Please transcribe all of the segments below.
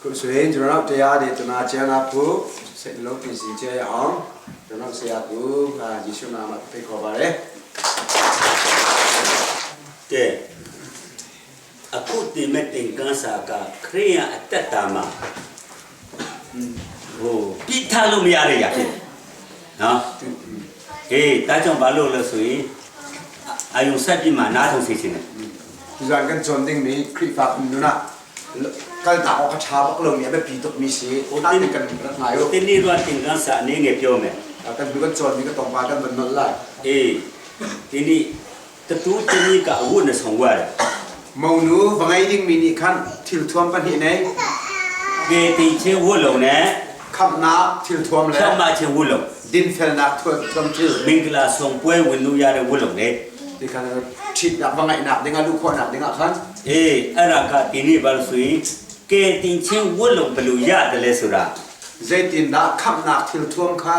ခုဆိုရင်ကျွန်တော်တို့တရားဒေသနာကျမ်းလာဖို့စိတ်လုံးပြင်ဆင်ကြရအောင်ကျွန်တော်ဆရာကူအာယေရှုနာမှာဖိတ်ခေါ်ပါတယ် ကဲအခုတင်မဲ့တင်ကန်းစာကခရိယန်အတက်တာမှာဟိုပြစ်ထားလို့မရတဲ့ຢာဖြစ်တယ်နော်အေးဒါကြောင့်ဘာလို့လဲဆိုရင်အာယုံဆက်ပြမှနားထုံစေချင်တယ် ဒီဇန်ကန်ဂျွန်ဒင်းမီခရိဖာနုနာကလတာအောကချာဘကလုံးမြဘပီတုမီစီဟိုတန်ကန်ရငါယော တင်းနေတော့တင်ကန်းစာအနေငယ်ပြောမယ် ကန်ဘုကန်ဂျွန်မီကတော့ပါကန်ဘနလာ အေးဒီနေ့တတူးတင်းကြီးကအဝတ်နဲ့ဆောင်ွားတယ် မောင်နူဗငိုင်းဒင်းမီနီခန်သီလထွမ်ပန်ဟိနေ ကဲတင်ချင်းဝတ်လုံနဲ့ ခပ်နာသီလထွမ်လဲ ဖြောင်းမချင်းဝတ်လုံ ဒင်းဖဲနာထွမ်ထွမ်ချီ မင်္ဂလာဆောင်ပွဲဝင်လို့ရတဲ့ဝတ်လုံလေ ဒီခါချစ်နာဗငိုင်းနာဒင်းငါလူခေါ်နာဒင်းငါခန် အေးအဲ့ဒါကဒီနေ့ဘာလို့ဆိုရင်ကဲတင်ချင်းဝတ်လုံဘယ်လိုရတယ်လဲဆိုတာ ဇေတင်နာခပ်နာသီလထွမ်ခါ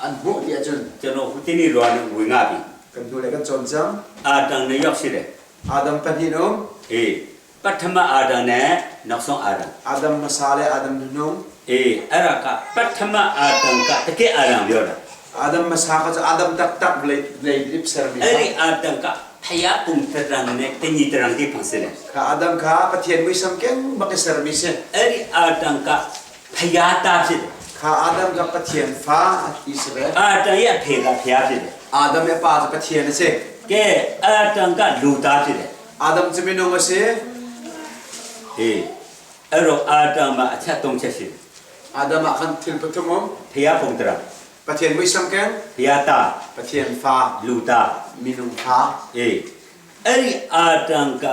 အန်ဘုဒီအချွန် ကျွန်တော်ဟိုတင်းနေလွာနေဝင်ငါပြီ ကန်ဒူလေကန်ဂျွန်ဂျမ် အာတန်နဲ့ရောက်ရှိတယ် အာဒမ်ပန်ဟိနုံ အေးပထမအာတန်နဲ့နောက်ဆုံးအာတန် အာဒမ်မဆာလေအာဒမ်နုံ အေးအဲ့ဒါကပထမအာတန်ကတကယ်အာတန်ပြောတာ အာဒမ်မဆာကအာဒမ်တက်တက်လေလေဒစ်ဆာမီ အဲ့ဒီအာတန်ကဖယားပုံတရံနဲ့တညီတရံဒီဖန်ဆတယ် ခါအာဒမ်ခါပထီယန်ဝိစမ်ကဲဘကဆာမီစေ အဲ့ဒီအာတန်ကဖယားတာဖြစ်တယ် ခါအာဒမ်ကပထီယန်ဖာဣစရေ အာတန်ရဲ့အဖေကဖယားဖြစ်တယ် အာဒမ်ရဲ့ပါပထီယန်စေ ကဲအာတန်ကလူသားဖြစ်တယ် အာဒမ်ချမီနုံစေ အေးအဲ့တော့အာတန်မှာအချက်၃ချက်ရှိတယ် အာဒမ်အခန်သီလပထမုံ ဖယားပုံတရံ ပထီယန်ဝိစမ်ကဲ ဖယားတာ ပထီယန်ဖာ လူသား မီနုံဖာ အေးအဲ့ဒီအာတန်က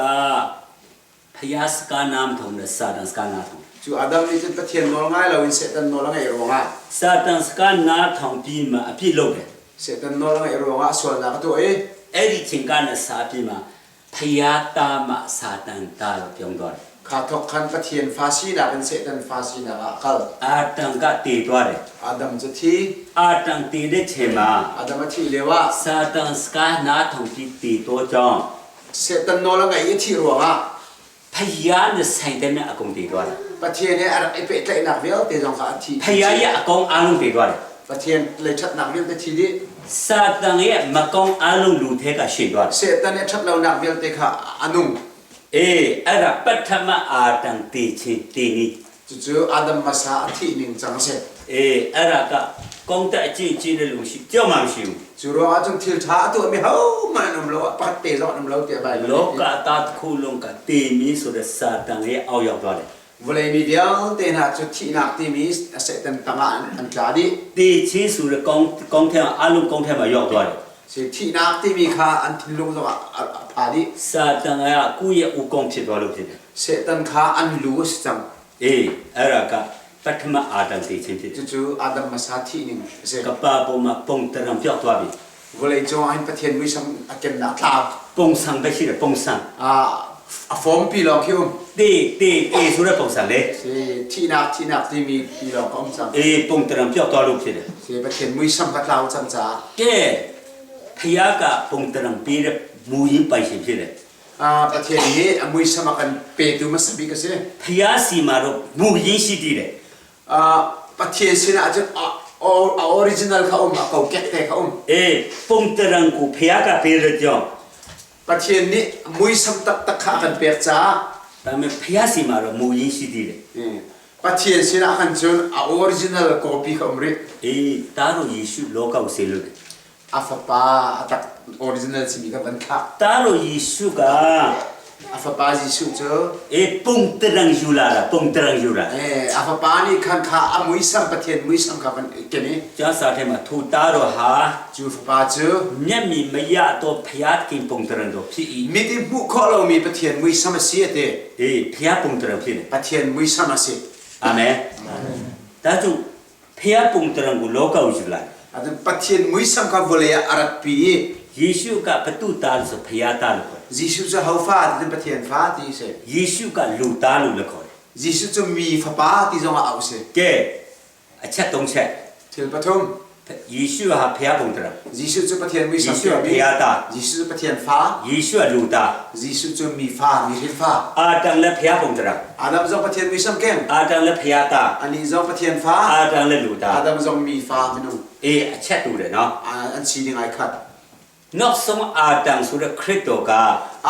ဖယားစကားနာမထုံနဲ့စာတန်စကားနာထုံ ကျူအာဒမ်နိပထီယန်နောငိုင်လောင်စေတန်နောငိုင်ရောငါ စာတန်စကားနာထောင်ပြီးမှအပြစ်လုပ်တယ် စေတန်နောငိုင်ရောငါဆွလာကတော့အေး အဲ့ဒီချိန်ကနဲ့စာပြီးမှဖယားတာမှစာတန်တာလို့ပြောင်းသွားတယ် ခါတော့ခန်ပထီယန်ဖာစီနာကန်စေတန်ဖာစီနာကလ အာတန်ကတည်သွားတယ် အာဒမ်ဇတီ အာတန်တည်တဲ့ချိန်မှာ အာဒမ်တီလေဝ စာတန်စကားနာထောင်ပြီးတည်တော့ကြောင်း စေတန်နောလငါယတီရောငါ ဖယားနဲ့ဆိုင်တဲ့မြတ်အကုန်တည်သွားတယ် ပထီယန်ရဲ့အပိတဲ့နာဗေလတေဇောင်ခါတီ ဖယားရဲ့အကောင်အလုံးတည်သွားတယ် ပထီယန်လေထတ်နာဗေလတေတီဒီ စာတန်ရဲ့မကောင်အလုံးလူထဲကရှင်းသွားတယ် စေတန်ရဲ့ထတ်လောနာဗေလတေခါအနုံ အေးအဲ့ဒါပထမအာတန်တည်ချင်းတည်နီး ကျကျအာဒမ်မဆာအတီနင်းချမ်းစေ အေးအဲ့ဒါကကောင်းတဲ့အကျင့်ကျင့်တဲ့လူရှိကြောက်မှမရှိဘူး ကျရောအချုံသီထာတူမီဟောမနုံလောပတ်တေဇောနုံလောတေဘိုင် လောကသားတစ်ခုလုံးကတေမီဆိုတဲ့စာတန်ရဲ့အောက်ရောက်သွားတယ် ဝလေမီဒီယယ်တေနာချတီနာတီမီစေတန်တငါအန်ကြဒီ တေချင်းဆိုတဲ့ကောင်းကောင်းတဲ့အလုံးကောင်းထဲမှာရောက်သွားတယ် စေတီနာတီမီခါအန်တင်လုံဇောအဖာဒီ စာတန်ကကိုယ့်ရဲ့ဥကောင်းဖြစ်သွားလို့ဖြစ်တယ် စေတန်ခါအန်လူစတမ် အေးအဲ့ဒါကပထမအာတန်တေချင်းဖြစ်တယ် ကျကျအာဒမ်မဆာတီနင်းစေ ကပ္ပပုံမှာပုံတရံပြောက်သွားပြီ ဝလေဂျောအန်ပထန်ဝိစမ်အကင်နာသာ ပုံစံပဲရှိတယ်ပုံစံ အာအဖုံးပီလောคิว တေတေတေဆိုတဲ့ပုံစံလေ စေတီနာတီနာတီမီပီလောကောမ်စမ် အေးပုံတရံပြောက်သွားလို့ဖြစ်တယ် စေပထန်ဝိစမ်ကလောချမ်ချာ ကဲဖယားကပုံတရံပေးတဲ့မူရင်းပိုင်ရှင်ဖြစ်တယ် အာပထန်ဟေအမွေစမကန်ပေတူမစဘီကစေ ဖယားစီမှာတော့မူရင်းရှိတည်တယ် အာပထန်စနာအချအော် original ခအုံးအကောက်ကက်တဲ့ခအုံး အေးပုံတရံကိုဖယားကပေးတဲ့ကြောင့် ပထန်နိမွေစမ်တက်တက်ခါကန်ပေချာ ဒါပေမဲ့ဖယားစီမှာတော့မူရင်းရှိတည်တယ် ပထန်စနာကန်ချွန် original copy ခအုံးရိ အေးတားတော့ယေရှုလောကကိုဆေလို့တယ် အဖပါအတက် original စီမီကဘန်ခါ တားတော့ယေရှုက အဖပါဂျီစုချေ အေးပုံတရံယူလာတာပုံတရံယူလာ အဲအဖပါနိခန်ခါအမွေစမ်ပထန်မွေစမ်ကဘန်ကနေ ကျမ်းစာထဲမှာထိုတားတော့ဟာ ကျူဖပါချူ မျက်မြင်မရတော့ဖယားခင်ပုံတရံတော့ဖြစ်၏မိတိမှုခေါ်လို့မီပထန်မွေစမ်စီတဲ့ အေးဖယားပုံတရံဖြစ်တယ် ပထန်မွေစမ်စီ အာမင်ဒါကြောင့်ဖယားပုံတရံကိုလောကကိုယူလာတယ် အဒပထန်မွေစမ်ကဝလေအရတ်ပီ ယေရှုကဘတုသားလို့ဆိုဖယားသားလို့ခေါ်တယ် ဂျေရှုဇဟောဖာတဲ့ပထန်ဖာတီစေ ယေရှုကလူသားလို့လည်းခေါ်တယ် ဂျေရှုချမီဖပါတီဇောအောက်စေ ကဲအချက်၃ချက် သီလပထုံ ဖ ယေရှုဟာဖျားပုံတရ Jesuh cu Pathian muisam ယေရှု mi ဖျားသား Jesuh cu Pathian fa ယေရှုကလူသား Jesuh cu mi fa mi hrin fa အာတန်လည်းဖျားပုံတရ Adam zong Pathian muisam keng အာတန်လည်းဖျားသား Anih zong Pathian fa အာတန်လည်းလူသား Adam zong mi fa minung အေးအချက်တူတယ်နော် an sining ai khat နောက်ဆုံးအာတန်ဆိုတဲ့ခရစ်တော်က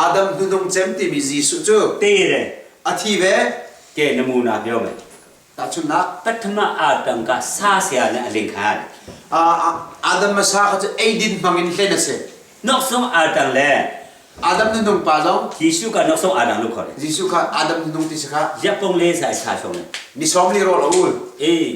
Adam hnunung cem timi Jesuh cu တေးတယ် a thi ve ကဲနမူနာပြောမယ် tahchunhnak ပထမအာတန်ကစားဆရာနဲ့အလင်ခံရတယ် Adam hmasa kha cu eidin hmang in hlen a si နောက်ဆုံးအာတန်လည်း Adam hnunung pa zong ယေရှုကနောက်ဆုံးအာတန်လို့ခေါ်တယ် Jesuh kha Adam hnunung ti si kha ရပ်ပုံလေးဆိုင်ခြာချုံတယ် ni som li rawl a ul အေး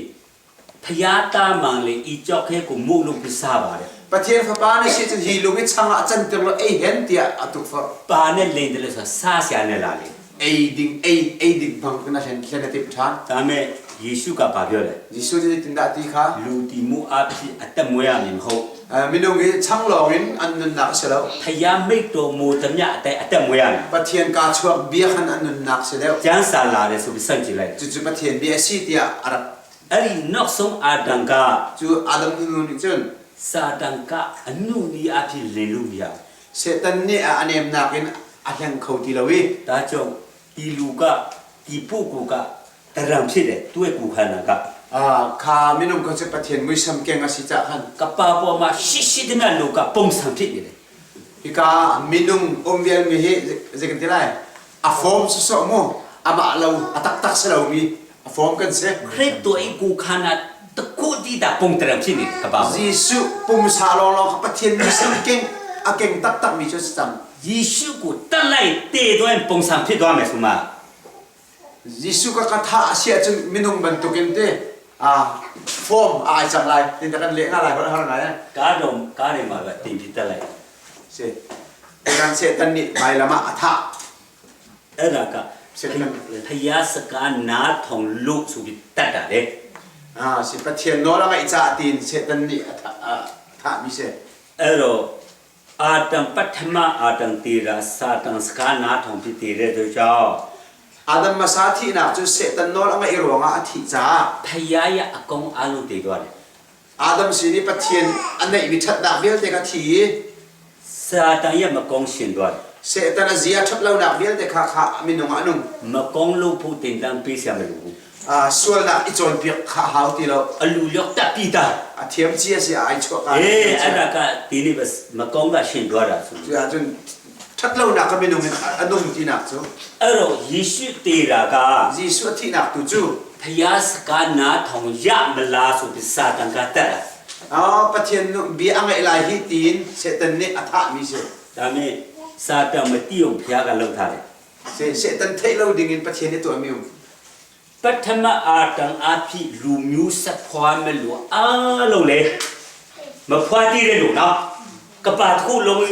ဖျားသားမှန်လေဤကြောက်ခဲကိုမုတ်လို့ပြစားပါတယ် Pathian fapa na si cun hi lung i chang ah a canter law ei hen tiah a tukforh ပါနဲ့လိန်တယ်လို့ဆိုတာစားဆရာနဲ့လာလေ ei ding ei ei ding bang kana hlen hlen a timh ṭhan ဒါမဲ့ယေရှုကဘာပြောလဲ Jesuh nih zeitindah a ti kha လူတီမှုအဖြစ်အသက်မွေးရမည်မဟုတ် Minung hi chang lawng in an nunnak a si lo ဖျားမိတ်တော်မူသမျှအတိုင်းအသက်မွေးရမယ် Pathian kaa chuak bia khan an nunnak si deuh ကျမ်းစာလာတယ်ဆိုပြီးစန့်ကျင်လိုက်တယ် Cucu Pathian bia a si tiah a rak အဲ့ဒီနောက်ဆုံးအာတန်က Cu Adam hnunung nih cun စာတန်ကအနုနီအဖြစ်လင်လို့မရဘူး Satan nih a nemnak in a hleng kho ti lo i ဒါကြောင့်ဒီလူကဒီပုဂ္ဂိုလ်ကတရံဖြစ်တယ်သူ့ရဲ့ကိုယ်ခန္ဓာက kha minung kha cu Pathian muisam keng a si caah khan ကပါပေါ်မှာရှိရှိတဲ့မြတ်လူကပုံစံဖြစ်နေတယ် hika minung um vialmi hi zei kan ti lai a form sawsawh mu amah lo a taktak si lomi a form kan si ခရစ်တော်ရဲ့ကိုယ်ခန္ဓာတခုတည်းတာပုံတရံဖြစ်နေတယ်ကပါပေါ် Jesuh pumsa lawnglawng kha Pathian muisam keng a keng taktakmi cu a si cang ယေရှုကိုတတ်လိုက်တည်သွားရင်ပုံစံဖြစ်သွားမယ်ဆိုမှ Jesuh ka ka thah a si ahcun minung bantukin te a form a ai cang lai tin ta kan leh nga lai har ngai ကားတော်ကားတွေမှာပဲတင်ပြတက်လိုက် si kan Satan nih vailam ah a thah အဲ့ဒါက စေတန် ဖယားစကားနားထောင်လို့ဆိုပြီးတတ်တာလေ si Pathian nawl a ngaih caah tiin Satan nih a thah a thahmi si အဲ့တော့အာတံပထမအာတံတေရာစာတန်စကားနားထောင်ပြီးတည်တဲ့အတွက်ကြောင့် Adam hmasa thihnak cu Satan nawl a ngaih ruangah a thih caah ဖယားရဲ့အကောင်အလုံးတည်သွားတယ် Adam sin i Pathian a neihmi ṭhatnak vialte kha thi i စာတန်ရဲ့မကောင်းရှင်သွားတယ် Satan a zia ṭhat lonak vialte kha kha minung ah a nung. မကောင်းလို့ဖို့တင်တန်းပေးဆရာမလိုဘူး Sualnak i cawnpiak kha a hau ti lo. အလူလျော့တက်ပြီးသား A thiam cia si ai chuak အေးအဲ့ဒါကဒီနေ့ပဲမကောင်းကရှင်သွားတာဆို Cu ahcun ṭhat lonak kha minung in a nung tinak cu အဲ့တော့ယေရှုတည်တာက Jesuh a thihnak tu cu ဖယားစကားနားထောင်ရမလားဆိုပြီးစာတန်ကတက်တာ Pathian nu bia a ngaih lai hi tiin Satan nih a thahmi si. ဒါနဲ့စာတန်မတိအောင်ဖျားကလှုပ်ထားတယ် Satan theih lo dingin Pathian nih tuahmi um. ပထမအာတန်အဖြစ်လူမျိုးဆက်ဖွားမလို့အားလုံးလေမဖွားတည်တဲ့လူနော်ကပါတစ်ခုလုံး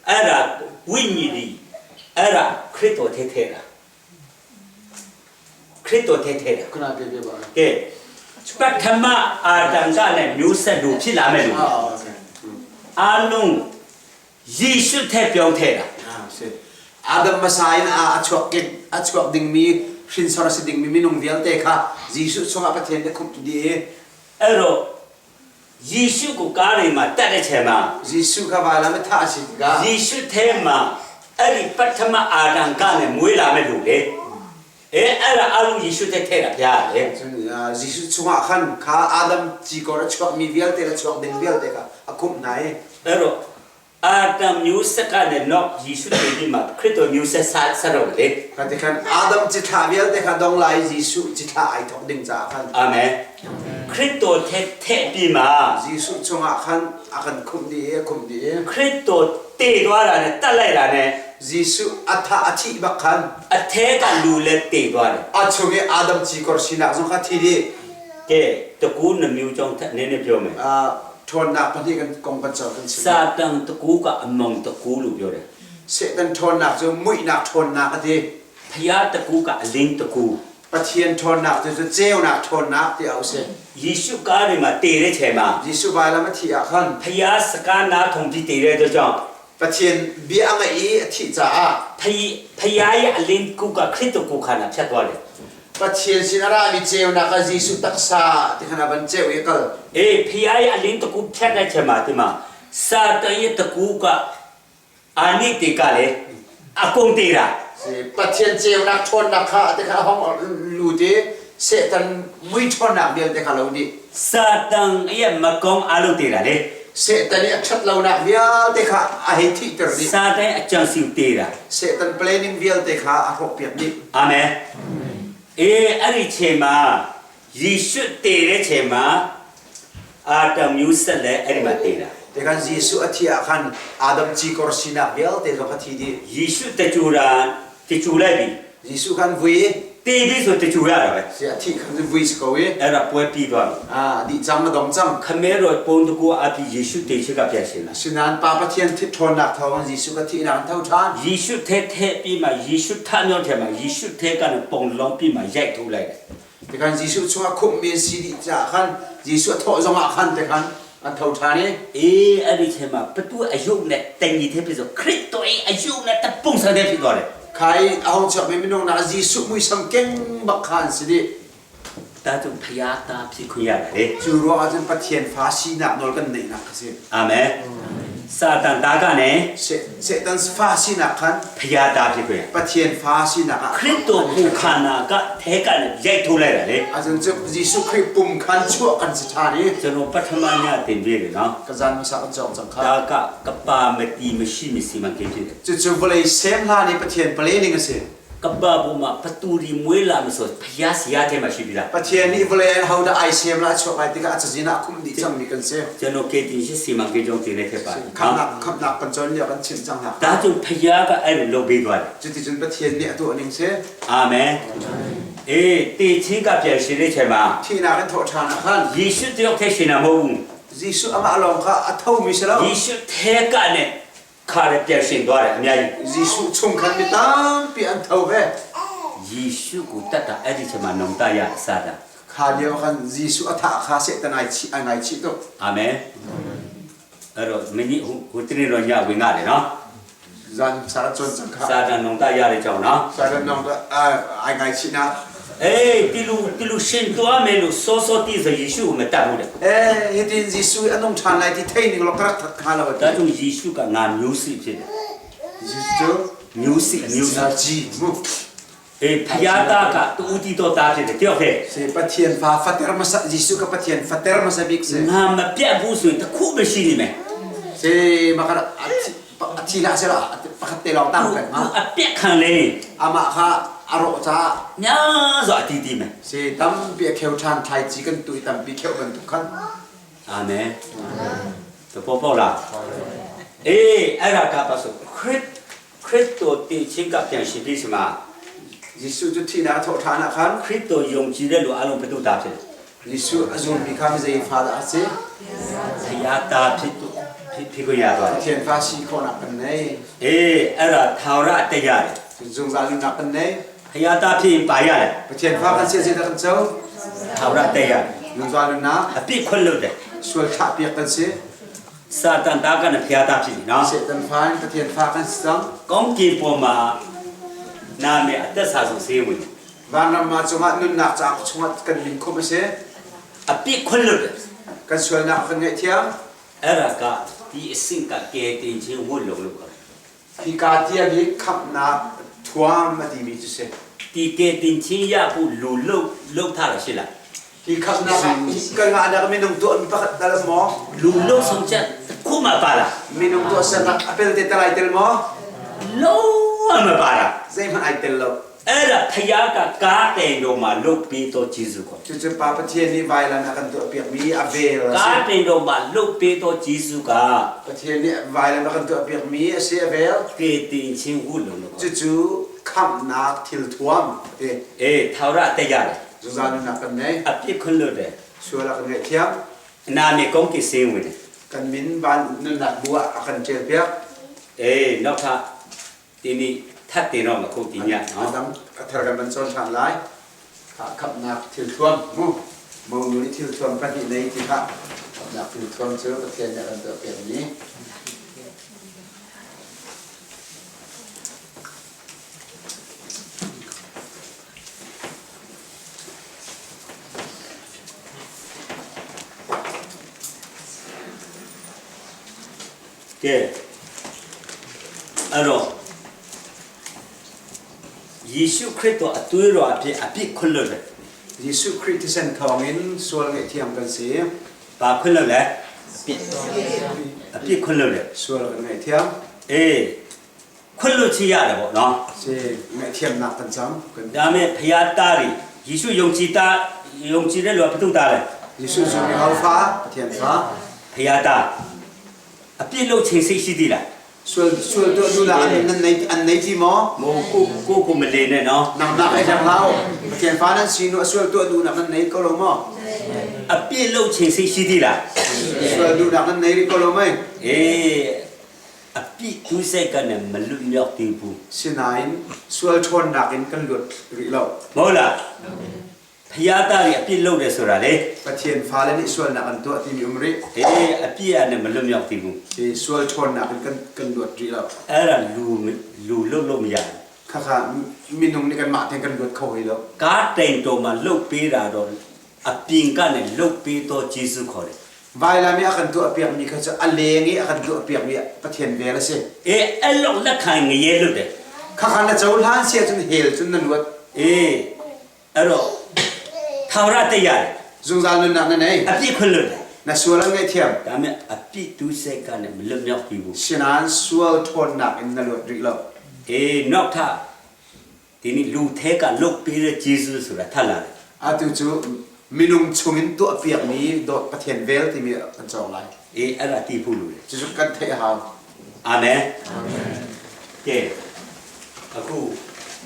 အဲ့ဒါဝိညာဉ်ဒီအဲ့ဒါခရစ်တော်ထဲထဲတာခရစ်တော်ထဲထဲတာ Khuna bia bia ba. ကဲပထမအာတန်ကလည်းမျိုးဆက်လူဖြစ်လာမယ်လူ Okay. အားလုံးယေရှုထဲပြောင်းထဲတာ Si. Adam hmasa in a chuak ke a chuak dingmi hrinsor a si dingmi minung vialte kha Jesuh chungah Pathian nih khumh dih i အဲ့တော့ယေရှုကိုကားတွေမှာတတ်တဲ့ချိန်မှာ Jesuh kha vailam i thah a si tikah ယေရှုထဲမှာအဲ့ဒီပထမအာဒံကလည်းမွေးလာမဲ့လူလေအဲအဲ့ဒါအလုံးယေရှုထဲထဲတာဗျာလေ cun Jesuh chungah khan kha Adam cikor a chuakmi vialte le chuak ding vialte kha a khumh hna i အဲ့တော့အာဒံမျိုးဆက်ကလည်းတော့ယေရှုထဲဒီမှာခရစ်တော်မျိုးဆက်ဆက်ဆက်တော့လေ kha ti khan Adam cithlah vialte kha dong lai i Jesuh cithlah ai thawk ding caah khan အာမင်ခရစ်တော်ထဲထဲပြီးမှာ Jesuh chungah khan a kan khumh dih i a khumh dih i ခရစ်တော်တည်သွားတာနဲ့တတ်လိုက်တာနဲ့ Jesuh a thah a thih bak khan အထဲကလူလည်းတည်သွားတယ် a chung i Adam cikor sinak zong kha thi dih ကဲတကူနှမျိုးကြောင့်ထက်နည်းနည်းပြောမယ် ṭhawnnak pahnih kan kong kan cawn kan chim စာတန်တကူကအမောင်တကူလို့ပြောတယ် Satan ṭhawnnak cu muihnak ṭhawnnak a ti ဖျားတကူကအလင်းတကူ Pathian ṭhawnnak cu cu ceunak ṭhawnnak ti a si ယေရှုကားတွေမှာတည်တဲ့ချိန်မှာ Jesuh vailam a thih ah khan ဖျားစကားနာထုံပြီးတည်တဲ့အတွက်ကြောင့် Pathian bia a ngaih i a thih caah ဖျားဖျားရဲ့အလင်းကူကခရစ်တော်ကိုခန္ဓာဖြတ်သွားတယ် Pathian sin a rami ceunak ah Jesuh taksa ti khan a van ceu i a kal. E phia i a lin taku phet lai chema ti ma Satan i taku ka ani te ka le a kong te ra. Si Pathian ceunak ṭhawnnak kha ti khan a hong lut i Satan mui ṭhawnnak vialte kha lo dih. Satan i makong a lo te ra le. Satan i a ṭhat lonak vialte kha a hei thihter dih. Satan i a changsiu te ra. Satan planning vialte kha a hrawhpiak dih. Amen. E ari chema Jesuh te le chema Adam Yusuf le ari ma te ra. Te kan Jesuh a thi ah khan Adam cikor sinak vialte zong kha thi dih. Jesuh te cu ra te cu lai bi. Jesuh khan vui Te bi so te cu ra ra. Si a thi khan vui si ko i. Era puai pi doan. Ah di cang na dong cang. Khamero pon tu ko api Jesuh te chi ka pia sin. Asinain Pa Pathian thit ṭhawnnak thawngin Jesuh ka thihnak in tho ṭhan. Jesuh the the pi ma Jesuh tha nyon the ma Jesuh the kan pong long pi ma yai thu lai. Tikhan Jesuh chungah khumhmi an si dih caah khan Jesuh a thawh zongah khan tikhan an tho ṭhan i E ani the ma patu ayu ne tengi the pi zo Kristo e ayu ne ta pung sa de pi do le. Khai a hong chuakmi minung nak Jesuh muisam keng bak kha an si dih. Ta cu phaya ta phi khuya le. Cu ruangah cun Pathian fa sinak nawl kan neihnak a si. Amen. Satan ta ka ne. Satan fa sinak khan phaya ta phi khuya. Pathian fa sinak ah Kristo pu khana ka the ka ne jai thu lai le. Azun cu Jesuh Khrih pum khan chuah kan si ṭhan i. Cano pathama nya ten ve le no. Ka zan masa kan cawng cang kha. Ta ka ka pa mati mashi mi si man ke phi. Cucu vawlei sem hlan i Pathian planning a si. Kaba bu ma paturi muai la mi so phaya siya the ma shi bila. Pathian nih vawlei an hodah ai sem la chuak lai tikah a cazin ah khum dih cangmi kan si. Chano ke tin shi si mang ke jong ti ne the pa. Khamnak khamnak kan cawn lio kan chim cang hna. Ta cu phaya ka ai lo be duan. Cuticun Pathian nih a tuah ning si. Amen. E te chin ka pian shi le che ma. Thihnak in thawh ṭhan ah khan. Jesuh te ok the shi na mo. Jesuh amah lawng kha a thomi si lo. Jesuh the ka ne kha le pian sin tuah le amiai. Jesuh chung khan mi tampi an tho ve. Jesuh ku tata adi chama nong ta ya sada. Kha lio khan Jesuh a thah kha Satan ai chi ai ngai chih tuk. Amen. Aro mini hu hutini ro nya wi nga le no. Zan sara chon chang kha. Sada nong ta ya le chong no. Sada nong ta ai ngai chih na. Eh tilu tilu shin tua me lu so so ti za Jesuh me ta hu de. Eh hitin Jesuh a nung ṭhan lai ti thei ning lawk ka rak that hnga lo Ta chung Jesuh ka nga music che. Jesuh cu music music ji mu. Eh phaya ta ka tu ti to ta che de tio he. Se Pathian fa fater masa Jesuh ka Pathian fater masa bik se. Nga ma pia bu su ta khu be shi ni me. Se makara a thi hlah seh law pakhat te lawng tang peng hnga. A piak khang le. Amah kha a rawh caah. Nya zo a ti ti me. Si tampi a kheu ṭhan thlaici kan tu i tampi kheuh bantuk khan. Amen. To po po la. Eh ara ka pa so Christ Christo ti chin ka piang shi pi sima. Jesuh cu thihnak a thawh ṭhan ah khan Christo yong chi le lu along patu ta phi. Jesuh a zulmi kha zei fa dah a si? Saya ta phi tu phi ko ya ba. Pathian fa si khawhnak kan nei. Eh ara thaura te ya le. Zungzal nunnak kan nei. Saya ta phi pa ya le. Pathian fa kan si dah kan co. Thaura te ya. Zungzal nunnak. A pi khol lo de. Sual thlah piak kan si. Satan ta kan phia ta phi no. Satan fa in Pathian fa kan si cang. Kong ki po ma na me atta sa su se wi. Vanram ah cungah nunnak cauk chungah kan min khumh a si. A pi khol lo. Kan sualnak kan ngaihthiam. Era ka ti sing ka ke tin chi ngun lo lo ka. Hi ka tiang hi khamhnak thuam a timi cu si. Ti ke tin chi ya pu lu lo lo tha la si la. Hi khamhnak ah kan ngahnak minung tuah mi pakhat dal maw? Lu lo song cha kuma pa la. Minung tuah sernak apel te talai tel maw? Lo ma pa la. Zeihmanh ai tel lo. Ela phaya ka ka te no ma luk pi to Jesuh ko. Cucu Pa Pathian nih vailam a kan tuahpiakmi a vel a si. Ka te no ma luk pi to Jesuh ka. Pathian nih vailam a kan tuahpiakmi a si a vel. Ke tin chin hu lo lo. Cucu khamhnak thil thuam ti. E thaura te ya le. Zungzal nunnak kan nei. A pi khun lo de. Sual a kan ngaihthiam. Na me kong ki sing win. Kan min van nunnak bu ah a kan ṭial piak. E nok tha timi that te rawng kho ti nya no dang a thar kan van cawn ṭhan lai khamhnak thil thuam mu monu nih thil thuam pahnih nei ti kha khamhnak thil thuam cu Pathian nih a kan tuah piakmi ကဲအဲ့တော့ယေရှုခရစ်တော်အသွေးတော်အဖြစ်အပြစ်ခွင့်လွှတ်တယ် Jesuh Khrih thisen thawngin sual ngaihthiam kan si. ဘာခွင့်လွှတ်လဲအပြစ်ခွင့်လွှတ်တယ် Sual kan ngaihthiam. အေးခွင့်လွှတ်ချရတယ်ပေါ့နော် Si ngaihthiamnak kan cang. Kan ဒါမဲ့ဖျားသားတွေယေရှုယုံကြည်သားယုံကြည်တဲ့လူကဘယ်သူသားလဲ Jesuh zummi haufa Pathian fa. ဖျားသားအပြစ်လုပ်ခြင်းစိတ်ရှိသေးလား Sual sual tuah duhnak an nan nei an nei ti maw? မဟုတ်ကိုကိုကိုမလင်းနဲ့နော် Nangnak ai dang hau. Pathian fa nan si nu sual tuah duhnak nan nei ko lo maw? အပြစ်လုပ်ခြင်းစိတ်ရှိသေးလား Sual duhnak nan nei rih ko lo mei? အေးအပြစ်သူစိတ်ကနဲ့မလွတ်မြောက်သေးဘူး Sinain sual ṭhawnnak in kan luat rih lo. မဟုတ်လားဖျားသားတွေအပြစ်လုပ်တယ်ဆိုတာလေ Pathian fale nih sualnak an tuah timi um rih. အေးအပြစ်ကနဲ့မလွတ်မြောက်သေးဘူး Si sual ṭhawnnak in kan kan luat rih lo. အဲ့ဒါလူလူလုတ်လို့မရဘူး Khakha minung nih kanmah tein kan luat kho hoi lo. ကားတိန်တော်မှာလှုပ်ပေးတာတော့အပြင်ကနေလှုပ်ပေးတော့ဂျေစုခေါ်တယ် Vailam i a kan tuahpiakmi kha cu a leng i a kan tuahpiakmi Pathian vel a si. အေးအဲ့လောက်လက်ခံငရဲလွတ်တယ် Khakha na cohlan si ahcun hell cun na luat. အေးအဲ့တော့ထာဝရတရားတယ် Zungzal nunnak na nei. အပြစ်ခွင့်လွတ်တယ် Na sual an ngaihthiam. ဒါပေမဲ့အပြစ်သူစိတ်ကနေမလွတ်မြောက်ဘူး Sinain sual ṭhawnnak in na luat rih lo. အေးနောက်ထပ်ဒီနေ့လူထဲကလှုပ်ပေးတဲ့ဂျေစုဆိုတာထပ်လာတယ် Atu cu minung chungin tuahpiakmi dawt Pathian vel timi kan cawng lai. အေးအဲ့ဒါတီးဖို့လိုတယ် Cucu kan theih a hau. အာမင်ကဲအခု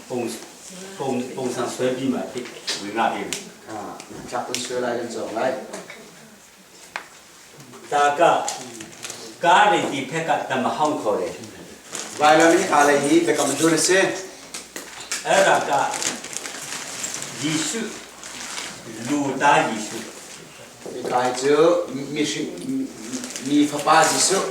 ပုံပုံပုံစံဆွဲပြီးမှဖြစ်ဝင်လာပြီ Ah, tlak kan suai lai kan cawng lai. ဒါကကားတွေဒီဖက်ကတမဟောင်းခေါ်တယ် Vailam i kaa lei hi biakam hlun a si. အဲ့ဒါကယေရှုလူသားယေရှု Hika hi cu mihring mi fapa Jesuh.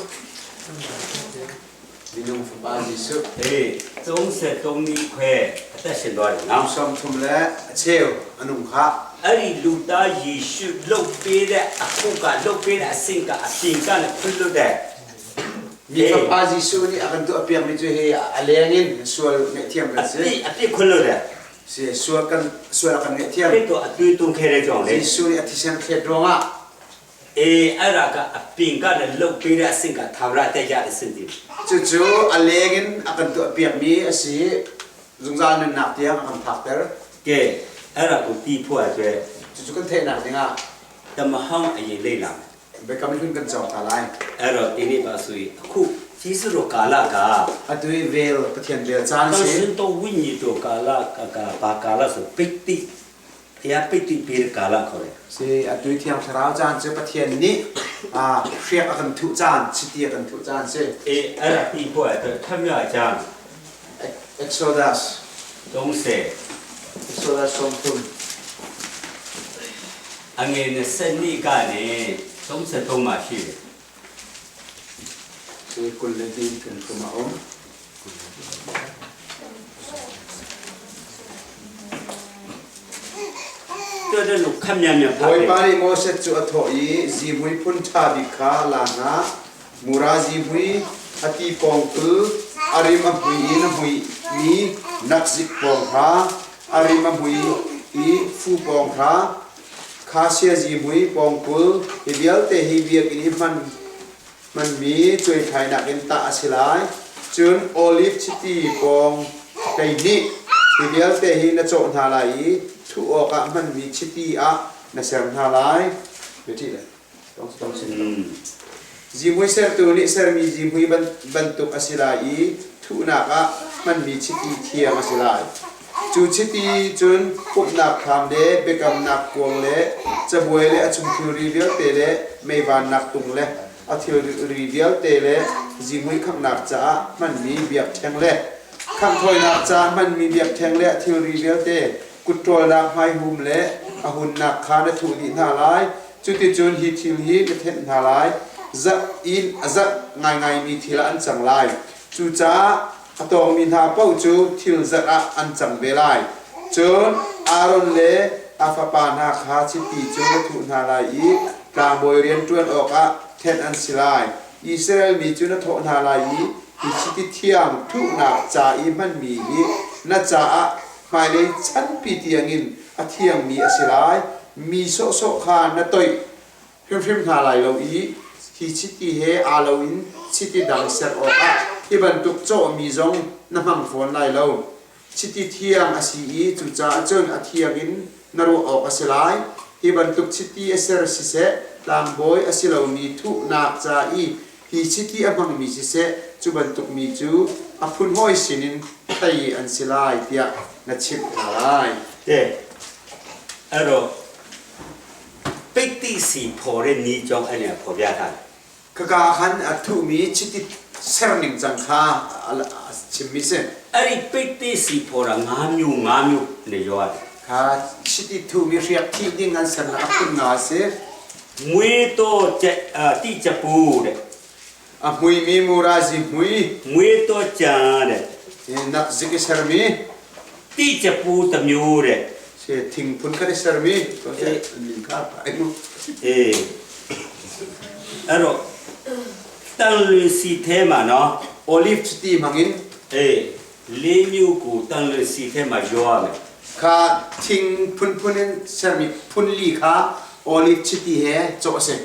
Minung fapa Jesuh. အေး33နှစ်ခွဲအသက်ရှင်သွားတယ်နော် Kum sawm thum le a cheu a nung kha. အဲ့ဒီလူသားယေရှုလှုပ်ပေးတဲ့အခုကလှုပ်ပေးတဲ့အဆင့်ကအပြင်ကလည်းဖွင့်လို့တဲ့ Mi fapa Jesuh nih a kan tuahpiakmi cu hi a leng in sual ngaihthiam အ kan si. ပြစ်အပြစ်ခွင့်လို့တဲ့ Si sual kan sual a kan ngaihthiam. ခရစ်တော်အသွေးသွင်းခဲ့တဲ့ကြောင့်လေ Jesuh nih a thisen thlet ruangah အေးအဲ့ဒါကအပြင်ကလည်းလှုပ်ပေးတဲ့အဆင့်ကသာဝရတဲ့ရတဲ့အဆင့်ဒီ cucu a leng in a kan tuahpiakmi a si. Zungzal nunnak tiang a kan phakter. ကဲအဲ့ဒါကိုတီးဖို့အတွက် Cucu kan theihnak dingah တမဟောင်းအရင်လိမ့်လာမယ် biakam hlun kan cawng ta lai. အဲ့တော့ဒီနေ့ပါဆိုရင်အခုယေရှုတော်ကာလက Atu hi vel Pathian vel caan a 当 si. 时到ဝိညာဉ်တော်ကာလကကဘာကာလဆိုပိတ်တိဖျားပိတ်တိပေးတဲ့ကာလခေါ်တယ် Si atu hi Thiang Thlarau caan cu Pathian nih ah hriak a kan thuh caan, chiti a kan thuh caan si. အေးအဲ့ဒါပြီးဖို့အတွက်ထက်မြက်အကြောင်း Exodus 30 Exodus sawm thum အငယ်20နှစ်ကနေ33မှာရှိတယ် Si kul le din kan thum a um. တော်တော်လို့ခက်မြန်မြန်ဖတ်တယ် Bawipa nih Moses cu a thawh i zihmui phun ṭha bik kha la hna. Mura zihmui, a ti pawng kul, a rim a hmui in a hmuimi nakzik pawng kha, a rim a hmui i fu pawng kha, khasia zihmui pawng kul, hi vialte hi biakinn i hman hmanmi cuaithlainak in tah a si lai. Cun oliv chiti pawng hleihnih, hi vialte hi na cawh hna lai i thuh awkah hmanmi chiti ah na ser hna lai. Biaṭih le. Tong tong sin. อืม Zihmui sertu nih sermi zihmui bantuk a si lai i thuhnak ah hmanmi chiti thiang a si lai. Cu chiti cun pumhnak thlam le biakamnak kuang le cabuai le a chung thilri vialte le meivannak tung le a thilri vialte le zihmui khamnak caah hmanmi biakṭheng le khanghthawinak caah hmanmi biakṭheng le a thilri vialte kutṭawlnak hmaihum le a hunnak kha na thuh dih hna lai. Cuticun hi thil hi na thenh hna lai. Zarh in a zarh ngaingaimi thil ah an cang lai. Cucaah a tawngmi hna paoh cu thil zarh ah an cang ve lai. Cun Aaron le a fapa hna kha chiti cu na thuh hna lai i tlangbawi rian ṭuan awkah thenh an si lai. Israel mi cu na thawh hna lai i hi chiti thiang thuhnak ca i hmanmi hi na caah hmailei chanpi tiangin a thiangmi a si lai. Mi sawhsawh kha na toih hrimhrim hna lai lo i hi chiti he aa loin chiti dang ser awkah hi bantuk cawhmi zong na hmang fawn lai lo. Chiti thiang a si i cucaah cun a thiang in na ruah awk a si lai. Hi bantuk chiti a ser siseh, tlangbawi a si lomi thuhnak ca i hi chiti a hmangmi siseh, cu bantuk mi cu a phunhawi sinin tei an si lai tiah na chimh hna lai. Te အဲ့တော့ပိတ်တိစီဖော်တဲ့နီးကြောင်းအဲ့နေဖော်ပြထားတယ် Khaka khan a thuhmi chiti ser ning cang kha a chimmi si. အဲ့ဒီပိတ်တိစီဖော်တာ၅မျိုး၅မျိုးနဲ့ရောရတယ် Kha chiti thuhmi hriak thih ding an sernak a phun nga a si. မွေးတော့ချက်အာတိချက်ပူတဲ့ A hmuimi mura zihmui, မွေးတော့ကြံတဲ့ nak zik i sermi, တိချက်ပူတစ်မျိုးတဲ့ si thing phun khat i sermi, to si min kha ai mu. အေးအဲ့တော့တန်လွင်စီထဲမှာနော် Olive chiti hmangin အေးလေးမျိုးကိုတန်လွင်စီထဲမှာရောရမယ် kha thing phunphun in sermi phun li kha olive chiti he cawh a si.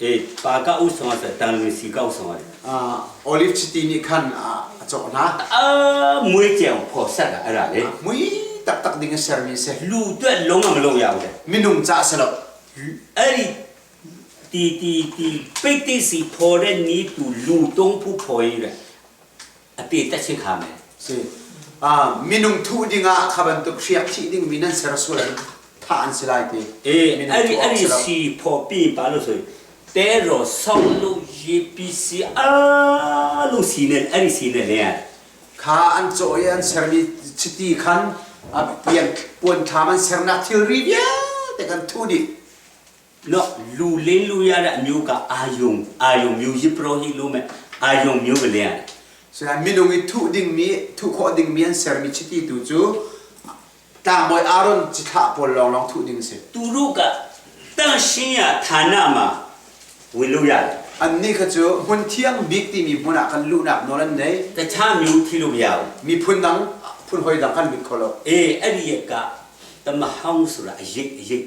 အေးပါကဥဆောင်ဆိုတန်လွင်စီကဥဆောင်ရတယ် Olive chiti nih khan a cawh hna. အာမွေးကြံဖော်ဆက်တာအဲ့ဒါလေ Mui taktak ding in sermi a si. လူအတွက်လုံးဝမလုံးရဘူးတဲ့ Minung ca a si lo. အဲ့ဒီတီတီတီပိတ်တိစီဖော်တဲ့နီးတူလူတုံးဖူဖော်ရည်တဲ့အတေတက်ချင်ခါမယ် Si. Minung thuh dingah kha bantuk hriak thih ding mi nan ser sual ahcun thah an si lai ti. အေး Minung အဲ့ဒီ thuh အဲ့ awk ဒီ si lo. စီဖော်ပြီးပါလို့ဆိုရင်တဲရောဆောင်းလို့ရေပီစီအားလုံးစီနေအဲ့ဒီစီနေလဲ Kha an cawh i an sermi chiti khan a pian puan thlam an sernak thilri vialte kan thuh dih. နော်လူလင်းလူရတဲ့အမျိုးကအာယုံအာယုံမျိုးရပရောဟိလို့မဲ့အာယုံမျိုးပဲလဲရတယ် Sinain minung i thuh dingmi, thuh khawh dingmi an sermi chiti tu cu tlangbawi Aaron cithlah pawl lawnglawng thuh ding a si. သူတို့ကတန့်ရှင်းရာဌာနမှာဝင်လို့ရတယ် Annih kha cu hmun thiang bik timi hmun ah khan luhnak nawl an nei. တခြားမျိုးထိလို့မရဘူး Miphun dang, phun hoi dang khan lut kho lo. အေးအဲ့ဒီရကတမဟောင်းဆိုတာအရေးအရေး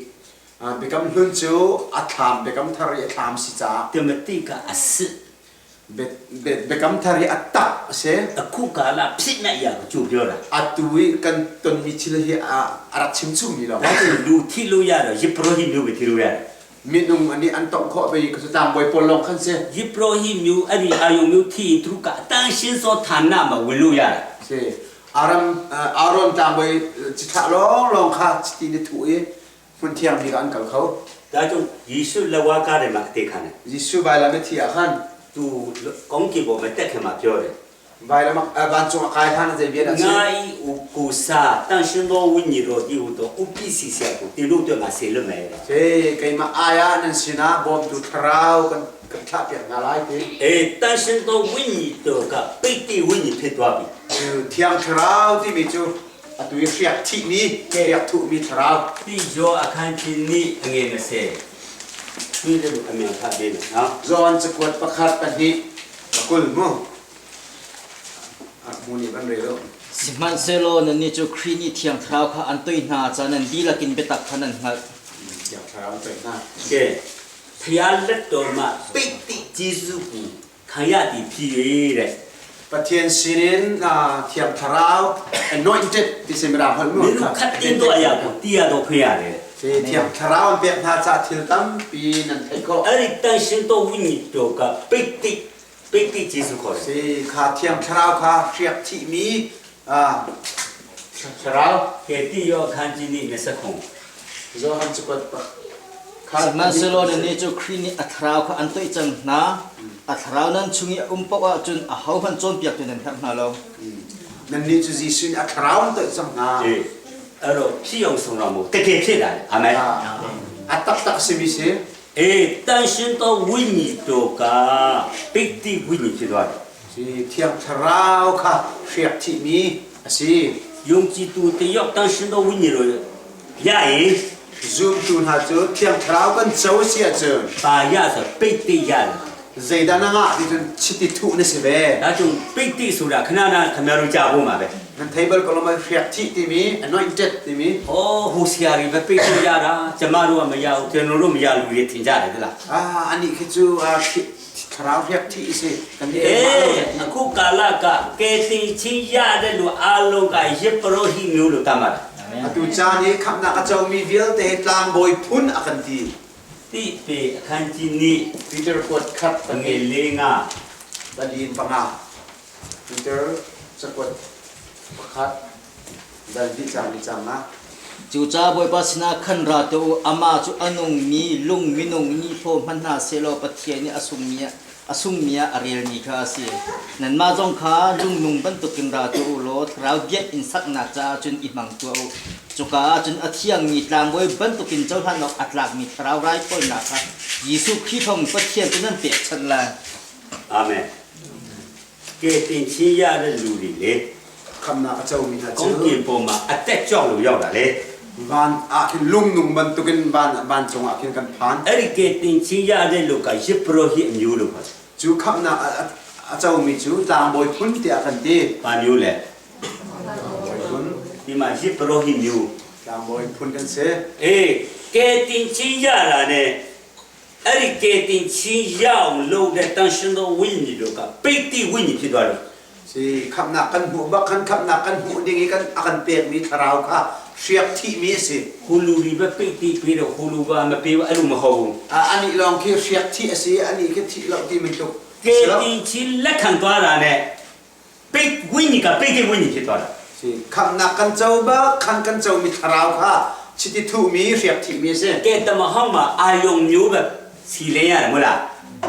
Biakam Hlun cu a thlam, Biakam Thar i a thlam si caah တမတိကအစ် Biakam Thar hi a tak a si. အခုကာလဖြစ်မဲ့အရာကိုကြိုပြောတာ Atu i kan tonmi thil hi a rak chim chungmi lawng. ဒါဆိုလူထိလို့ရတော့ယပရောဟိမျိုးပဲထိလို့ရတယ် Minung ani an tongh khawh ve i tlangbawi pawl lawng khan si. ယပရောဟိမျိုးအဲ့ဒီအာယုံမျိုးထိရင်သူတို့ကအတန်းရှင်းသောဌာနမှာဝင်လို့ရတယ် Si. Aram Aaron tlangbawi cithlah lawnglawng kha chiti nih thuh i hmun thiang bik ah an kal kho. ဒါကြောင့်ယေရှုလက်ဝါးကားတယ်မှာအသေးခံတယ် Jesuh vailam a thih ah khan သူကောင်းကင်ဘုံမှာတက်ခင်မှာပြောတယ် vailam ah vancung a kai hlan ah zei bia dah a ငါ chim? ဤဥကိုစာတန်ရှင်းသောဝိညာဉ်တော်ဒီဟူသောဥပိစီဆရာကိုတင်လို့အတွက်ငါဆေလွတ်မယ်တဲ့ Si keimah ai ah nan sinah bawmtu thlarau kan kan thlahpiak hna lai ti. အေးတန်ရှင်းသောဝိညာဉ်တော်ကပိဋိဝိညာဉ်ဖြစ်သွားပြီ Cu Thiang Thlarau timi cu atu i hriak thihmi, hriak thuhmi thlarau. တိယောအခန်းကြီးနိအငယ်20ဒီလိုအမြန်ဖတ်ပေးမယ်နော် John cakuat pakhat pahnih pakul mu. Ah, mu nih kan rel lo. Sihmanhsehlaw nannih cu Khrih nih Thiang Thlarau kha an toih hna caah nan dihlak in biatak kha nan hngalh. Thiang Thlarau an toih hna. ကဲဖျားလက်တော်မှာပိဋိဂျေစုကိုခံရသည်ဖြစ်၍တဲ့ Pathian sinin Thiang Thlarau anointed ti si Mirang holh mu. မင်းတို့ခတ်တင်းတော့အရာကိုတီးရတော့ခွင့်ရတယ် Si Thiang Thlarau an pek hna caah thil tampi nan theih khawh. အဲ့ဒီတန်ရှင်းတော်ဝိညာဉ်တော်ကပိဋိပိဋိဂျေစုခေါ်တယ် Si kha Thiang Thlarau kha hriak thihmi thlarau ကဲတိယောအခန်းကြီးနိ20ခု Johan cakuat pakhat Sihmanhsehlaw nannih cu Khrih nih a thlarau kha an toih cang hna. A thlarau nan chung i a um paoh ahcun ahohmanh cawnpiaktu nan herh hna lo. Nannih cu Jesuh nih a thlarau an toih cang hna. အေးအဲ့တော့ဖြစ်အောင်ဆောင်တော်မူတကယ်ဖြစ်လာတယ်အာမင် A taktak simi si. အေးတန်ရှင်းတော်ဝိညာဉ်တော်ကပိဋိဝိညာဉ်ဖြစ်သွားတယ် Si Thiang Thlarau kha hriak thihmi a si. ယုံကြည်သူတယောက်တန်ရှင်းတော်ဝိညာဉ်တော်ရရင် Zumtu hna cu Thiang Thlarau kan co si ahcun ပါရဆိုပိဋိရတယ် Zeidah na ngah ti cun chiti thuh na si ve. ဒါကြောင့်ပိတ်တိဆိုတာခဏနာခမရတို့ကြားဖို့မှာပဲ Nan thei bal ko lo ma hriak thih timi anointed timi ။ဟောဟိုဆရာတွေပဲပိတ်လို့ရတာကျမတို့ကမရဘူးကျွန်တော်တို့မရလူတွေထင်ကြတယ်သလား ah ani khi cu thlarau hriak thih a si kan ။အေးအခုကာလကကဲတင်ချင်းရတဲ့လူအလုံးကယစ်ပရောဟိမျိုးလို့တတ်မှာလား Atu caan i khamhnak a comi vialte hi tlangbawi phun a kan ti. ။တိပေအခန်းကြီးနိ Peter kuat khat ငယ်လေးငါ palin panga. Peter cakuat pakhat dal di cang di cang na. Cucaah Bawipa sinah khan ra tuah u, amah cu a nungmi lung minung nih hlaw hmanh hna sehlaw Pathian nih a sungmi ah a relmi kha a si. Nanmah zong kha lungnung bantukin ra tuah u law thlarau biak in saknak caah cun i hmang tuah u. Cuka ah cun a thiangmi tlangbawi bantukin cohlan awk a tlakmi thlarau raithawinak kha Jesuh Khrih thawng Pathian cu nan pekchanh lai. အာမင်။ကဲတင်ချင်းရတဲ့လူတွေလေ Khamhnak a comi hna ကောင်းက cu င်ပေါ်မှာအသက်ကြောက်လို့ရောက်တာလေ van ah khin lungnung bantukin van vancung ah khin kan phan. အဲ့ဒီကဲတင်ချင်းရတဲ့လူကယစ်ပရောဟိအမျိုးလို့ခေါ်တယ် Cu khamhnak a comi cu tlangbawi phun tiah kan ti. ။ဘာမျိုးလဲ Tlangbawi phun, ။ဒီမှာယစ်ပရောဟိမျိုး tlangbawi phun kan si. အေးကဲတင်ချင်းရတာနဲ့အဲ့ဒီကဲတင်ချင်းရအောင်လုပ်တဲ့တန်ရှင်တော်ဝိညာဉ်တို့ကပိဋိဝိညာဉ်ဖြစ်သွားတယ် Si khamhnak kan hmuh bak khan khamhnak kan hmuh ding i kan a kan pekmi thlarau kha hriak thihmi a si. ဟိုလူတွေပဲပိဋိပေးတော့ဟိုလူကမပေးဘူးအဲ့လိုမဟုတ်ဘူး Ani lawng khi hriak thih a si, ani khi thih lo ti bantuk. ကဲတင်ချင်းလက်ခံသွားတာနဲ့ပိတ်ဝိညာဉ်ကပိဋိဝိညာဉ်ဖြစ်သွားတာ Si khamhnak kan co bak khan kan comi thlarau kha chiti thuhmi hriak thihmi a si. ကဲတမဟောင်းမှာအာယုံမျိုးပဲစီလင်းရတယ်မဟုတ်လား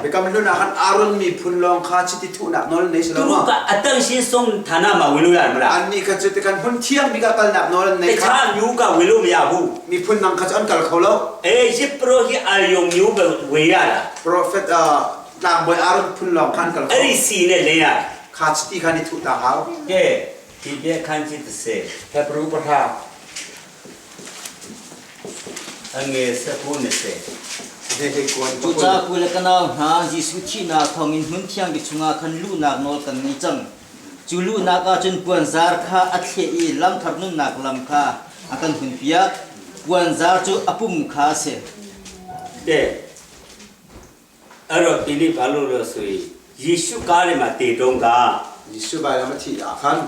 Biakam hlun ah khan Aaron miphun lawng kha chiti thuhnak nawl an nei si သူ lo maw? တို့ကအတန်ရှင်းဆုံးဌာနမှာဝင်လို့ရတယ်မလား Annih kha cu tikan hmun thiang bik ah kalnak nawl an တ nei ခြား kha. မျိုးကဝင်လို့မရဘူး Miphun dang kha cu an kal kho lo. အေးယစ်ပရောဟိအာယုံမျိုးပဲဝင်ရတာ Prophet tlangbawi Aaron phun lawng kha an kal အဲ့ kho. ဒီစီနဲ့လင်းရတယ် Kha chiti kha ni thuh ta hau. ကဲဒီပြခန်းကြီး30 Hebrew pahra အငယ်19 20 he he kuan Cucaah u le ka nau hna, Jesuh thihnak thawngin hmun thiang bik chungah khan luhnak nawl kan ngei cang. Cu luhnak ah cun puanzar kha a thleh i lamthar nunnak lam kha a kan hunpiak. Puanzar cu a pum kha a si. ကဲအဲ့တော့ဒီနေ့ဘာလို့လဲဆိုရင်ယေရှုကားထဲမှာတည်တုံးက Jesuh vailam a thih ah khan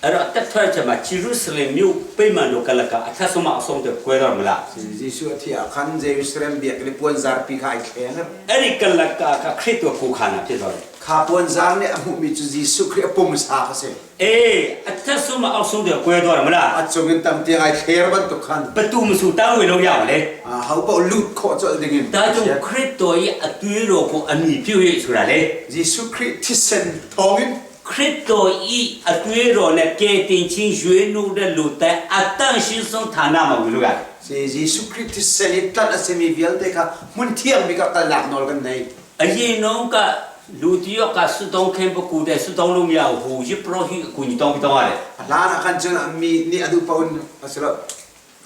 အဲ့တော့တက်ထွက်ချက်မှာဂျေရုဆလင်မြို့ပိတ်မှန်တို့ကလကအထက်ဆုံးမအဆုံးတဲ့ကွဲတော့မလား Jesuh a thih ah khan Jerusalem biakinn i puanzarpi kha ai thleng. အဲ့ဒီကလကကခရစ်တော်ကိုခန္ဓာဖြစ်သွားတယ် Kha puanzar nih a hmuhmi cu Jesuh Khrih a pumsa kha si. အေးအထက်ဆုံးမအောက်ဆုံးတဲ့ကွဲသွားတယ်မလား A cung in tam tiang ai thler bantuk khan ဘသူမဆိုတောင်းဝင်လို့ရအောင်လေ ho paoh lut khawh colh dingin. ဒါကြောင့်ခရစ်တော်ရဲ့အသွေးတော်ကိုအမိပြုရဆိုတာလေ Jesuh Khrih thisen thawngin ခရစ်တော်ဤအသွေးတော်နဲ့ကယ်တင်ခြင်းရွေးနှုတ်တဲ့လူတဲ့အတန့်ရှင်းဆုံးဌာနမှာဝင်လို့ရတယ် si Jesuh Khrih thisen i tlanh a simi vialte kha hmun thiang bik ah kalnak nawl kan nei. အရင်တော့ကလူတယောက်ကစွတောင်းခင်ပကူတဲ့စွတောင်းလို့မရဘူးဟိုရပရောဟိအကူကြီးတောင်းပြီးတောင်းရတယ် A hlan ah khan cun mi nih a duh paoh in a si lo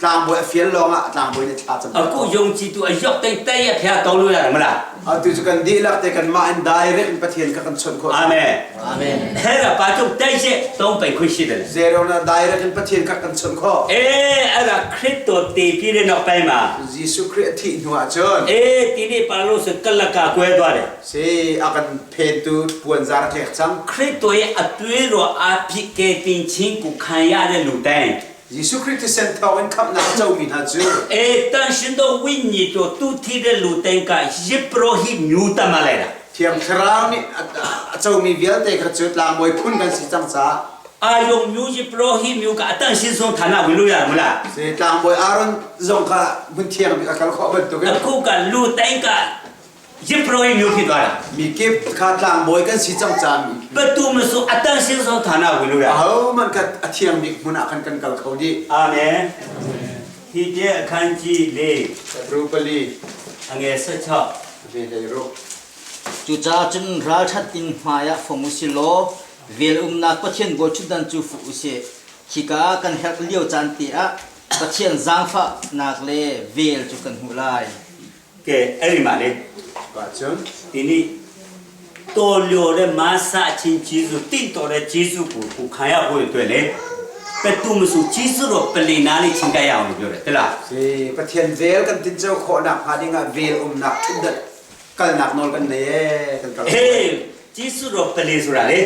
tlangbawi a fial lawngah tlangbawi nih thla cam. အခုယုံကြည်သူအယောက်တိုင်းတဲ့ရဖျားတောင်းလို့ရတယ်မလား Atu cu kan dihlak te kanmah in direct in Pathian kha kan chawnh khawh. အာမင် Amen. အဲ့ဒါဘာကြောင့်တဲ့ရက်တောင်းပိုင်ခွင့်ရှိတယ်လဲ Zero na direct in Pathian kha kan chawnh khawh. အေးအဲ့ဒါခရစ်တော်တည်ပြီးတဲ့နောက်ပိုင်းမှာ Jesuh Khrih a thih hnu ah cun အေးဒီနေ့ပါလို့ဆိုကလကကွဲသွားတယ် si a kan phentu puanzar a tlek cang. ခရစ်တော်ရဲ့အသွေးတော်အဖြစ်ကယ်တင်ခြင်းကိုခံရတဲ့လူတိုင်း Jesuh Khrih thisen thawngin khamhnak a comi hna cu အေးတန်ရှင်တော်ဝိညာဉ်တော်သူထီတဲ့လူတိုင်းကယေဘရဟိမျိုးတမလိုက်တာ Thiang Thlarau nih a comi vialte kha cu tlangbawi phun kan si cang caah အာယုံမျိုးယေဘရဟိမျိုးကအတန်ရှင်ဆုံးဌာနဝင်လို့ရတယ်မလား si tlangbawi Aaron zong kha hmun thiang bik a kal khawh bantukin အခုကလူတိုင်းကယေဘရဟိမျိုးဖြစ်သွားတာ mikip kha tlangbawi kan si cang caah mi ဘယ်သူမဆိုအတန်ရှင်ဆုံးဌာနဝင်လို့ရတယ် ahohmanh kha a thiang bik hmun ah khan kan kal kho dih. အာမင်ဒီပြအခန်းကြီးလေး Hebrew pali အငယ်16 ve hlei ruk. Cucaah cun ralṭhat in hmaiah fong u si law vel umnak Pathian bawiṭhutdan cu fuh u sih. Khika ah kan herh lio caan te ah Pathian zaangfahnak le vel cu kan hmuh lai. ကဲအဲ့ဒီမှာလေ Pa cun ဒီနေ့ တော်လျော်တဲ့မဆာချင်းဂျေစုတင့်တော်တဲ့ဂျေစုကိုကိုခံရဖို့အတွက်လေဘယ်သူမဆိုဂျေစုတော်ပလင်နာလေးချင်းကြရအောင်လို့ပြောတယ်ဟုတ်လား Si Pathian vel kan tin cheu khawh nak hnga ding ah vel umnak ṭhutdat kalnak nawl kan nei ee kan kal. ဟေးဂျေစုတော်ပလင်ဆိုတာလေ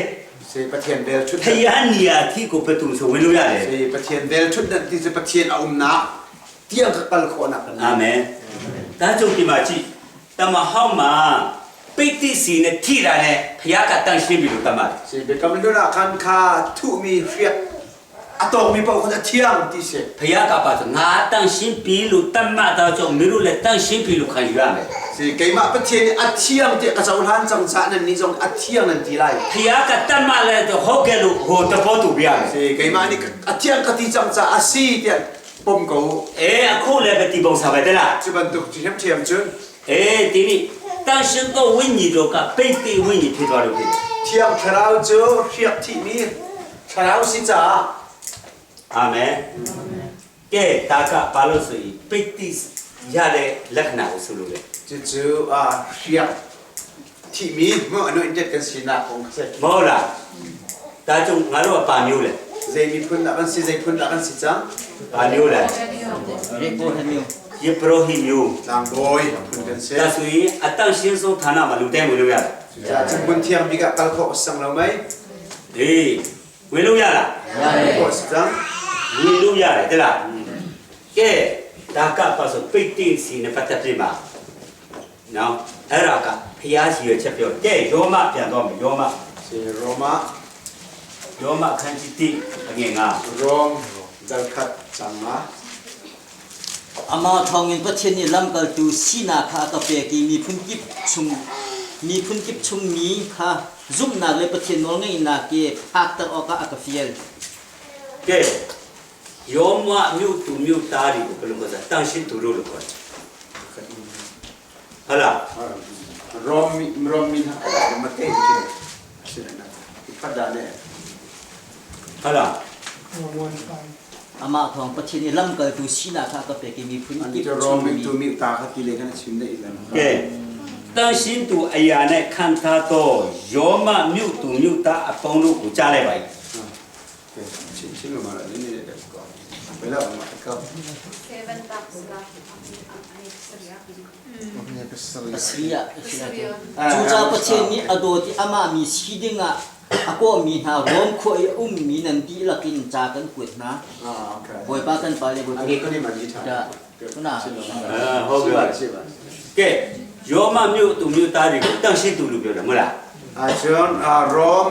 Si Pathian vel ဖ ṭhutdat. ယားနီယာတိကိုဘယ်သူမဆိုဝင်လို့ရတယ် Si Pathian vel ṭhutdat ti cu Pathian a umnak tiang ka kal khawh nak kan အာမင်ဒါကြောင့်ဒီမှာကြည့်တမဟောင်းမှာပိဋိစီနဲ့ထိတာနဲ့ဖယားကတန့်ရှင်းပြီလို့တတ်ပါတယ် Si biakam hlun ah khan kha thuhmi hriak a tawngmi paoh khan a thiang ti si. ဖယားကပါဆိုငါတန့်ရှင်းပြီလို့တတ်မှတ်တော့ကြောင့်မင်းတို့လည်းတန့်ရှင်းပြီလို့ခံယူရမယ် Si keimah Pathian nih a thiang tiah ka cohlan cang caah nannih zong a thiang nan ti lai. ဖယားကတတ်မှလည်းတော့ဟုတ်ကဲ့လို့ဟိုတဘောတူပြရမယ် Si keimah nih a thiang ka ti cang caah a si tiah pom ko. အေးအခုလည်းပဲဒီပုံစံပဲတဲ့လား Cu bantuk ṭhiamṭhiam cun အေးဒီနေ့တန့်ရှင်းတော့ဝိညာဉ်တော်ကပိဋိဝိညာဉ်ဖြစ်သွားလို့ဖြစ်တယ် Thiang Thlarau cu hriak thihmi thlarau si caah အာမင်ကဲဒါကဘာလို့ဆိုရင်ပိဋိရတဲ့လက္ခဏာကိုဆိုလို့လေ cucu hriak thihmi mu anointed kan sinak kong a si. မဟုတ်လားဒါကြောင့်ငါတို့ကပါမျိုးလေ Zei miphun dah kan si, zei phun dah kan si cang? ပါမျိုးလေ Repo ယေဘရဟိမျိုး Tlangbawi phun kan si. ဒါဆိုရင်အတန့်ရှင်းဆုံးဌာနမှာလူတိုင်းဝင်လို့ရတယ် Cucaah cun hmun thiang bik ah kal khawh a si cang lo mei? ဟေးဝင်လို့ရလား Kal khawh a si cang. ဝင်လို့ရတယ်တဲ့လားကဲဒါကပါဆိုပိတ်တင်စီနဲ့ပတ်သက်ပြပါနော်အဲ့ဒါကဖျားစီရချက်ပြောကဲယောမပြန်တော့မယ်ယောမ Si Roma, ယောမခန်းကြီးတိအငယ်ငါ Rom dal khat cang ma. Amah thawngin Pathian nih lamkaltu sinak kha a ka pek i miphun kip chung miphun kip chungmi kha zumhnak le Pathian nawlngeihnak i phakter awkah a ka fial. ကဲယောမမြို့သူမြို့သားတွေကိုဘယ်လိုခေါ်လဲတန့်ရှင်းသူတို့လို့ခေါ်တယ်ဟုတ်လား Rom Rom min ha ma te ti. Si na. Ipat da ne. ဟုတ်လား Amah thawng Pathian nih lamkaltu sinak kha a ka pek i miphun An kip ti Rom min chungmi tu mi ta kha ti le kan chim dei lan. ကဲတန့်ရှင်းသူအရာနဲ့ခံထားတော့ယောမမြို့သူမြို့သားအပေါင်းတို့ကိုကြားလိုက်ပါ၏ Chin chin lo ma la ni ne de ko. Bela ma ka. Seven bucks lang. Ang Assyria Assyria Cucaah Pathian nih a dawt i amah mi si dingah a kawhmi hna Rom khua i a ummi nan dihlak in ca kan kuat hna. Ah okay. Bawipa kan pa le Bawipa Age ko ni ma ji tha. Da. Kuna. ဟုတ်ပြီပါ Si ba. ကဲယောမမြို့သူမြို့သားတွေကိုတန့်ရှင်းသူလို့ပြောတယ်မဟုတ်လား Ah chon Rom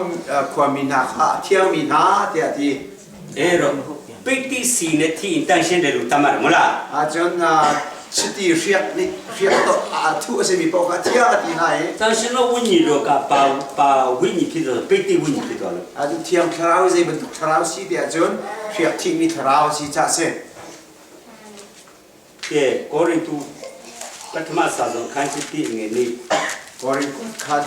khwa mi na kha thiang mi na ti ti. အဲ့တော့ပိဋိစီနဲ့ထိရင်တန့်ရှင်းတယ်လို့တတ်မှတ်တယ်မဟုတ်လား Ah chon chiti hriak ni hriak to a thu a si mi pau kha thiang a ti na e. တန့်ရှင်းတော့ဝိညာဉ်တော်ကပါပါဝိညာဉ်ဖြစ်တော့ပိဋိဝိညာဉ်ဖြစ်သွားလို့ A tu thiang thlarau zei bantuk thlarau si ti ahcun hriak thihmi thlarau si ca si. ကဲကောရိန္သုပထမစာဆုံးခန်းကြီး1ငယ်လေး Korin khat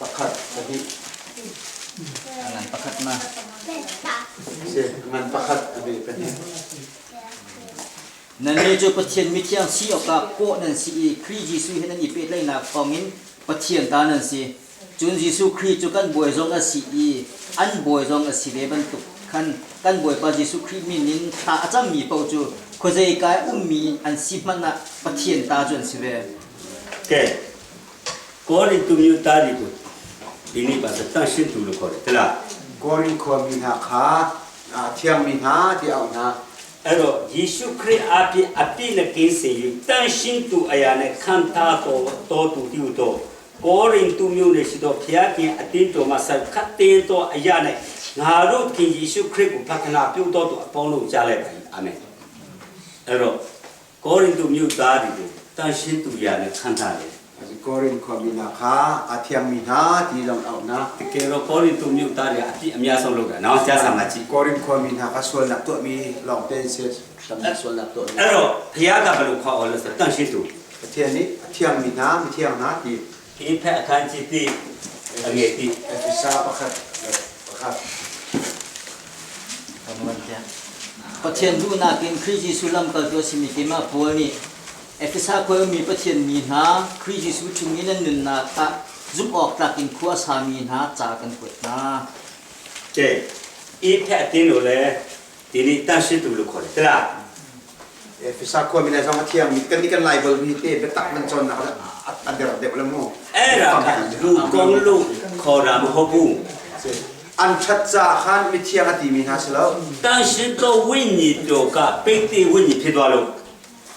pakhat pahnih Ngan pakhat na. si ngan pakhat abi pahnih. Nannih cu Pathian mithiang si awkah kawh nan si i Khrih Jesuh he nan i pehtlaihnak thawngin Pathian ta nan si. Cun Jesuh Khrih cu kan bawi zong a si i an bawi zong a si ve bantuk khan kan Bawipa Jesuh Khrih min in thla a cammi paoh cu khuazei ka i ummi an si hmanh ah Pathian ta cu an si ve. ကဲကောရိန္သုမြို့သားတွေကိုဒီနေ့ပါဆိုတန့်ရှင်းသူလို့ခေါ်တယ်ဟုတ်လား Korin khua mi hna kha thiang mi hna ti au hna. အဲ့တော့ယေရှုခရစ်အပြည့်အပြည့်နဲ့ကင်းစင်၍တန်ရှင်းသူအရာနဲ့ခံထားတော်တော်သူတူတော်ကောရိန္သုမြို့နယ်ရှိသောဘုရားခင်အတင်းတော်မှာဆက်ခတ်တင်းတော်အရာနဲ့ငါတို့ခင်ယေရှုခရစ်ကိုဖခင်နာပြုတော်သူအပေါင်းတို့ကြားလိုက်ပါ၏အာမင်အဲ့တော့ကောရိန္သုမြို့သားတွေကိုတန်ရှင်းသူအရာနဲ့ခံထားတယ် Korin khua mi hna kha a thiang mi hna ti zong au hna. တကယ်တော့ကောရိန္သုမြို့သားတွေအပြည့်အများဆုံးလုပ်တာနော်ကြားစာမှာကြည့် Korin khua mi hna kha sualnak tuahmi lawng te si tam sualnak tuahmi. အဲ့တော့ဘုရားကဘယ်လိုခေါ်အောင်လဲဆိုတန်ရှင်းသူ Pathian nih a thiang mi hna mi thiang hna ti ဒီဖက်အခန်းကြီးတိအငယ်တိ Efesa pakhat pakhat. Pathian duhnak in Khrih Jesuh lamkaltu a simi keimah Paul nih Efesa khua ummi Pathian mi hna Khrih Jesuh chung i nan nunnak ah Zumh awk tlak in khua a sami hna ca kan kuat hna. ကဲအေးဖက်တင်းလို့လဲဒီနေ့တန့်ရှင်းသူလို့ခေါ်တယ်တလား Efesa khuami le zong a thiangmi kan nih kan Laibal mi te biatak nan cawnnak le a der deuh le mu. အဲ့ဒါကလူကုန်းလို့ခေါ်တာမဟုတ်ဘူး An ṭhat ca khan mithiang a timi hna si lo. တန့်ရှင်းသောဝိညာဉ်တော်ကပိတ်တိဝိညာဉ်ဖြစ်သွားလို့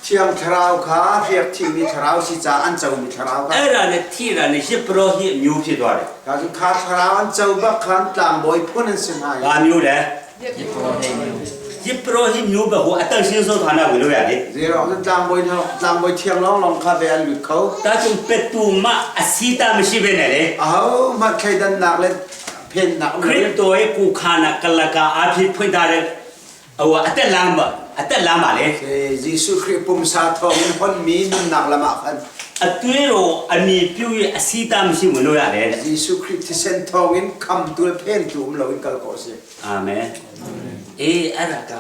Thiang Thlarau kha riak thimi Thlarau si ca an comi Thlarau kha. အဲ့ဒါနဲ့ထိတာနဲ့ရစ်ပရောဟိမျိုးဖြစ်သွားတယ် Ka cun kha Thlarau an co bak khan tlangbawi phun an si hna ။ဘာ i မျိုးလဲ ယပရောဟိမျိုး ရစ်ပရောဟိမျိုးပဲဟိုအတန့်ရှင်းဆုံးဌာနဝင်လို့ရတယ် Zeirong cun tlangbawi hna tlangbawi thiang lawnglawng kha ve an lut kho. ။ဒါကြောင့်ပတူမအစီတာမရှိပဲနဲ့လေ Ahohmanh thleidannak le phennak um ခရ loin စ်တော်ရဲ့ကိုခန္ဓာကလကာအဖြစ်ဖွင့်ထားတဲ့ဟိုအသက်လမ်းပါအသက်လမ်းပါလေ Jesuh Khrih pumsa thawngin honmi nunnak lam ah khan အသွေးတော်အမိပြုရဲ့အစီတာမရှိဝင်လို့ရတယ်တဲ့ Jesuh Khrih thisen thawngin khamtu le phentu um loin kal khawh a si. အာမင်အေးအဲ့ဒါက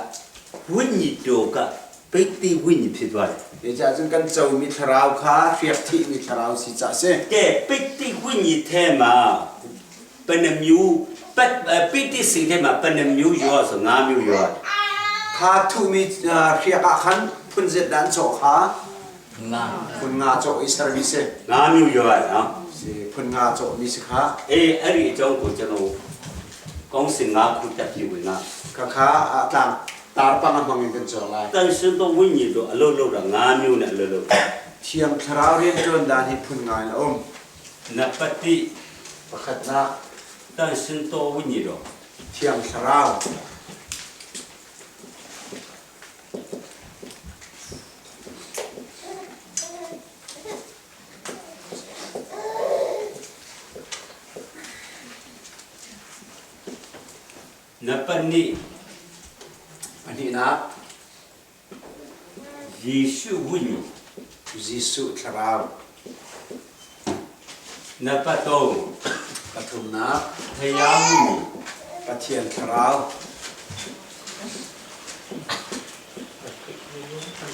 ဝိညာဉ်တော်ကပိတ်တိဝိညာဉ်ဖြစ်သွားတယ် Zeicah cun kan comi thlarau kha hriak thihmi thlarau si caah a si. ကဲပိတ်တိဝိညာဉ်ထဲမှာဘယ်နှမျိုးပတ်ပိတ်တိစိတ်ထဲမှာဘယ်နှမျိုးရောဆို၅မျိုးရော Kha thuhmi hriak ah khan phun zet dah an cawh kha ငါ phun nga cawh i sermi si. ၅မျိုးရောရတယ်နော် Si phun nga cawhmi si kha. အေးအဲ့ဒီအကြောင်းကိုကျွန်တော်ကောင်းစင်၅ခုတက်ပြီးဝင်လာ Khakha a tlang tar pang a hmang in kan cawk lai. တန်ရှင်တော်ဝိညာဉ်တော်အလုပ်လုပ်တာ၅မျိုးနဲ့အလုပ်လုပ် Thiang thlarau rianṭuan dan hi phun nga in a um. နံပါတ်1 Pakhatnak တန်ရှင်တော်ဝိညာဉ်တော် thiang thlarau နံပါတ်2 pahnihnak ယေရှုဝိညာဉ် Jesuh thlarau နံပါတ်3 pathumnak ဖယားဝိညာဉ် Pathian thlarau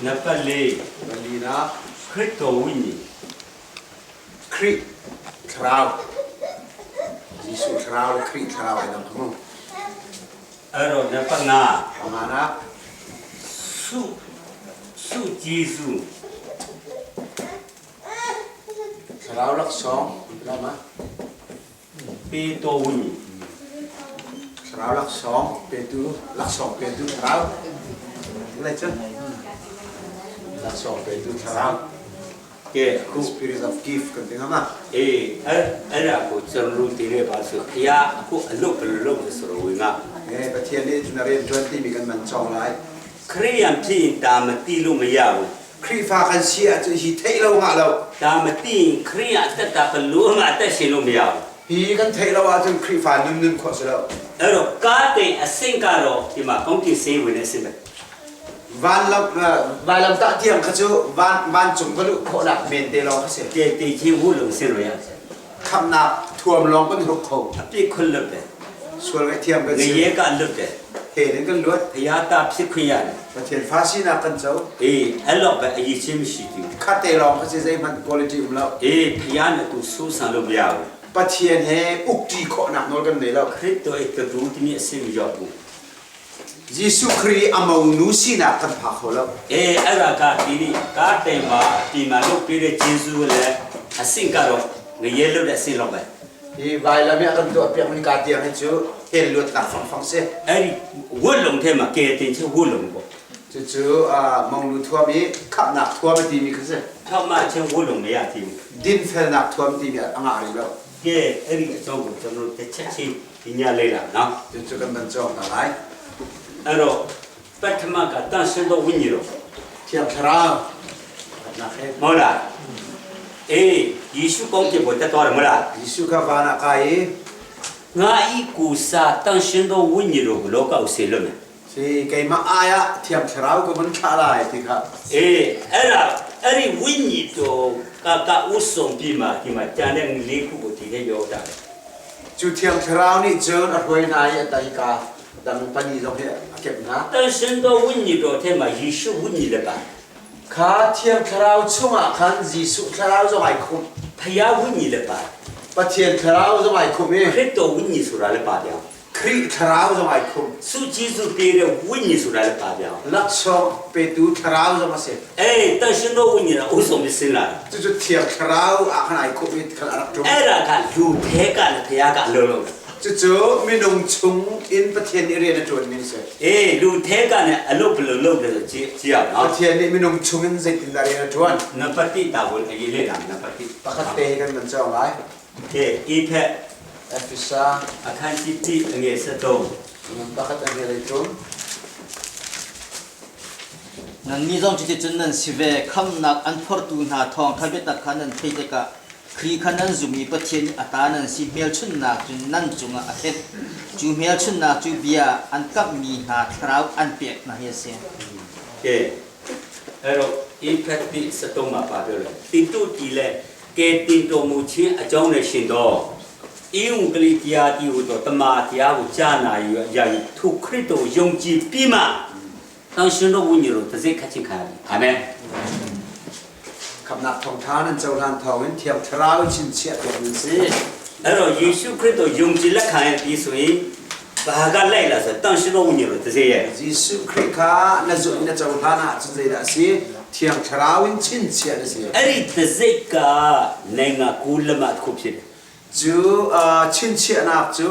နံပါတ်4 palinak ခရစ်တော်ဝိညာဉ် Khrih thlarau Jesuh thlarau le Khrih thlarau ai dang mu. အဲ့တော့နံပါတ်5 Panganak စုစုဂျေစု thlarau laksawng lama ပေတော်ဝိညာဉ် thlarau laksawng petu laksawng petu thlarau lai chun laksawng petu thlarau ကဲအခု spirit of gift kan ti ngama အေးအဲ့အဲ့ဒါကိုကျွန်တော်တို့တင်ရပါဆိုဖယားအခုအလုပ်ဘယ်လိုလုပ်လဲဆိုတော့ဝင်က eh Pathian nih na rian tuan ti mi kan man chong lai ခရိယန်ဖြစ်ရင်ဒါမတိလို့မရဘူး Khrihfa kan si ahcun hi theih lo ngah lo ဒါမတိရင်ခရိယန်အသက်တာဘယ်လို့မှအသက်ရှင်လို့မရဘူး hi kan theih lo ahcun Khrihfa nun nun khawh si lo အဲ့တော့ကားတင်အဆင့်ကတော့ဒီမှာကောင်းကင်ဆေးဝင်တဲ့အဆင့်ပဲ van lam van lam ta tiang kha chu van van cung ka lu khawh nak men te lawng kha si ကဲတေချင်းဝုလုံဆင်းလို့ရတယ် khamnak thuam lawng kan hruk kho အပြစ်ခွင့်လွတ်တယ် sual ngai thiam kan si ငရဲကလွတ်တယ် he nin kan luat ဖယားသားဖြစ်ခွင့်ရတယ် Pathian fa sinak kan co အေးအဲ့တော့ပဲအရေးချင်းမရှိသေးဘူး kha te lawng kha si zeihmanh quality um lo အေးဖယားနဲ့သူစူးစံလို့မရဘူး Pathian he ukṭi khawhnak nawl kan nei lo ခရစ်တော်ရဲ့တူတည်းအဆင့်မရောက်ဘူး Jesuh Khrih a monu sinak kan phak kho lo အေးအဲ့ဒါကဒီနေ့ကားတင်မှာဒီမှာလုပ်ပေးတဲ့ဂျေဇုလည်းအဆင့်ကတော့ငရဲလွတ်တဲ့အဆင့်တော့ပဲ Hi vailam i a kan tuah piakmi ka tiang hi cu hell luatnak fangfang si. အဲ့ဒီဝတ်လုံထဲမှာကဲတင်ချက်ဝတ်လုံပေါ့ Cucu monglu thuam i khamhnak thuam a timi kha si. ထောက်မချင်းဝတ်လုံမရသေးဘူး Dinfelnak thuam timi a ngah rih lo. ကဲအဲ့ဒီအကြောင်းကိုကျွန်တော်တစ်ချက်ချင်းဒီညလေးလာနော် Cucu kan van cawk hna lai. အဲ့တော့ပထမကတန်ရှင်တော်ဝိညာဉ်တော် Thiang Thlarau. Khamhnak he. မဟုတ်လားအေးယေရှုကောင်းကင်ဘုတက်တော်တယ်မဟုတ်လား Jesuh kha van ah kai i ငါဤကူစာတန်ရှင်တော်ဝိညာဉ်တော်ကိုလောကကိုဆေလွတ်မယ် si keimah ai ah Thiang Thlarau ka van thlah lai ti kha. အေးအဲ့ဒါအဲ့ဒီဝိညာဉ်တော်ကကဥဆောင်ပြီးမှဒီမှာကြံတဲ့လေးခုကိုဒီထဲရောက်တာတယ် Cu Thiang Thlarau nih cun a hruai hna i a tai ka dang pani zong hi a kemh hna. တန်ရှင်တော်ဝိညာဉ်တော်ထဲမှာယေရှုဝိညာဉ်လည်းပါ Kha Thiang Thlarau chungah khan Jesuh Thlarau zong ai khumh. ဖယားဝိညာဉ်လည်းပါ Pathian thlarau zong ai khum i ခရစ်တော်ဝိညာဉ်ဆိုတာလည်းပါပြောင်း Khrih thlarau zong ai khum. စုဂျေစုပေးတဲ့ဝိညာဉ်ဆိုတာလည်းပါပြောင်း Laksawng petu thlarau zong a si. အေးတရှင်တော်ဝိညာဉ်ကအုပ်ဆုံးပြီးဆင်းလာတယ် Cucu thiang thlarau ah khan ai khum i khan a rak ṭum. အဲ့ဒါကလူထဲကလည်းဖခင်ကအလုံးလုံးတယ် Cucu minung chung in Pathian nih rian a ṭuan ning si. အေးလူထဲကလည်းအလုပ်ဘယ်လိုလုပ်တယ်ဆိုကြည့်ကြည့်အောင်နော် Pathian nih minung chung in zeitindah rian a ṭuan? နံပါတ်1တာဝန်အရေးလေးတာနံပါတ် Pakhat te kan van cawng lai. 1ကဲအေဖက် Efesa အခန်းကြီး1အငယ်73 pakhat ang helai tum. Nannih zong cuticun nan si ve. Khamhnak an phortu hna thawngṭha biatak kha nan theih tikah Khrih kha nan zum i Pathian nih a ta nan si hmelchunhnak cu nan cungah a khenh. Cu hmelchunhnak cu bia an kamhmi hna thlarau an pek hna hi a si. ကဲအဲ့တော့အေဖက်တိ73မှာပါပြောတယ်တင်တုတီလဲကဲတင်တော်မူခြင်းအကြောင်းနဲ့ရှင်တော့ဧဝံဂေလိတရားတီဟူသောတမန်တရားကိုကြားနာယူရယူသူခရစ်တော်ယုံကြည်ပြီးမှတန်ရှင်တော်ဝိညာဉ်တော်တစ်စိတ်ခတ်ချင်းခံရတယ်အာမင် Khamnak thawngṭha nan cohlan thawngin thiang thlarau chinchiah piak nan si. အဲ့တော့ယေရှုခရစ်တော်ယုံကြည်လက်ခံရပြီးဆိုရင်ဘာကလိုက်လာဆိုတန်ရှင်တော်ဝိညာဉ်တော်တစ်စိတ်ရဲ့ Jesuh Khrih kha na zumh in na cohlan ahcun zeidah a si? Thiang thlarau in chinchiah na si. အဲ့ဒီတစ်စိတ်ကနိုင်ငံကူးလက်မတစ်ခုဖြစ်တယ် Cu chinchiahnak cu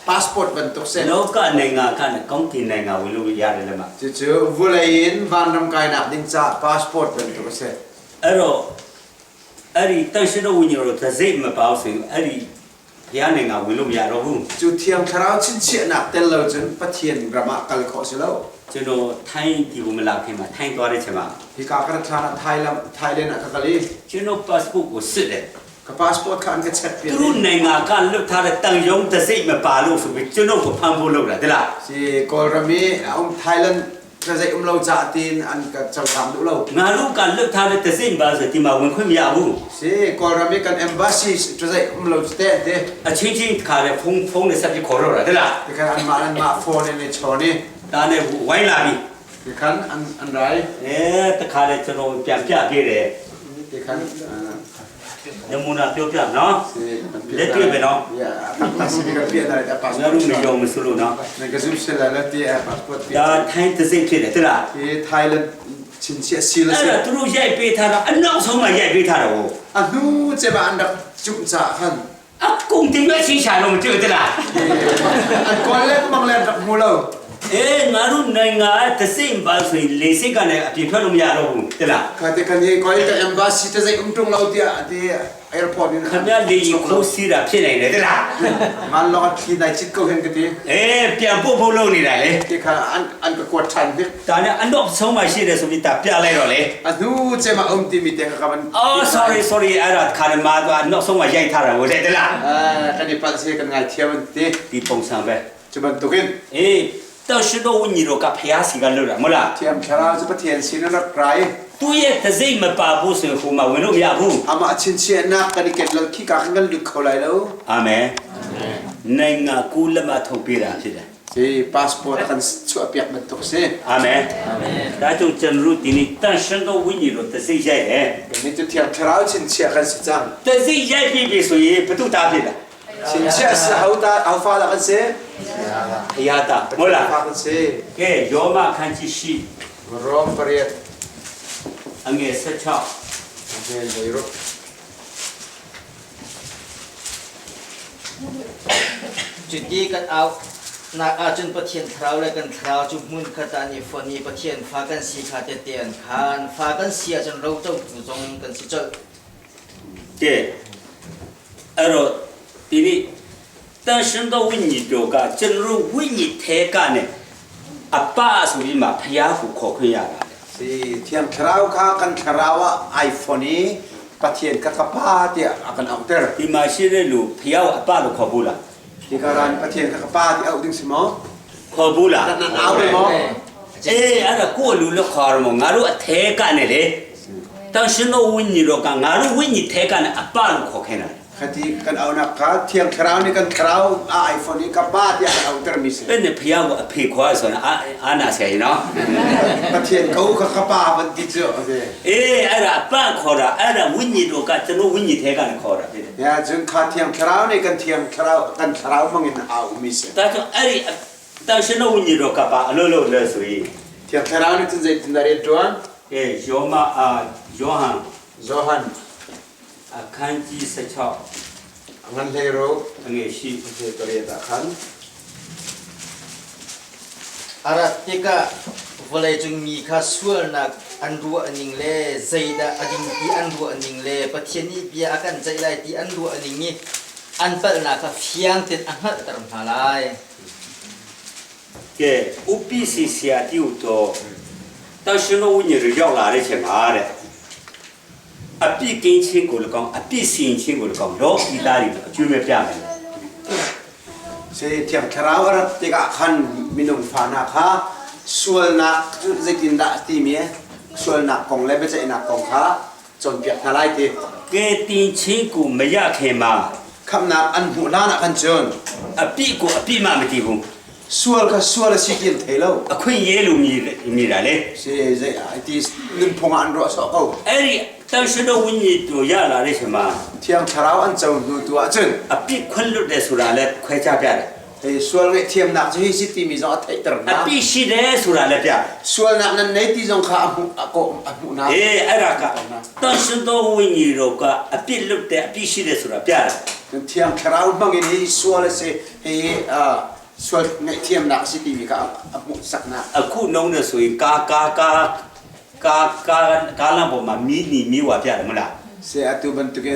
passport bantuk si. လောကနိုင်ငံကနဲ့ကောင်းကင်နိုင်ငံဝင်လို့ရတယ်လက်မ Cucu vulei in vanram kainak ding ca passport bantuk a si. အဲ့တော့အဲ့ဒီတန်ရှင်တော်ဝိညာဉ်တော်တစ်စိတ်မပေါ့ဆိုရင်အဲ့ဒီဘုရားနိုင်ငံဝင်လို့မရတော့ဘူး Cu thiang thlarau chinchiahnak tel lo cun Pathian ram ah kal khawh si lo. ကျွန်တော်ထိုင်းဒီကိုမလာခင်မှာထိုင်းသွားတဲ့ချိန်မှာ Hika ka rat hlan ah Thailand Thailand ah ka kal i ကျွန်တော် passport ကိုစစ်တယ် ka passport kha an ka check သူ piak. တို့နိုင်ငံကလွတ်ထားတဲ့တန်ယုံတစ်စိတ်မပါလို့ဆိုပြီးကျွန်တော်ကိုဖမ်းဖို့လုပ်တာတဲ့လား Si Kawlram i a um Thailand ka zei um lo ca tiin an ka cohlang duh lo. ငါတို့ကလွတ်ထားတဲ့တစ်စိတ်ပါဆိုဒီမှာဝင်ခွင့်မရဘူး Si Kawlram i kan embassy ka zei um lo te te. အချင်းချင်းခါလေဖုန်းဖုန်းနဲ့ဆက်ပြီးခေါ်တော့တာတဲ့လား Tikhan an mah an mah phone in i chawn i ဒါနဲ့ဝိုင်းလာပြီ tikhan an an rai အဲတခါလေကျွန်တော်ပြန်ပြခဲ့တယ် tikhan နမူနာပြောပြနော် si လက်တွေ့ပဲနော် Ya, tak si kan piak dari ငါ passport. တို့မယုံမဆိုလို့နော် Nan ka zum sila la ti passport ဒါ piak. ထိုင်းတစ်စိတ်ဖြစ်တယ်တဲ့လား Hi Thailand chinchia sil အဲ့ si. ဒါသူတို့ရိုက်ပေးထားတာအနောက်ဆုံးမှရိုက်ပေးထားတာဟို A hnu che ba an rak chum cha khan. အကုန်တင်ရွက်ချင်းရှာလို့မတွေ့တဲ့လား An kol le mang le rak mu lo. အေးငါတို့နိုင်ငံတစ်စိတ်ပါဆိုရင်လေစိတ်ကလည်းအပြင်ထွက်လို့မရတော့ဘူးတဲ့လား Kha te kan ye koi ka embassy te zai um tung lo tia ti airport in. ခင်ဗျာလေရင်ခိုးစီးတာဖြစ်နေတယ်တဲ့လား Man lo thi nai chit ko hen ka ti. အေးပြန်ပို့ဖို့လုပ်နေတာလေ Ti kha an an ka kwat than bik. ဒါနဲ့အနောက်ဆုံးမှရှိတယ်ဆိုပြီးဒါပြလိုက်တော့လေ A hnu che ma um ti mi te ka ka ban. အော် sorry sorry အဲ့ဒါခါရမာတော့အနောက်ဆုံးမှရိုက်ထားတာဟိုတဲ့တဲ့လား Ah, kan i pal se kan ngai thiam an ti. ဒီပုံစံပဲ Chu ban tukin. အေးတောက်ရှိတော့ဝိညာဉ်တော်ကဖျားစီကလွတ်တာမဟုတ်လား Thiam thlarau chu Pathian sin an rak rai. သူ့ရဲ့သစိတ်မပါဘူးဆိုရင်ဟိုမှာဝင်လို့မရဘူး Ama chin chia nak kan i ket lo khi ka kan lut kho lai lo. အာမင်နိုင်ငံကူးလက်မထုတ်ပေးတာဖြစ်တယ် Si passport kan chu piak ban tuk si. အာမင်ဒါကြောင့်ကျွန်တော်တို့ဒီနေ့တန်ရှင်တော်ဝိညာဉ်တော်သစိတ်ရိုက်တယ် Ni chu thiam thlarau chin chia kan si chang. သစိတ်ရိုက်ပြီပြီဆိုရင်ဘုသူတာဖြစ်လား Chin chia sa hau ta hau fa la kan si. ဖျားတာဟုတ်လား Fa kan si. ကဲယောမခန်းကြီးရှိ Rom pariat. အငယ်16 Angel Europe. Cuti kan au nak ahcun Pathian thlarau le kan thlarau cu hmun khat ah an i fonh i Pathian fa kan si kha tehte an khaan. Fa kan si ahcun rocotu zong kan si colh. ကဲအဲ့တော့ဒီနေ့တန်ရှင်တော်ဝိညာဉ်တော်ကကျွန်တော်တို့ဝိညာဉ်ထဲကနေအပဆိုပြီးမှဖျားကိုခေါ်ခွင့်ရတာလေ Si thiam thlarau kha kan thlarau ah iPhone i Pathian ka kapa ti akan auter. ဒီမှာရှိတဲ့လူဖျားကိုအပလို့ခေါ်ဘူးလား Ti karan Pathian ka kapa ti au ding si mo. ခေါ်ဘူးလား Nan nan au de mo. အေးအဲ့ဒါကိုယ့်လူလို့ခေါ်ရမို့ငါတို့အထဲကနေလေတန်ရှင်တော်ဝိညာဉ်တော်ကငါတို့ဝိညာဉ်ထဲကနေအပလို့ခေါ်ခိုင်းတာ ခ Khati kan aunak kha Thiang Thlarau nih kan thlarau a iPhone i ka pa tiah kan autermi si. ဘယ်နဲ့ဖျားကိုအဖေခေါ်ဆိုတော့အာအာနာဆရာကြီးနော် Pathian ko kha ka pa van ti cu a si. အေးအဲ့ဒါအပန့်ခေါ်တာအဲ့ဒါဝိညာဉ်တော်ကကျွန်တော်ဝိညာဉ်ထဲကနေခေါ်တာဖြစ်တယ် Ya cun kha Thiang Thlarau nih kan Thiang Thlarau kan thlarau hmangin a aumi si. ဒါကြောင့်အဲ့ဒီတန်ရှင်တော်ဝိညာဉ်တော်ကပါအလို့လို့လဲဆိုရင် Thiang Thlarau nih cun zeitindah rian ṭuan? အေးယောမအာယောဟန် Johan အခန်းကြီး16 ngan hlei ro အငယ်ရှိ he pariat ah khan A rat tikah vawleicung mi kha sualnak an ruah ning le zeidah a ding ti an ruah ning le Pathian nih bia a kan ceih lai ti an ruah ning i an palhnak kha fiang tein a hngalhter hna lai. ကဲဥပိစီဆရာတိဥတော်တန်ရှင်တော်ဝိညာဉ်တော်ရောက်လာတဲ့အချိန်မှာတဲ့အပြစ်ကင်းခြင်းကိုလည်းကောင်းအပြစ်စင်ခြင်းကိုလည်းကောင်းလောကီသားတွေအကျွေးမဲ့ပြမယ် Si Thiang Thlarau a rat tikah khan minung fa hna kha sualnak cu zeitindah timi sualnak kong le biaceihnak kong kha cawnpiak hna lai ti. ကဲတင်ချင်းကိုမရခင်မှာ Khamnak an hmuh hlan ah khan cun အပြစ်ကိုအပြစ်မှမတည်ဘူး sual kha sual a si ti an thei lo. အခွင့်ရေးလို့မြည်မြည်တာလေ Si zei ti nunphung ah an ruah sawh ko. အဲ့ဒီတန်ရှင်တော်ဝိညာဉ်တော်ရလာတဲ့အချိန်မှာ Thiang Thlarau an co hnu tu ah cun အပြစ်ခွင့်လွတ်တယ်ဆိုတာလည်းခွဲခြားပြတယ် hei sual ngaihthiamnak cu hi si timi zong a theihter အ hna. ပြစ်ရှိတယ်ဆိုတာလည်းပြ Sualnak nan nei ti zong kha a hmuh a kawh a hmuh hna. အေးအဲ့ဒါကတန်ရှင်တော်ဝိညာဉ်တော်ကအပြစ်လွတ်တယ်အပြစ်ရှိတယ်ဆိုတာပြတယ် Thiang Thlarau hmang in hi sual a si hi sual ngaihthiamnak a si timi kha a hmuhsak hna. အခုနှုံးနေဆိုရင်ကာကာကာကာကာကာလမ်းပေါ်မှာမီးနီမီးဝါပြတယ်မလား Se atu bantukin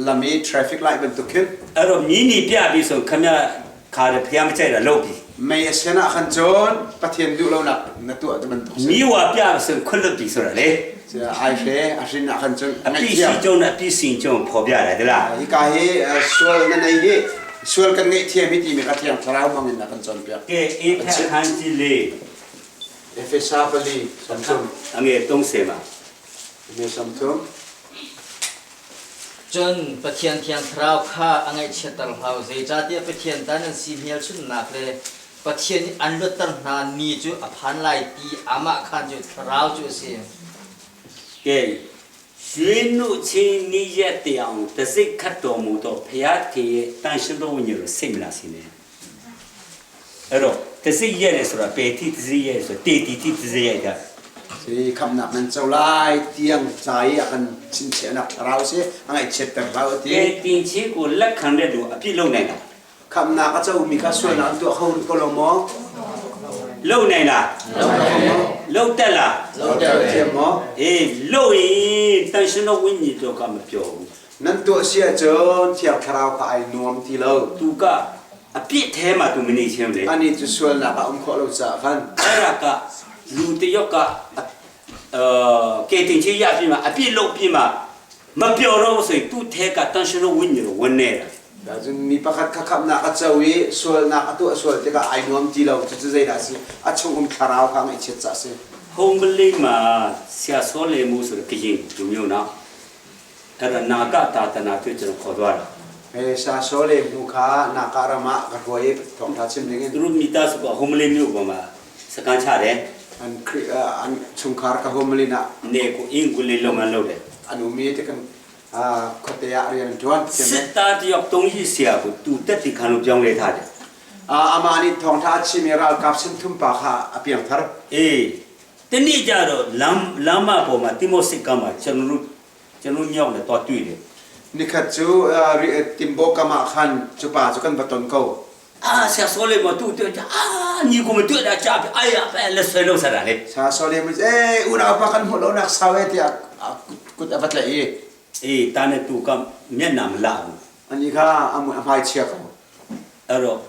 lam i traffic light bantukin အဲ့တော့မီးနီပြပြီဆိုခမရခါတယ်ဖျားမကြိုက်တာလုပ်ပြီ mei a sen ah khan cun Pathian duh lonak na tuah ti bantuk si. မီးဝါပြဆိုခွတ်လွတ်ပြီဆိုတာလေ Se ai hre a hrin ah khan cun အပြစ်ရှိ ngaihthiam. ကြုံနဲ့အပြစ်စင်ကြုံဖော်ပြတယ်ဒီလား Hika hi sual na nei hi sual kan ngaihthiam hi timi kha Thiang Thlarau hmang in a kan cawnpiak. ကဲအေးဖက်ခန်းကြီးလေး Efesa pali samthum အငယ်30မှာ me samthum Cun Pathian Thiang Thlarau kha a ngaihchiatter hlah u. Zeicahtiah Pathian ta nan si hmelchunhnak le Pathian nih an luatter hna ni cu a phan lai ti amah khan cu Thlarau cu a si. ကဲရွှေနုချင်းနိရက်တရားအောင်တစိတ်ခတ်တော်မူတော့ဖျားထေရဲ့တန်ရှင်တော်ဝိညာဉ်တော်စိတ်မလာစင်းနေအဲ့တော့တစိတ်ရက်တယ်ဆိုတာပေတိတစိတ်ရက်ဆိုတေတီတိတစိတ်ရက်တာ Si khamnak nan co lai tiang ca i a kan chinchiahnak thlarau si a ngaihchiatter hlah u ကဲ ti. တင်ချင်းကိုလက်ခံတဲ့လူအပြစ်လုပ်နိုင်တာ Khamnak a comi kha sualnak an tuah kho ko lo maw? လုံနိုင်လားလုံတက်လား Thiam maw? အေးလုံရင်တန်ရှင်တော်ဝိညာဉ်တော်ကမပြောဘူး Nan tuah si ahcun Thiang Thlarau kha ai nuam ti lo. သူကအပြစ်ထဲမှာသူမနေချင်းလေ Ani cu sualnak ah um khawh lo caah khan အဲ့ဒါကလူတယောက်ကအဲကဲတင်ချင်းရပြီမှာအပြစ်လုပ်ပြီမှာမပြောတော့ဆိုရင်သူ့ထဲကတန်ရှင်တော်ဝိညာဉ်တော်ဝင်နေတာ Cun mi pakhat kha khamnak a co i sualnak a tuah sual tikah ai nuam ti lo. Cucu zeidah a si? A chung um thlarau kha ngaihchiat caah a si. ဟုံမလေးမှာဆရာစောလေမှုဆိုတဲ့ကရင်လူမျိုးနော်အဲ့ဒါနာဂတာတနာတွေ့ကျွန်တော်ခေါ်သွားတာ He sa sole mu kha naka ram ah ka hruai i thawngṭha chim ding in သူတို့မိသားစုကဟုံမလေးမျိုးပေါ်မှာစကန်ချတယ် an Khrih an chungkhar ka homelin ah နေကိုအင်္ဂလိပ်လုပ်ငန်းလုပ်တယ် an um i ti kan khuate ah rian an ṭuan. စစ်သားတယောက်တုံးကြီးဆရာကိုသူတက်တီခံလို့ပြောင်းလဲထားတယ် Amah nih thawngṭha a chim i ralkap senthum pa kha a piangthar. အေးတနေ့ကျတော့လမ်းလမ်းမပေါ်မှာတိမောစစ်ကမ်းမှာကျွန်တော်တို့ကျွန်တော်ညောင်းတယ်တော့တွေ့တယ် Nikhat cu Timbo kam ah khan cu pa cu kan va ton ko. အာဆရာစောလေးမတူတွေ့ကြအာညီကိုမတွေ့တာကြားပြီအာရပဲလက်ဆွဲလို့ဆက်တာလေ Sa sole mu eh unau pa kan hmuh lo nak sau eh tiah a kut a va tlaih i အေးတာနဲ့တူကမျက်နှာမလာဘူး ani kha a mui a hmai chia ko. အဲ့တော့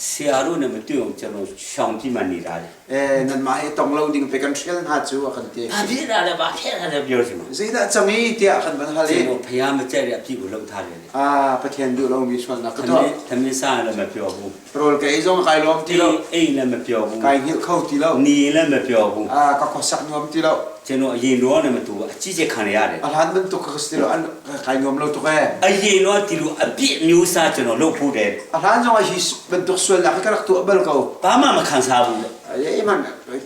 ဆရာတို့နဲ့မတွေ့အောင်ကျွန်တော်ရှောင်ကြည့်မှနေတာလေ Eh nanmah hi tong lo ding pe kan hrial hna cu a kan ti. ဘာဖြစ်တာလဲဘာဖြစ်တာလဲပြောချင်မှာ Zeidah cang i tiah kan van hal i ကျွန်တော်ဖျားမကြက်တဲ့အဖြစ်ကိုလှုပ်ထားတယ်လေ ah Pathian duh lomi sualnak ka သမ tuah. င်းသမင်းစားလည်းမပြောဘူး Rawl ka ei zong kai lawm ti အိ lo. မ်အိမ်လည်းမပြောဘူး Kai hngilh kho ti lo. နေလည်းမပြောဘူး Ah ka khuasak nuam ti lo. ကျွန်တော်အရင်တော့နဲ့မတူဘူးအကြီးကျယ်ခံရရတယ် A hlan bantuk ka si lo an kai nuam lo tuk ee. အရင်တော့ဒီလိုအပြစ်မျိုးစားကျွန်တော်လုပ်ဖို့တယ် A hlan zong ah hi bantuk sualnak hi ka rak tuah bal ko. ဘာမှမခံစားဘူးလေ Ei man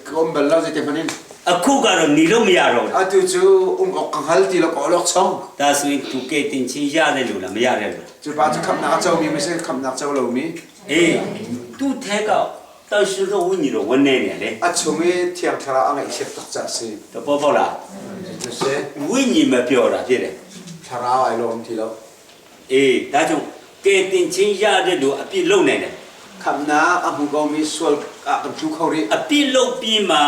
ka um bal lo zeite hmanh in. အခုကတော့နေလို့မရတော့ဘူး Atu cu um awk ka hngal ti lo ka awlok chong. ဒါဆိုရင်သူကဲတင်ချင်းရတယ်လို့လားမရတယ်လို့ Cu pa cu khamnak a comi ma si khamnak co lomi. အေးသူ့ထဲကတောက်ရှိတော့ဝိညာဉ်တော်ဝင်နေတယ်လေ A chung i Thiang Thlarau a ngaihchiat tuk caah a si. တပေါ်ပေါလား Cu si ဝိညာဉ်မပြောတာဖြစ်တယ် Thlarau ai lawm ti lo. အေးဒါကြောင့်ကဲတင်ချင်းရတဲ့လူအပြစ်လုပ်နိုင်တယ် Khamnak a hmu komi sual ah kan tlu kho rih. အပြစ်လုပ်ပြီးမှ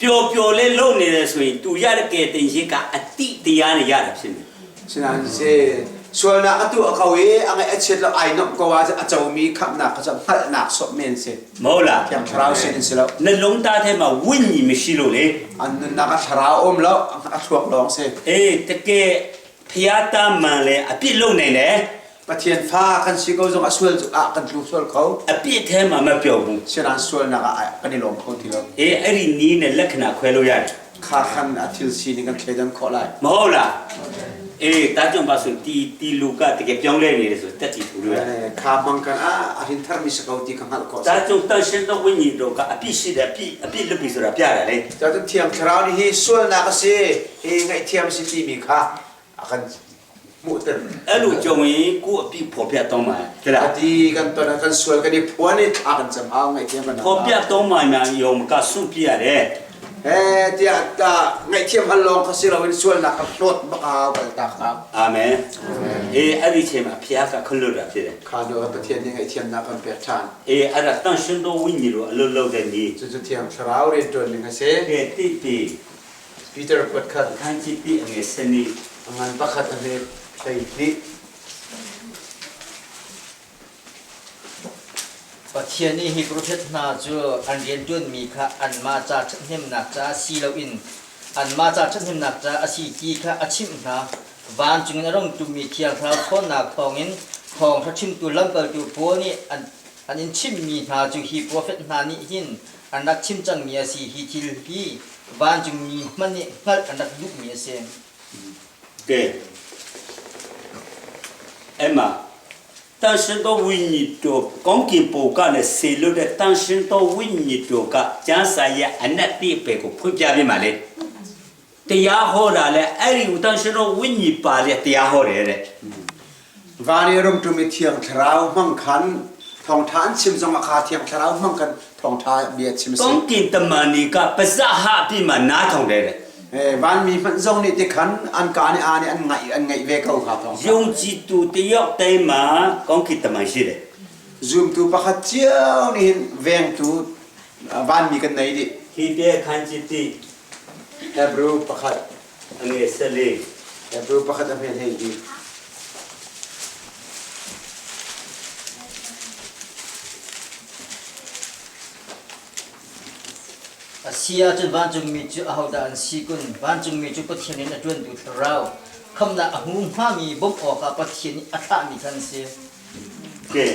ပျော်ပျော်လေးလုပ်နေတယ်ဆိုရင်သူရတဲ့ကဲတင်ချင်းကအတိတရားနဲ့ရတာဖြစ်နေ Sinain si sualnak a tuah ko i a ngaih a chiat lo ai nuamh ko ahcun a comi khamnak kha cu hngalhnak sawh men si. မဟုတ်လား Thiang Thlarau sin in si lo. နှလုံးသားထဲမှာဝိညာဉ်မရှိလို့လေ An nunnak ah thlarau um lo, a thluak lawng si. အေးတကယ်ဖျားသားမှန်လေအပြစ်လုပ်နိုင်တယ် Pathian fa kan si ko zong ah sual ah kan tlu sual kho. အပြစ်ထဲမှာမပြောဘူး Sinain sualnak ah kan i lawm kho ti lo. အေးအဲ့ဒီနီးနဲ့လက္ခဏာခွဲလို့ရတယ် Kha khan a thil sining kan thleidan khawh lai. မဟုတ်လားအေးတာကြောင့်ပါဆိုတီတီလူကတကယ်ပြောင်းလဲနေတယ်ဆိုတက်တီထူလို့ရတယ် Kha hmang kan ah a rin tharmi si ko ti ka hngalh khawh. ဒါကြောင့်တန်ရှင်သောဝိညာဉ်တော်ကအပြစ်ရှိတယ်အပြစ်အပြစ်လွတ်ပြီဆိုတာပြရတယ်လေ Cun Thiang Thlarau nih hi sualnak a si, hi ngaihthiam a si timi kha a kan hmuhter. အဲ့လိုကြုံရင်ကိုယ့်အပြစ်ဖော်ပြတော့မှာတဲ့လား Ati kan ton ah kan sual kan i phuan i thla kan cam hau ngaihthiam kan ဖော်ပြတော့မှာညာယုံကစွန့်ပြရတယ် Eh tiah ta ngaihthiam hal lawng kha si loin sualnak ka hlawt bak hau kal tak hau. အာမင်အေးအဲ့ဒီချိန်မှာဖခင်ကခွင့်လွှတ်တာဖြစ်တယ် Kha nu ah Pathian nih ngaihthiamnak kan pek ṭhan. အေးအဲ့ဒါတန်ရှင်သောဝိညာဉ်တော်အလုပ်လုပ်တဲ့နေ့ Cucu Thiang Thlarau rianṭuan ning a si. ကဲတိတိ Peter kuat khat ခန်းကြီးတိအငယ်စနေ a ngan pakhat a hme 12. Pathian nih hi profet hna cu an rianṭuanmi kha anmah ca ṭhathnemnak ca si loin anmah ca ṭhathnemnak ca a si ti kha a chimh hna. Vancung in a rung ṭummi Thiang Thlarau ṭhawnnak thawngin thawngṭha chimtu lamkaltu Paul nih an, an in chimhmi hna cu hi profet hna nih hin an rak chim cangmi a si. Hi thil hi vancungmi hmanh nih hngalh an rak duhmi a si. ကဲအဲ့မှာတန်ရှင်သောဝိညာဉ်တော်ကောင်းကင်ဘုံကလည်းဆေလွတ်တဲ့တန်ရှင်သောဝိညာဉ်တော်ကကျမ်းစာရဲ့အနက်တိပဲကိုဖွင့်ပြပြမှာလေတရားဟောတာလဲအဲ့ဒီတန်ရှင်သောဝိညာဉ်ပါလေတရားဟောတယ်တဲ့ Van i rung ṭum i Thiang Thlarau hmang khan thawngṭha an chim zong ah kha Thiang Thlarau hmang khan thawngṭha bia chim a si. ကောင်းကင်တမန်တွေကပဇဟာပြမှာနားထောင်တယ်တဲ့ Eh, vanmi hmanh zong nih tikhan an kaa nih aa nih an ngaih an ngaih ve ko kha thawng. ယုံကြည်သူတယောက်တိုင်းမှာကောင်းကင်တမန်ရှိတယ် Zumtu pakhat cio nih hin vengtu ah, vanmi kan nei dih. ဟေဘေခန်းကြီးတိ Hebrew pakhat အငယ်၁၄ Hebrew pakhat a hme hei di. A si ahcun vancungmi cu ahodah an si kun? Vancungmi cu Pathian in a ṭuantu thlarau, khamnak a hmu hngami bawmh awkah Pathian nih a thlahmi kha an si. ကဲ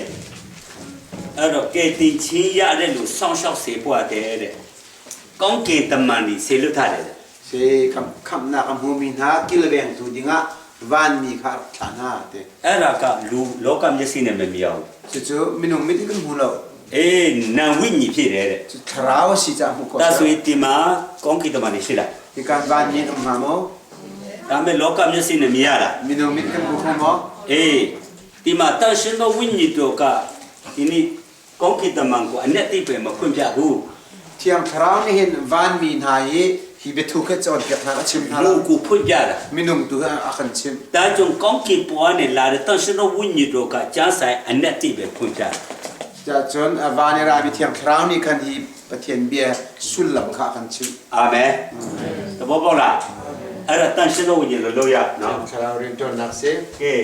အဲ့တော့ကဲတင်ချင်းရတဲ့လူဆောင်းလျှောက်စေပွားတယ်တဲ့ကောင်းကင်တမန်ကြီးဆေလွတ်ထားတယ်တဲ့ Si kham khamnak a hmumi hna kilvengtu dingah vanmi kha a rak thlah hna ti. အဲ့ဒါကလူလောကမျက်စိနဲ့မမြင်အောင် Cucu minung mit in kan hmu lo. အေးနံဝိညာဉ်ဖြစ်တယ်တဲ့ Cu thlarau a si caah hmuh khawh ဒါ a si ဆိုရင်ဒီမှာကောင်းကင်တမန်ကြီးရှိလား Hikan vanmi an um hnga maw? ဒါမဲ့လောကမျက်စိနဲ့မြင်ရတာ Minung mit kan hmu kho maw? အေးဒီမှာတန်ရှင်သောဝိညာဉ်တော်ကဒီနေ့ကောင်းကင်တမန်ကိုအနဲ့တိပဲမခွင့်ပြဘူး Thiang Thlarau nih hin vanmi hna hi hi biathu kha cawnpiak hna a chim hna လူ lo. ကိုဖွင့်ပြတာ Minung tu kha a kan chimh. ဒါကြောင့်ကောင်းကင်ဘဝနဲ့လာတဲ့တန်ရှင်သောဝိညာဉ်တော်ကကျမ်းစာအနဲ့တိပဲဖွင့်ပြတယ် Cun van i rami Thiang Thlarau nih khan hi Pathian bia sullam kha a kan chimh. အာမင်သဘောပေါက်လားအဲ့ဒါတန်ရှင်သောဝိညာဉ်လို့လို့ရနော် Thiang Thlarau rianṭuannak si. ကဲ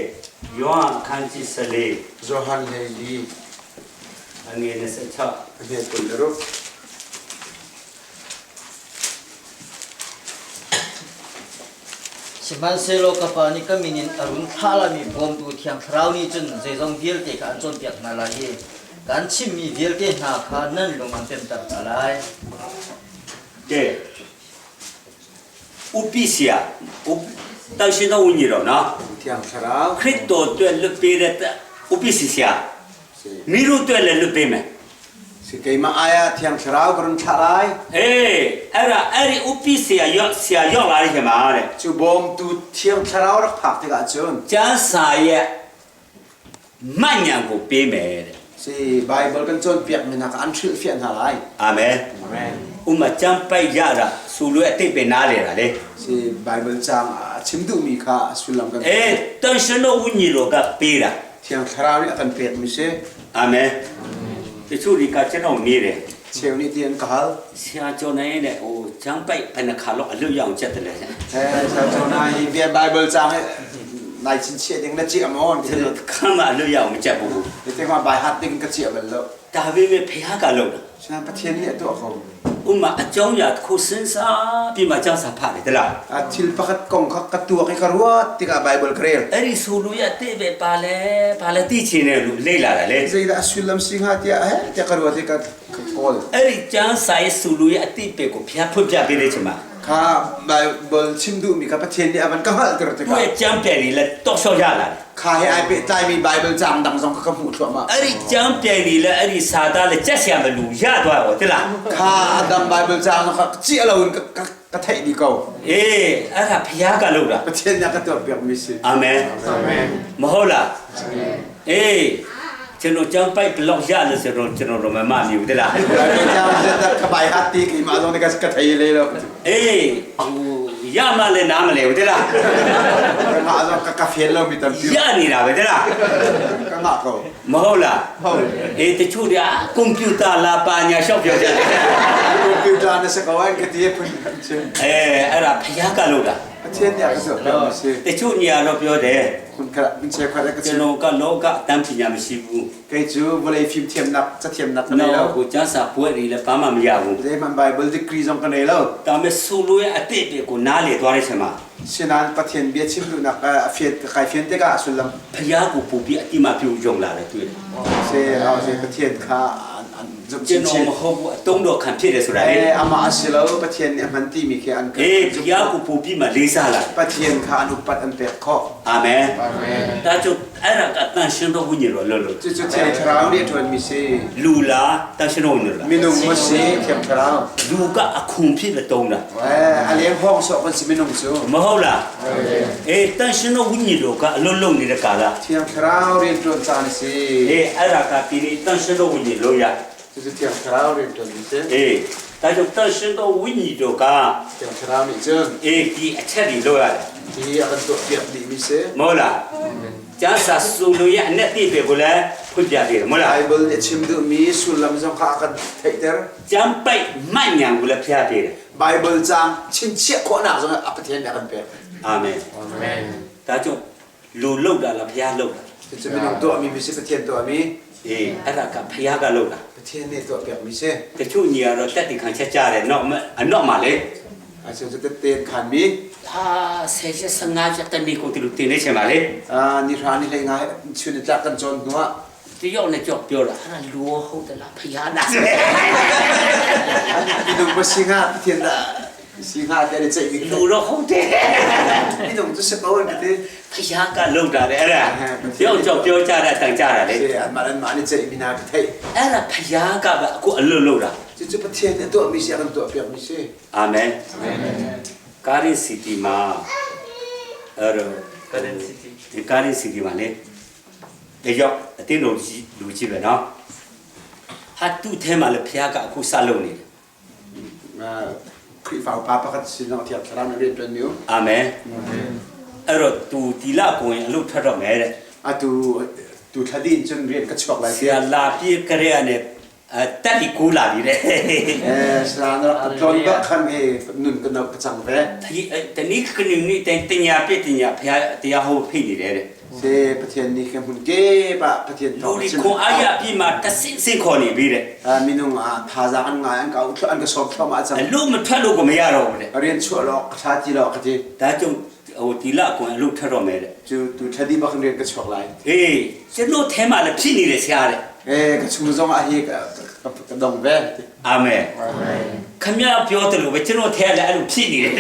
ယောဟန်အခန်းကြီး14 Johan hlei အငယ်26 a hme 26. Sihmanhsehlaw ka Pa nih ka min in a run thlah laimi bawmtu Thiang Thlarau nih cun zeizong vialte kha an cawnpiak hna lai i kan chimmi vialte hna kha nan lung an pemter hna lai. ကဲ ဥပိဆရာဥတန်ရှင်တော်ဝိညာဉ်တော်နော် Thiang Thlarau. ခရစ်တော်အတွက်လွတ်ပေးတဲ့ဥပိစီဆရာ Si မိတို့အတွက်လည်းလွတ်ပေးမယ် si keimah ai ah Thiang Thlarau ka run thlah lai. အေးအဲ့ဒါအဲ့ဒီဥပိဆရာရောက်ဆရာရောက်လာတဲ့ချိန်မှာတဲ့ Cu bawmtu Thiang Thlarau rak phak tikah cun ကျမ်းစာရဲ့မှတ်ဉာဏ်ကိုပေးမယ်တဲ့ si Bible kan cawnpiak mi hna kha an hrilhfiah hna lai. အာမင် Amen. ဥမာကျမ်းပိုက်ရတာဆူလွဲအတိတ်ပဲနားလေတာလေ Si Bible caang a chim duhmi kha a sullam kan အေးတန်ရှင်တော်ဝိညာဉ်တော်ကပေးတာ Thiang Thlarau nih a kan pekmi si. အာမင်တချို့ဒီကကျွန်တော်နေတယ် Cheu nih ti an ka hal. ဆရာကျော်နေနဲ့ဟိုကျမ်းပိုက်ဘယ်နှခါတော့အလွတ်ရအောင်ချက်တယ်လဲ Eh, sa cho na hi bia Bible caang hi nai chinchiah ding na chiah maw an ကျွန် ti. တော်ခါမှအလွတ်ရအောင်မချက်ဘူး Ti te ma bai hat ding ka chiah bal lo. ဒါပေမဲ့ဖခင်ကလုပ်တာ Sinain Pathian nih a tuah ko. ဥမာအကြောင်းအရာတစ်ခုစဉ်းစားပြီးမှကျမ်းစာဖတ်တယ်တလား A thil pakhat kong kha ka tuak i ka ruat tikah Bible ka rel. အဲ့ဒီဆိုလို့ရတဲ့ပဲပါလဲပါလဲသိချင်တယ်လို့လေ့လာတာလေ Zeidah a sullam si hnga tiah he tiah ka ruat i ka ka kawl. အဲ့ဒီကျမ်းစာရဲ့ဆိုလို့ရအတိတ်ပဲကိုဖျားဖွင့်ပြပေးတဲ့ချိန်မှာ Kha Bible chim duhmi kha Pathian nih a van ka hngalhter သူ့ tikah ရဲ့ကျမ်းပြန်တွေလည်းတော့လျှော့ရလာတယ် kha he ai pehtlaimi Bible caang dang zong kha ka hmuh thluahmah. အဲ့ဒီကျမ်းပြန်တွေလည်းအဲ့ဒီစာသားလည်းကြက်ဆရာမလူရသွားရောတလား Kha a dang Bible caang zong kha ciah loin ka ka ka theih dih ko. အေးအဲ့ဒါဖျားကလုပ်တာ Pathian nih a ka tuahpiakmi si. အာမင် Amen. မဟုတ်လားအေးကျွန်တော်ကျမ်းပိုက်ဘလော့ရလို့ဆိုတော့ကျွန်တော်တော့မမမြူတလား Bible caang zeidah ka bai hat ti keimah zong nih ka ka thei le lo. အေးဟိုရမှလည်းနားမလဲဘူးတလား Keimah zong ka ka fian lomi tampi. ရနေတာပဲတလား Ka ngah ko. မဟုတ်လား ဟုတ် အေးတချို့တွေကကွန်ပျူတာလာပါညာရှောက်ပြောကြတယ် Computer na sa kawan ka ti phun chim. အဲအဲ့ဒါဖျားကလို့တာ Pathian nih a ka tuahpiakmi si. တချို့နေရာတော့ပြောတယ် Kun kha min cheukhat a ka chim. ကျွန်တော်ကလောကအတန်းပညာမရှိဘူး Kei cu vawlei fimthiamnak cathiamnak ka nei နော် lo. ကိုကျမ်းစာပွဲတွေလည်းဘာမှမရဘူး Zeihmanh Bible degree zong ka nei lo. ဒါပေမဲ့ဆိုလိုရဲ့အတိတ်တွေကိုနားလေသွားတဲ့အချိန်မှာ Sinain Pathian bia chim duhnak a fian kai fian tikah a sullam ဖျားကိုပူပြီးအတိမပြုယုံလာတယ်တွေ့တယ် si hau si Pathian kha an an zumh ကျွန်တော် chinchin. မဟုတ်ဘူးအတုံးတော်ခံဖြစ်တယ်ဆိုတာလေ Eh amah a si lo Pathian nih a hman timi khi an အေးဖျားကိုပူပြီးမှလေးစားလာ Pathian kha an upat an pek khawh. အာမင် Amen. ဒါကြောင့်အဲ့ဒါကအတန်ရှင်တော်ဝိညာဉ်တော်လို့လို့ Cucu Thiang Thlarau nih a ṭuanmi si. လူလားတန်ရှင်တော်ဝိညာဉ်တော်လား Minung maw si Thiang Thlarau. လူကအခွန်ဖြစ်တဲ့တုံးတာ Eh a leng hawng sawh kan si minung cu. မဟုတ်လားအေးတန်ရှင်တော်ဝိညာဉ်တော်ကအလုံးလုံးနေတဲ့ကာလ Thiang Thlarau rianṭuan caan a si. အေးအဲ့ဒါကဒီနေ့တန်ရှင်တော်ဝိညာဉ်လို့ရ Cucu Thiang Thlarau rianṭuanmi si. အေးဒါကြောင့်တန်ရှင်တော်ဝိညာဉ်တော်က Thiang Thlarau nih cun အေးဒီအချက်တွေလို့ရတယ် hi a kan tuahpiak dihmi si. မဟုတ်လားကျမ်းစာစုလို့ရအနဲ့တိပဲကိုလည်းဖွင့်ပြသေးတယ်မဟုတ်လား Bible nih a chim duhmi sullam zong kha a kan theihter. ကျမ်းပိုက်မှတ်ဉာဏ်ကိုလည်းဖျားပေးတယ် Bible caang chinchiah khawhnak zong a Pathian nih a kan pek. အာမင် Amen. ဒါကြောင့်လူလောက်တာလားဖျားလောက်တာ Cucu minung tuahmi mi si Pathian tuahmi. အေးအဲ့ဒါကဖျားကလောက်တာ Pathian nih tuahpiakmi si. တချို့ညီကတော့တက်တီခံချက်ကြတယ်နော်မအတော့မှလေ A cu cu tette an khanmi. ဟာဆယ်ချက်15ချက်တနေ့ကိုဒီလိုတင်နေချင်ပါလေ Ah, ni hra ni hlei nga chun ni tlak kan cawn hnu ah တယောက်နဲ့ကြောက်ပြောတာအဲ့ဒါလူဟုတ်တယ်လားဖျားလား minung ma si hnga Pathian dah si hnga tiah an i ceihmi လူတော့ဟုတ်တယ် minung cu si ko an ka ti. ဖျားကလောက်တာလေအဲ့ဒါတယောက်ကြောက်ပြောကြတဲ့အတန်ကြတာလေ Si anmah le anmah an i ceihmi hna ka theih. အဲ့ဒါဖျားကပဲအခုအလွတ်လောက်တာ Cucu Pathian nih a tuahmi si a kan tuahpiakmi si. အာမင်ကာရင်စီတီမှာအဲ့တော့ Garden City ဒီကာရင်စီတီမှာလေတယောက်အတင်းတော်ကြီးလူကြီးပဲနော်ဟာသူ့ထဲမှာလည်းဖျားကအခုစလုပ်နေတယ် Ah, Khrihfa upa pakhat sin ah Thiang Thlarau nih rianṭuanmi um. အာမင်အဲ့တော့သူဒီလကိုရင်အလုပ်ထွက်တော့မယ်တဲ့ Atu tu thla din cun rian ka chuak lai ဆရာ tiah. လာပြေကလေးကနေအတက်ဒီကူလာပြီတဲ့ Eh, sala na rak ka tlawn bak khan he nun ka no ka cang ve. ဒီတနည်းကနေ့နေ့တန်ညာပြတညာဖျားတရားဟောဖိနေတယ်တဲ့ Si Pathian nih ka hmun kip ah Pathian လူ thawng တွေ chim. ခွန်အားရပြီးမှတဆင့်ဆင့်ခေါ်နေပြီတဲ့ Ah, minung ah thazaang an ngai an ka u an ka sawm thluahmah အ cang. လို့မထွက်လို့ကိုမရတော့ဘူးတဲ့ Rian chuah law ka tha ti law ka ti. ဒါကြောင့်ဟိုဒီလကွန်အလို့ထွက်တော့မယ်တဲ့ Cu tu thla di bak in rian ka chuak lai. အေးကျွန်တော်ထဲမှာလည်းဖြစ်နေတယ်ဆရာတဲ့ Eh, ka chung zong ah hi ka Ka dong ve. အာမင်ခမရပြောတယ်လို့ပဲကျွန်တော်ထဲလည်းအဲ့လိုဖြစ်နေတယ်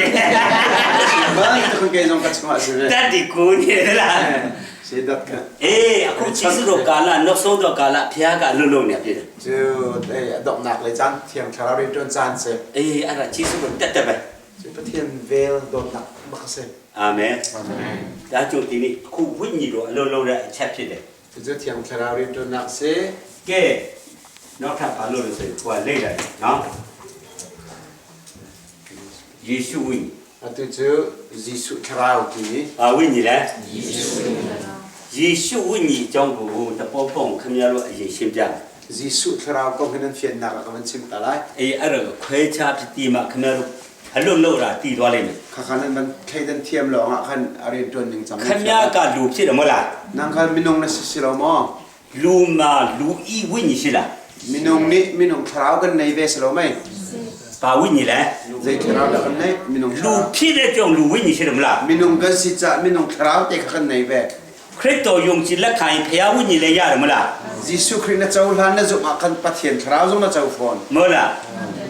Ban tuk kei zong ka chungah si ve. တတ်ဒီကိုနေလား Si dat ka. အေးအခုချီစုတော်ကာလနောက်ဆုံးတော်ကာလဖခင်ကအလွတ်လုံးနေဖြစ်တယ် Cu donghnak le caan thiang thlarau rianṭuan caan si. အေးအဲ့ဒါချီစုတော်တက်တက်ပဲ Cu Pathian vel dawtnak bak a si. အာမင်ဒါကြောင့်ဒီနေ့အခုဝိညာဉ်တော်အလွတ်လုံးတဲ့အချက်ဖြစ်တယ် Cucu thiang thlarau rianṭuannak si. ကဲနောက်ထပ်ဘာလို့လဲဆိုရင်ကိုကလိတ်တယ်နော်ယေရှုဝိညာဉ် Atu cu Jesuh thlarau timi အာဝိညာဉ်လဲယေရှုဝိညာဉ်အကြောင်းကိုတပေါပုံခင်ဗျားတို့အရင်ရှင်းပြတယ် Jesuh thlarau kong hi nan fiannak ah ka van chim ta lai. အေးအဲ့ဒါကိုခွဲခြားဖြစ်ပြီးမှခင်ဗျားတို့အလွတ်လို့တာတည်သွားလိမ့်မယ် Khakha nan van thleidan thiam lawng ah khan a rianṭuan ning cang. ခင်ဗျားကလူဖြစ်တယ်မဟုတ်လား Nang kha minung na si si lo maw? လူမှာလူဤဝိညာဉ်ရှိလား Minung nih minung thlarau kan nei ve si lo mei? ဘာဝိညာဉ်လဲ Zei thlarau dah kan nei? Minung လူ thlarau. ဖြစ်တဲ့ကြောင့်လူဝိညာဉ်ရှိတယ်မလား Minung kan si caah minung thlarau te kha kan nei ve. ခရစ်တော်ယုံကြည်လက်ခံရင်ဖခင်ဝိညာဉ်လည်းရတယ်မလား Jesuh Khrih na cohlan na zumh ah khan Pathian thlarau zong na co fawn. မဟုတ်လား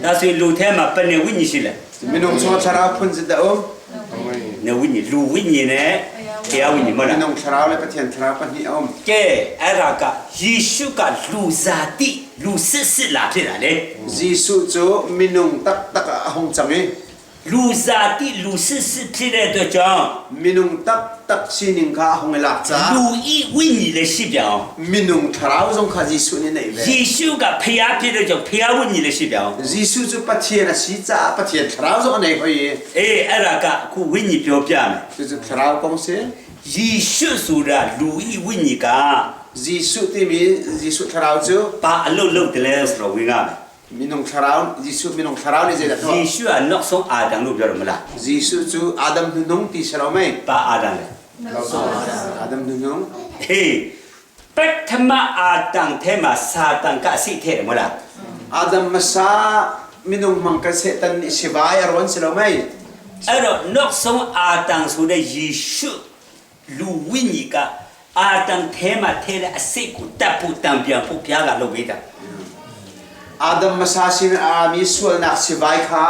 ဒါဆိုရင်လူထဲမှာဘယ်နဲ့ဝိညာဉ်ရှိလဲ Minung chung ah thlarau phun zit dah um? နေဝိညာဉ်လူဝိညာဉ်နဲ့ဖခင်ဝိညာဉ်မဟုတ်လား Minung thlarau le Pathian thlarau pahnih a um. ကဲအဲ့ဒါကယေရှုကလူစားတိလူစစ်စစ်လာဖြစ်တာလေ Jesuh cu minung taktak ah a hung cang i လူစားတိလူစစ်စစ်ဖြစ်တဲ့အတွက်ကြောင့် minung taktak sining kha a hung i lak caah လူဤဝိညာဉ်လည်းရှိပြန်အောင် minung thlarau zong kha Jesuh nih a neih ve. ယေရှုကဖျားဖြစ်တဲ့ကြောင့်ဖျားဝိညာဉ်လည်းရှိပြန်အောင် Jesuh cu Pathian a si caah Pathian thlarau zong a nei hoi i အေးအဲ့ဒါကအခုဝိညာဉ်ပြောပြမယ် cucu thlarau kong si. ယေရှုဆိုတာလူဤဝိညာဉ်က Jesuh timi Jesuh thlarau cu ဘာအလုပ်လုပ်တယ်လဲဆိုတော့ဝင်ရမယ် minung thlarau Jesuh minung thlarau nih zeidah ယေ tuah? ရှုကနောက်ဆုံးအာဒံလို့ပြောတယ်မလား Jesuh cu Adam nunung ti si lo mei? ဘာအာဒံလဲ Adam nunung ဟေးပထမအာဒံထဲမှာစာတန်ကအစိထဲတယ်မလား Adam masa minung mang kan setan nih sivai a rawn si lo mei? အဲ့တော့နောက်ဆုံးအာတန်ဆိုတဲ့ယေရှုလူဝိညာဉ်ကအာတန်ထဲမှာထဲတဲ့အစိတ်ကိုတတ်ဖို့တံပြန်ဖို့ဘုရားကလုပ်ပေးတာ Adam masa sin ami sualnak sivai kha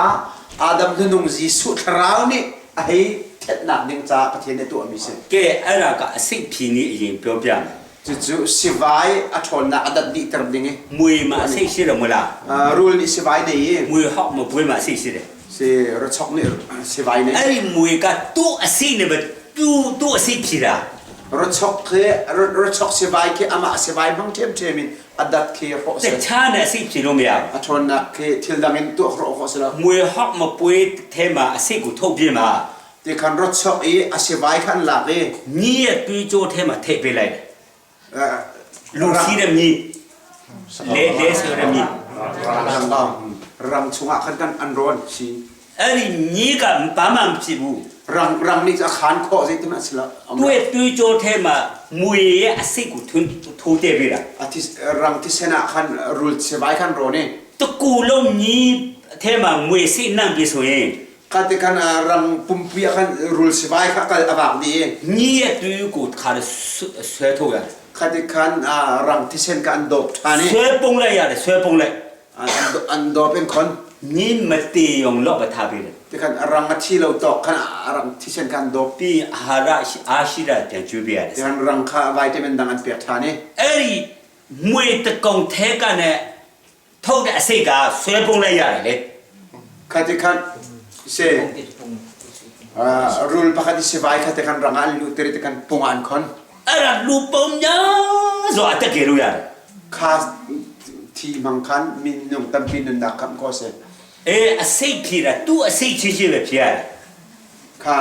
Adam nunung Jesuh thlarau nih a hei thetnak ding caah Pathian nih tuahmi si. ကဲအဲ့ဒါကအစိတ်ဖြီနေအရင်ပြောပြမယ် Cucu sivai a ṭhawnnak a dat dihter ding i မွေမှာအစိတ်ရှိတယ်မလား rul nih sivai nei i မွေဟောက်မပွေးမှာအစိတ်ရှိတယ် si rachok nih sivai nei. အဲ့ဒီမွေကသူ့အစိတ်နဲ့ပဲသူ့သူ့အစိတ်ဖြီတာ Rachok khi rachok sivai khi amah sivai hmang ṭhiamṭhiam in a dat khi hrawh တ si. ခြားနဲ့အစိတ်ဖြီလို့မရ A ṭhawnnak khi thil dang in tuah hrawh khawh si lo. ဘူးမွေဟောက်မပွေးထဲမှာအစိတ်ကိုထုတ်ပြမှာ Ti khan rachok i a sivai kha an lak i မြည်ရဲ့တွေးကြောထဲမှာထည့်ပေးလိုက်တယ်လူစီးတဲ့မြည်လဲလဲဆိုတဲ့မြည် rang lawng rang chungah khan kan an rawn si. အဲ့ဒီမြည်ကဘာမှမဖြစ်ဘူး Rang rang nih a khan khawh zeitin a si lo. သူ့ရဲ့တွေးကြောထဲမှာမွေရဲ့အစိတ်ကိုထွန်းထိုးတဲ့ပေးတာ A this rang thisen ah khan rul sivai khan rawn i တကူလုံးမြည်ထဲမှာမွေစိတ်နှံ့ပြီဆိုရင် kha ti khan rang pumpi ah khan rul sivai kha kal a vak dih i မြည်ရဲ့တွေးကိုခါဆွဲထုတ်ရတယ် kha ti khan rang thisen kha an dawp ṭhan i ဆွဲပုံလိုက်ရတယ်ဆွဲပုံလိုက် an dawp in khon. မြည်မတေုံတော့ပထားပေးတယ် Ti khan rang a thi lo tawk khan rang thisen kha an dawp. ပြီးအာဟာရအာရှိတာပြန်ကျွေးပေးရတယ် Ti khan rang kha vitamin dang an pek ṭhan i အဲ့ဒီမွေတကောင်ထဲကနဲ့ထုတ်တဲ့အစိတ်ကဆွဲပုံလိုက်ရတယ်လေ kha ti khan se rul pakhat i sivai kha ti khan rang ah an luhter i ti khan pung ah an khon. အဲ့ဒါလူပုံများစွာအတက်ကယ်လို့ရတယ် Kha thi hmang khan minung tampi nunnak khamh khawh a si. အေးအစိတ်ဖြေတာသူ့အစိတ်ချင်းချင်းပဲဖြေရတယ် Kha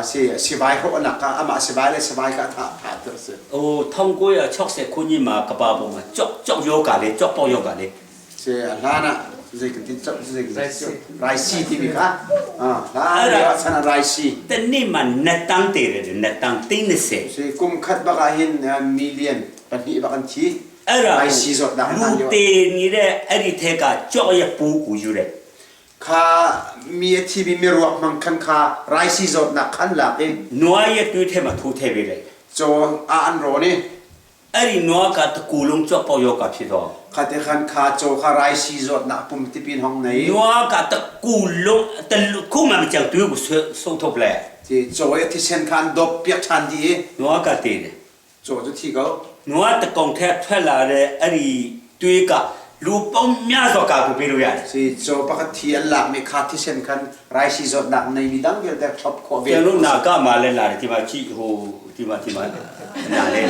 si sivai hrawhnak kha amah sivai le sivai kha a thah thah ter a si. ဟို1960ခုနှစ်မှာကဘာပေါ်မှာကြောက်ကြောက်ယောဂါလေးကြောက်ပေါက်ယောဂါလေး Si hlan ah zei kan ti cap zei raisi timi kha hlan lio ah chan ah raisi. တနေ့မှာနှစ်တန်းတည်တယ်နှစ်တန်းတင်း20 Si kum khat bak ah hin million pahnih bak an thi. အဲ့ဒါ Raisi zawtnak an လူ hlan lio ah. တည်နေတဲ့အဲ့ဒီထက်ကကြောက်ရပူကိုယူတယ် Kha mi a thi mi miruak hmang khan kha raisi zawtnak khan lak i နွားရဲ့တွေးထဲမှာထိုးထည့်ပေးတယ် caw ah an rawn i အဲ့ဒီနွားကတကူလုံးကြောက်ပေါက်ယောဂါဖြစ်တော့ Kha te khan kha caw kha raisi zawtnak pum tipin hong nei. နွားကတကူလုံးတလူခုမှမကြောက်တူကိုဆုတ်ထုတ်လဲ Ti caw i thisen kha an dop piak ṭhan dih i နွားကတည်တယ် caw cu thi ko. နွားတကောင်ထဲထွက်လာတဲ့အဲ့ဒီတွေးကလူပေါင်းများစွာကာကိုပေးလို့ရတယ် Si caw pakhat thi an lakmi kha thisen khan raisi zawtnak neimi dang vialte thlop khawh ve. ကျွန်တော်နာကမှလည်းလာတယ်ဒီမှာကြည့်ဟိုဒီမှာဒီမှာနာလဲ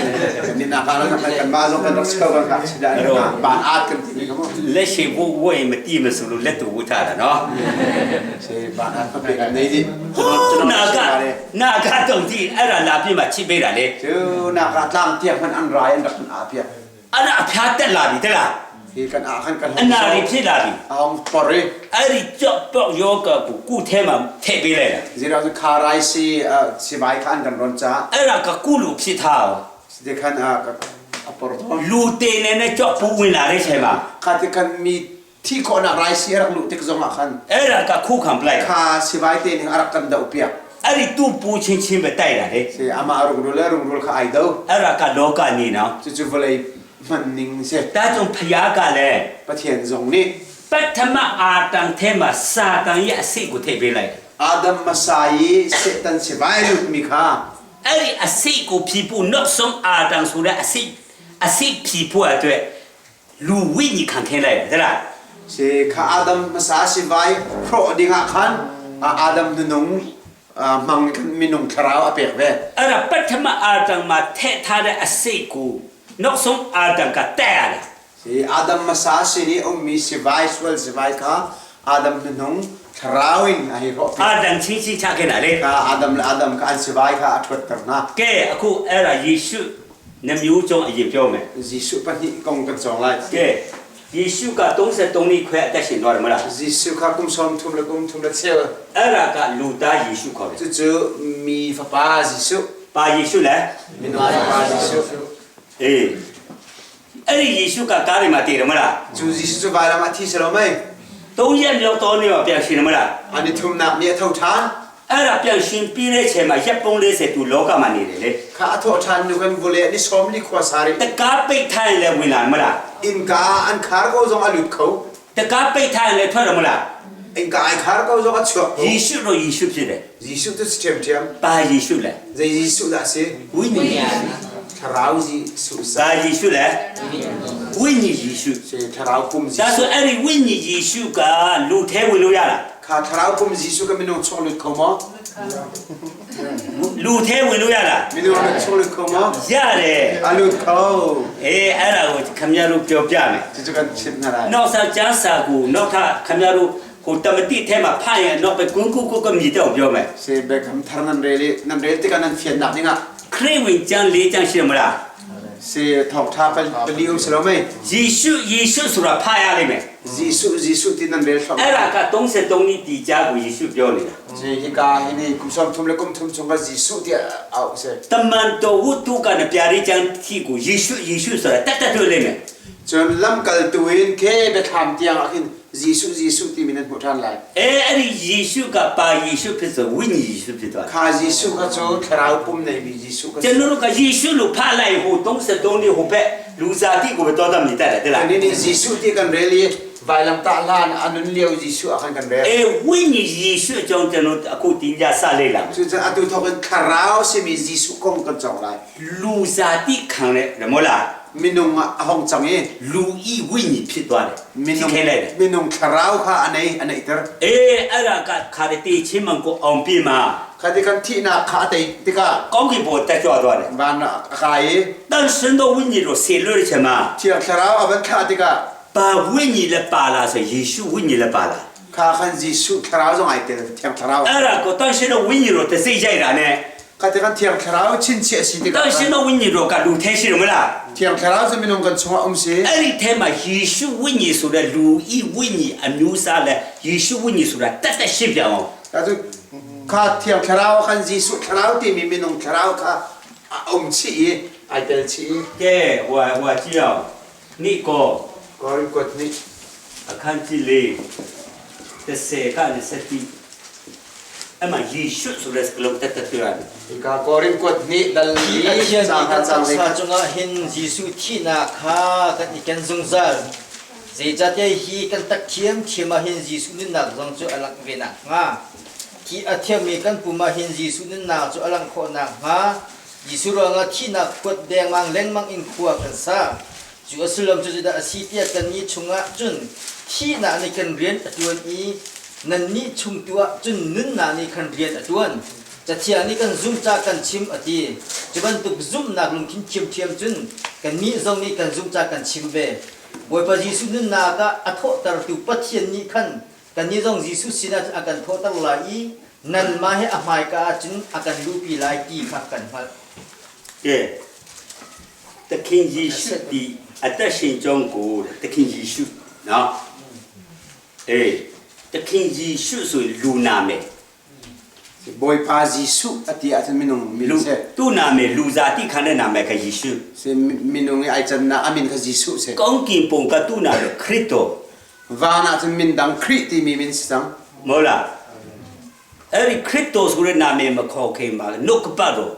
Kan ni nak kan kan mah zong kan rak si ko kan kak si dah ban at kan ti mi ka mu. လက်ရှိဝဝဲမတိမဆိုလို့လက်တူဝထားတာနော် Si ban at pa pe kan nei di. ဟိုနာကနာကတုံတိအဲ့ဒါလာပြမှချိပေးတာလေ Cu nak ka tlang tiang man an rai an rak kan a piak. အဲ့ဒါအဖျားတက်လာပြီတဲ့လား Hi kan a khan kan အနာရီဖြစ်လာပြီ Ahong por i. အဲ့ဒီကြော့ပေါက်ယောဂကိုကုထဲမှာထည့်ပေးလိုက်တာ Zira cu kha rai si si vai kha an kan ron cha. အဲ့ဒါကကုလူဖြစ်ထားအောင် Si te khan a a por thon. လူတင်နေနဲ့ကြော့ပူဝင်လာတဲ့ချိန်မှာ Kha te khan mi thi ko nak rai si rak lu tik zong ah khan. အဲ့ဒါကခုခံပလိုက် Kha si vai te ning arak kan dau piak. အဲ့ဒီသူ့ပူချင်းချင်းပဲတိုက်တာလေ Si ama rungrul le rungrul kha ai do. အဲ့ဒါကလောကနေနော် Cu cu vawlei hman ning si. ဒါကြောင့်ဖျားကလည်း Pathian zong nih ပထမအာတန်ထဲမှာစာတန်ရဲ့အစိတ်ကိုထည့်ပေးလိုက် Adam Masai Satan si vai lut mi kha အဲ့ဒီအစိတ်ကိုဖြီးဖို့နောက်ဆုံးအာတန်ဆိုတဲ့အစိတ်အစိတ်ဖြီးဖို့အတွက်လူဝိညာဉ်ခံထည့်လိုက်တယ်တဲ့လား si kha Adam Masa si vai pro ding ah khan a Adam nunung mang khan minung thlarau a pek ve အဲ့ဒါပထမအာတန်မှာထည့်ထားတဲ့အစိတ်ကိုနောက်ဆုံးအာတန်ကတက်ရတယ် si Adam Masa si ni um mi si vai swal si vai kha Adam nunung thlarau in a hi ro အာတန်ချင်းချင်းချခဲ့တာလေ kha Adam le Adam kha an si vai kha a thuat ter na ကဲအခုအဲ့ဒါယေရှုနှမျိုးကြောင့်အရင်ပြောမယ် Jesu pahnih kong kan chong lai ကဲယေရှုက33နှစ်ခွဲအသက်ရှင်သွားတယ်မလား Jesu kha kum som thum le kum thum le cheu အဲ့ဒါကလူသားယေရှုခေါ်တယ် cu cu mi fapa Jesu ပါယေရှုလဲ minung fapa Jesu အေးအဲ့ဒီယေရှုကကားတွေမှာတည်တယ်မလား cu Jesu cu vailam ah thi si lo mei သုံးရက်မြောက်တော့နေမှာပြန်ရှင်တယ်မလား an i thumnak nih a tho ṭhan အဲ့ဒါပြန်ရှင်ပြီးတဲ့ချိန်မှာရက်ပုံ40သူလောကမှာနေတယ်လေ kha a thawh ṭhan nu kan vawlei an i sawm li khua sari တကားပိတ်ထားရင်လည်းဝင်လာမလား innka an khar ko zong a lut kho တကားပိတ်ထားရင်လည်းထွက်တယ်မလား innka ai khar ko zong a chuak ယေ kho ရှုတော့ယေရှုဖြစ်တယ် Jesuh tu si ṭhiamṭhiam ပါယေရှုလဲ zei Jesuh dah si ဝိညာဉ်ယေရှု thlarau Jesuh ပါယေရှုလဲဝိညာဉ်ယေရှု si thlarau pum ဒါဆို Jesuh အဲ့ဒီဝိညာဉ်ယေရှုကလူထဲဝင်လို့ရလား kha thlarau pum Jesuh ka minung chung lut kho maw လူထဲဝင်လို့ရလား minung chung lut kho maw ရတယ် a lut kho အေးအဲ့ဒါကိုခင်ဗျားတို့ပြောပြမယ် cucu kan chimh hna lai နောက်စားကျမ်းစာကိုနောက်ထပ်ခင်ဗျားတို့ဟိုတမတိထဲမှာဖတ်ရင်တော့ပဲကွန်းကုကုကမြည်တော့ပြောမယ် si Beckham thar nan rel i nan rel tikah nan fiannak dingah ခရစ်ဝင်ကျမ်းလေးကျမ်းရှိတယ်မလား si thawngṭha pali um si lo mei ယေရှုယေရှုဆိုတာဖတ်ရလိမ့်မယ် Jesuh Jesuh ti nan rel အဲ့ဒါက33နှစ်တည်ကြားကိုယေရှုပြောနေတာ Si hika hini kum som thum le kum thum chung ka Jesuh ti au se. တမန်တော်ဝတ္ထုကလည်းပြာရိကျမ်းတိကိုယေရှုယေရှုဆိုတာတတ်တတ်တွေ့လိမ့်မယ် Cun lam kal tu in ke biathlam tiang ah khin Jesuh Jesuh ti mi nan hmuh ṭhan lai. အဲအဲ့ဒီယေရှုကပါယေရှုဖြစ်ဆိုဝိညာဉ်ယေရှုဖြစ်သွားတယ် Kha Jesuh kha cu thlarau pum nei mi Jesuh kha ကျွန်တော်တို့ကယေရှုလို့ဖတ်လိုက်ဟို33နှစ်ဟိုဘက်လူစားတိကိုပဲတော်တော်မြည်တတ်တယ်တဲ့လား Ani ni Jesuh ti kan rel i vailam tah hlan a nun lio Jesuh ah khan kan rel. အဲဝိညာဉ်ယေရှုအကြောင်းကျွန်တော်အခုတင်ကြစလိုက်လာ Cucu atu thawk in thlarau simi Jesuh kong kan cawng lai. လူစားတိခံတဲ့ဓမ္မလား Minung ah a hong cang i လူဤဝိညာဉ်ဖြစ်သွားတယ် minung ဖြစ်ခဲလိုက်တယ် minung thlarau kha a nei a neihter. အေးအဲ့ဒါကခါတဲ့တေချင်းမန်ကိုအောင်ပြမှာ Kha ti kan thihnak kha a tei tikah ကောင်းကင်ဘောတက်ကြွသွားတယ် van ah a kai i တန်ရှင်တော်ဝိညာဉ်တော်ဆေလွတ်ချင်မှာ Thiang Thlarau a van thlah tikah ပါဝိညာဉ်လည်းပါလာဆိုယေရှုဝိညာဉ်လည်းပါလာ kha khan Jesuh Thlarau zong ai tel Thiang Thlarau. အဲ့ဒါကိုတန်ရှင်တော်ဝိညာဉ်တော်တစိရိုက်တာနဲ့ Kha ti kan Thiang Thlarau chinchiah si တ tikah န်ရှင်တော်ဝိညာဉ်တော်ကလူထဲရှိတယ်မလား Thiang Thlarau cu minung kan chungah um si. အဲ့ဒီထဲမှာယေရှုဝိညာဉ်ဆိုတဲ့လူဤဝိညာဉ်အမျိုးအစားလဲယေရှုဝိညာဉ်ဆိုတာတတ်တတ်ရှင်းပြအောင် Ka cu kha Thiang Thlarau khan Jesuh Thlarau timi minung Thlarau kha a um chih i ai tel chih i ကဲဟိုဟိုကြည့်အောင်နိကော Korin kuat nih အခန်းကြီးလေး30ကနေ7 အမှယေရှုဆိုတဲ့စကားလုံးတက်တက်တွေ့ရတယ် Hika Korin kuat hnih dal Hi li a thiangmi caang kan kha caang taksa li cungah hin Jesuh thihnak kha kan i ken zungzal. Zeicahtiah hi kan tak ṭhiamṭhiam ah hin Jesuh nunnak zong cu a langh ve nakhnga, hi a thiangmi kan pum ah hin Jesuh nunnak cu a langh khawh nakhnga, Jesuh ruangah thihnak huat dengmang lengmang in khua kan sa. Cu a sullam cu zeidah a si tiah kannih chungah cun thihnak nih kan rian a ṭuan i nannih chung tu ah cun nunnak nih khan rian a ṭuan. Cathiang nih kan zumh ca kan chim a ti. Cu bantuk zumhnak lungthin ṭhiamṭhiam cun kannih zong nih kan zumh ca kan chim ve. Bawipa Jesuh nunnak ah a thawhtertu Pathian nih khan kannih zong Jesuh sinah cun a kan thawhter lai i nanmah he a hmaika ah cun a kan luhpi lai ti kha kan hngalh. ကဲသခင်ယေရှုဒီအသက်ရှင်ကြောင်းကိုသခင်ယေရှုနော်အေးသခင်ယေရှုဆိုရင်လူနာမည် Bawipa Jesuh a ti ahcun minung min လူ si. သူ့နာမည်လူစားတိခံတဲ့နာမည်ကယေရှု Si minung i ai cannak a min kha Jesuh si. ကောင်းကင်ပုံကသူ့နာမည်ခရစ်တော် Van ahcun min dang Khrih timi min si cang. မဟုတ်လားအဲ့ဒီခရစ်တော်ဆိုတဲ့နာမည်မခေါ်ခင်မှာနှုတ်ကပတ်တော်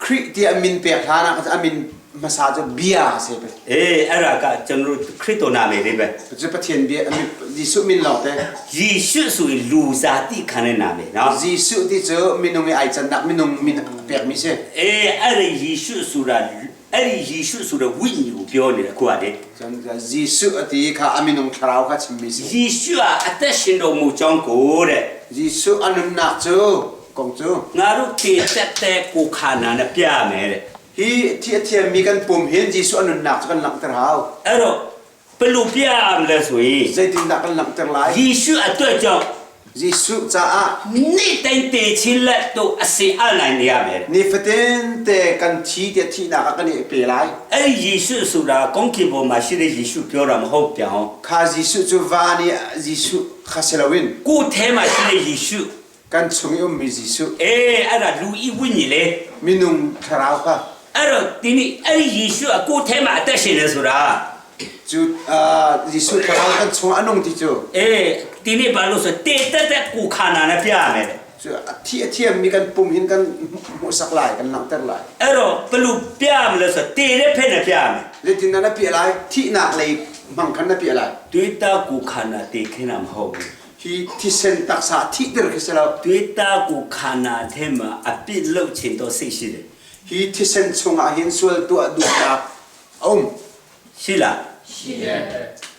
Khrih tiah min pek hlan ah a min hmasa cu bia a si. အေးအဲ့ဒါကကျွန်တော်တို့ခရစ်တော်နာမည်လေးပဲ Cu Pathian bia a min Jesuh min lawng te. ယေရှုဆိုရင်လူစားတိခံတဲ့နာမည်နော် Jesuh ti cu minung i ai cannak minung min pekmi si. အေးအဲ့ဒီယေရှုဆိုတာအဲ့ဒီယေရှုဆိုတဲ့ဝိညာဉ်ကိုပြောနေတယ်ခုကလေ Cun Jesuh a ti kha a minung thlarau kha chimmi si. ယေရှုဟာအသက်ရှင်တော်မူကြောင်းကိုတဲ့ Jesuh a nunnak cu kong cu ငါတို့တည်သက်တဲ့ကိုခန္ဓာနဲ့ပြရမယ်တဲ့ hi thi a thiammi kan pum hin Jesuh a nunnak cu kan langhter hau. အဲ့တော့ဘယ်လိုပြရမလဲဆိုရင် Zeitindah kan langhter lai? ယေရှုအတွက်ကြောင့် Jesuh caah နေ့တိုင်းတည်ခြင်းလက်တို့အစေအနိုင်နေရမယ် nifatin te kan thi tiah thihnak ah kan i pe lai. အဲ့ဒီယေရှုဆိုတာကောင်းကင်ဘုံမှာရှိတဲ့ယေရှုပြောတာမဟုတ်ပြောင်း Kha Jesuh cu van i Jesuh kha si loin ကိုယ်ထဲမှာရှိတဲ့ယေရှု kan chung i ummi Jesuh အေးအဲ့ဒါလူဤဝိညာဉ်လေ minung thlarau kha အဲ့တော့ဒီနေ့အဲ့ဒီယေရှုကကိုယ်ထဲမှာအသက်ရှင်နေဆိုတာ cu Jesuh thlarau kan chung a nung ti cu အေးဒီနေ့ဘာလို့ဆိုတည်တက်တဲ့ကိုခန္ဓာနဲ့ပြရမယ်တဲ့ cu a thi a thiammi kan pum hin kan hmuhsak lai kan langhter lai. အဲ့တော့ဘယ်လိုပြရမလဲဆိုတည်တဲ့ဖက်နဲ့ပြရမယ် Zeitindah na piah lai? Thihnak lei hmang khan na piah lai. တွေးတာကိုခန္ဓာတည်ခင်းတာမဟုတ်ဘူး Hi thisen taksa thihter khi si lo. တွေးတာကိုခန္ဓာထဲမှာအပြစ်လုပ်ခြင်းတော့စိတ်ရှိတယ် Hi thisen chungah hin sual tuah duhnak a um. ရှိလားရှိတယ်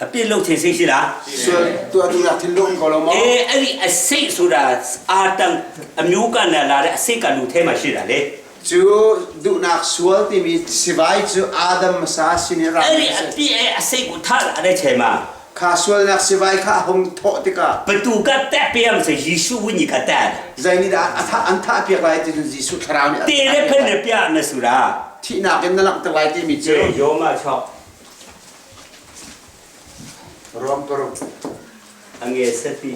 အပြစ်လုပ်ခြင်းစိတ်ရှိလား Sual tuah duhnak thinlung ko lo maw? အေးအဲ့ဒီအစိတ်ဆိုတာအာတန်အမျိုးကနဲ့လာတဲ့အစိတ်ကလူထဲမှာရှိတာလေ Cu duhnak sual timi sivai cu Adam hmasa sin in ra. အဲ့ဒီအပြစ်အဲ့အစိတ်ကိုထားလာတဲ့ချိန်မှာ Kha sualnak sivai kha a hung thawh tikah ဘသူကတက်ပေးရမစယေရှုဝိညာဉ်ကတက်တယ် zei nih dah a thah an thah piak lai ti cu Jesuh thlarau nih a တည်တဲ့ဖက်နဲ့ပြမယ်ဆိုတာ thihnak in na langhter lai timi ကျေ cu ယောမ6 Rom paruk အငယ်စတိ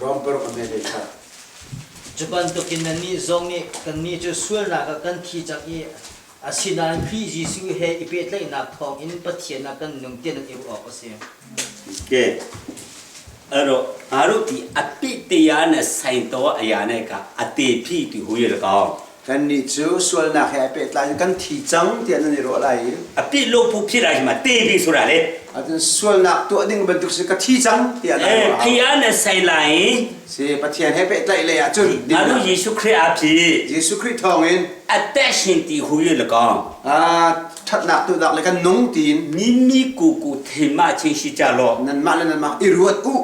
Rom paruk a mele kha. Cu bantukin nannih zong nih kannih cu sualnak ah kan thi cang i asinain Khrih Jesuh he i pehtlaihnak thawngin Pathian ah kan nung tiah nan i ruah awk a si. ကဲအဲ့တော့ငါတို့ဒီအပြစ်တရားနဲ့ဆိုင်တော်အရာနဲ့ကအတေဖြစ်သူဟူရ၎င်း Kannih cu sualnak he ai pehtlai in kan thi cang tiah nan i ruah lai i အပြစ်လို့ဖို့ဖြစ်လာချိန်မှာတေပြီဆိုတာလေ Ahcun sualnak tuah ding bantuk si ka thi cang tiah nan အဲ i ruah. ဖျားနဲ့ဆိုင်လာရင် Si Pathian he pehtlaih lei ahcun ငါတို့ယေရှုခရစ်အဖြစ် Jesuh Khrih thawngin အသက်ရှင်တည်ဟူရ၎င်း ṭhatnak tuahnak le kan nung tiin မိမိကိုယ်ကိုထင်မှချင်းရှိကြလော့ nanmah le nanmah i ruat u.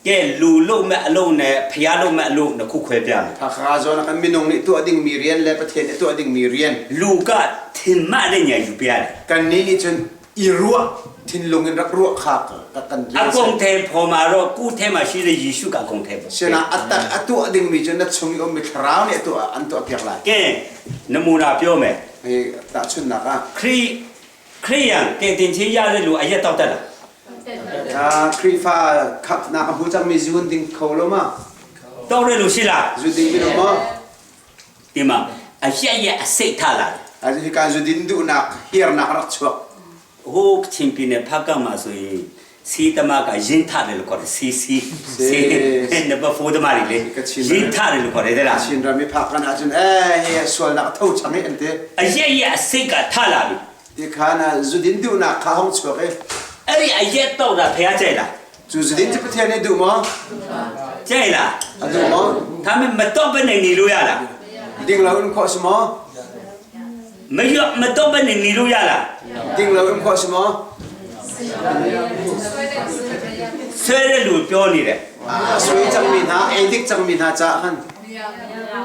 ကဲလူလုံးမဲ့အလုံးနဲ့ဖျားလုံးမဲ့အလုံးနှစ်ခုခွဲပြမယ် Khakha zawn ah kan minung nih tuah dingmi rian le Pathian nih tuah dingmi rian လူကထင်မှတဲ့ညာယူပြရတယ် kannih nih cun i ruah thinlung in rak ruah kha ka kan အကုန်ထဲပေါ်မှာတော့ကိုယ်ထဲမှာရှိတဲ့ယေရှုကအကုန်ထဲပေါ့ Sina atak a tuah dingmi cu na chung i ummi thlarau nih a tuah an tuah piak lai. ကဲနမူနာပြောမယ် Hei tahchunhnak ah ခရိခရိယန်ကင်တင်ချင်းရတဲ့လူအရက်တော့တက်လား Khrihfa khamhnak a hmu cangmi zun ding kho lo ma? တော့တဲ့လူရှိလား Zu ding minung maw? ဒီမှာအရက်ရက်အစိတ်ထလာတယ် Atu hika zu din duhnak hiarnak a rak chuak. ဟိုချင်းပြနေဖက်ကမှာဆိုရင် စီတမကရင်ထတယ်လို့ခေါ်တယ်စီစီစီနံပါတ်4တမလေးလေရင်ထတယ်လို့ခေါ်တယ်တဲ့လား Chin ram i phak kan ahcun eh hi sualnak a tho chang i an ti. အရက်ရက်အစိတ်ကထလာပြီ Ti khan ah zudin duhnak kha hong chuak i အဲ့ဒီအရက်တော့တာဖះကြိုက်လား cu zudin cu Pathian nih duh maw? ကြိုက်လား A duh maw? ဒါပေမဲ့မတော့ဘဲနဲ့နေလို့ရလား Ding lo in khawh si maw? မရော့မတော့ဘဲနဲ့နေလို့ရလား Ding lo in khawh si maw? ဆွဲတဲ့လူပြောနေတယ် A sui cangmi hna, ei dik cangmi hna caah khan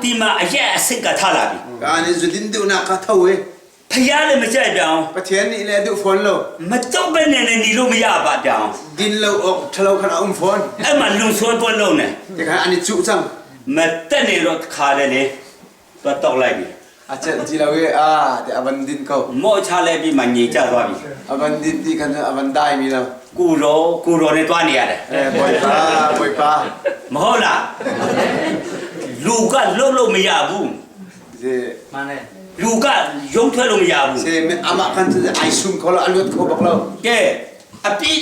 ဒီမှာအရက်အစိတ်ကထလာပြီ ka nih zudin duhnak kha tho i ဖះလည်းမကြိုက်ပြောင်း Pathian nih le a duh fawn lo. မတော့ဘဲနဲ့နေလို့မရပါပြောင်း Din lo awk ṭhalo khan a um fawn. အဲ့မှာလုံဆွဲပွဲလုံးနေ Ti khan an i cuh cang. မတက်နေတော့ခါတယ်လေသွားတော့လိုက်ပြီ A celh ti lo i ah ti a van din ko. မော့ချလိုက်ပြီးမှညင်ကြသွားပြီ A van din ti khan a van dai mi lo. ကူရောကူရောနဲ့သွားနေရတယ် Eh bawipa, bawipa. မဟုတ်လားလူကလှုပ်လို့မရဘူး Si မှန်တယ် လူကရုံထွက်လို့မရဘူး si amah khan cu ai sum kho lo a luat kho bak lo. ကဲအပိ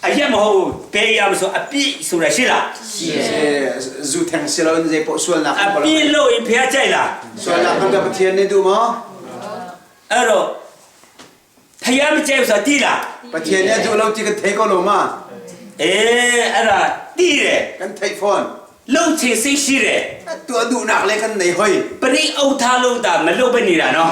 အရက်မဟုတ်ဘူးဘယ်ရမဆိုအပိဆိုတာရှိလား ရှိတယ် Si zu theng si lo in zei poh sualnak အ kan ပိ ko lo. လို့ရင်ဖះကြိုက်လား Sualnak kan ka Pathian nih duh maw? အဲ့တော့ဖះမကြိုက်ဘူးဆိုတာတိလား Pathian nih a duh lo ti kan thei ko lo ma. အေးအဲ့ဒါတိတယ် Kan theih fawn. လှုပ်ချင်စိတ်ရှိတယ် Tu a duhnak le kan nei hoi. ပရိအုတ်ထားလို့တာမလှုပ်ပဲနေတာနော်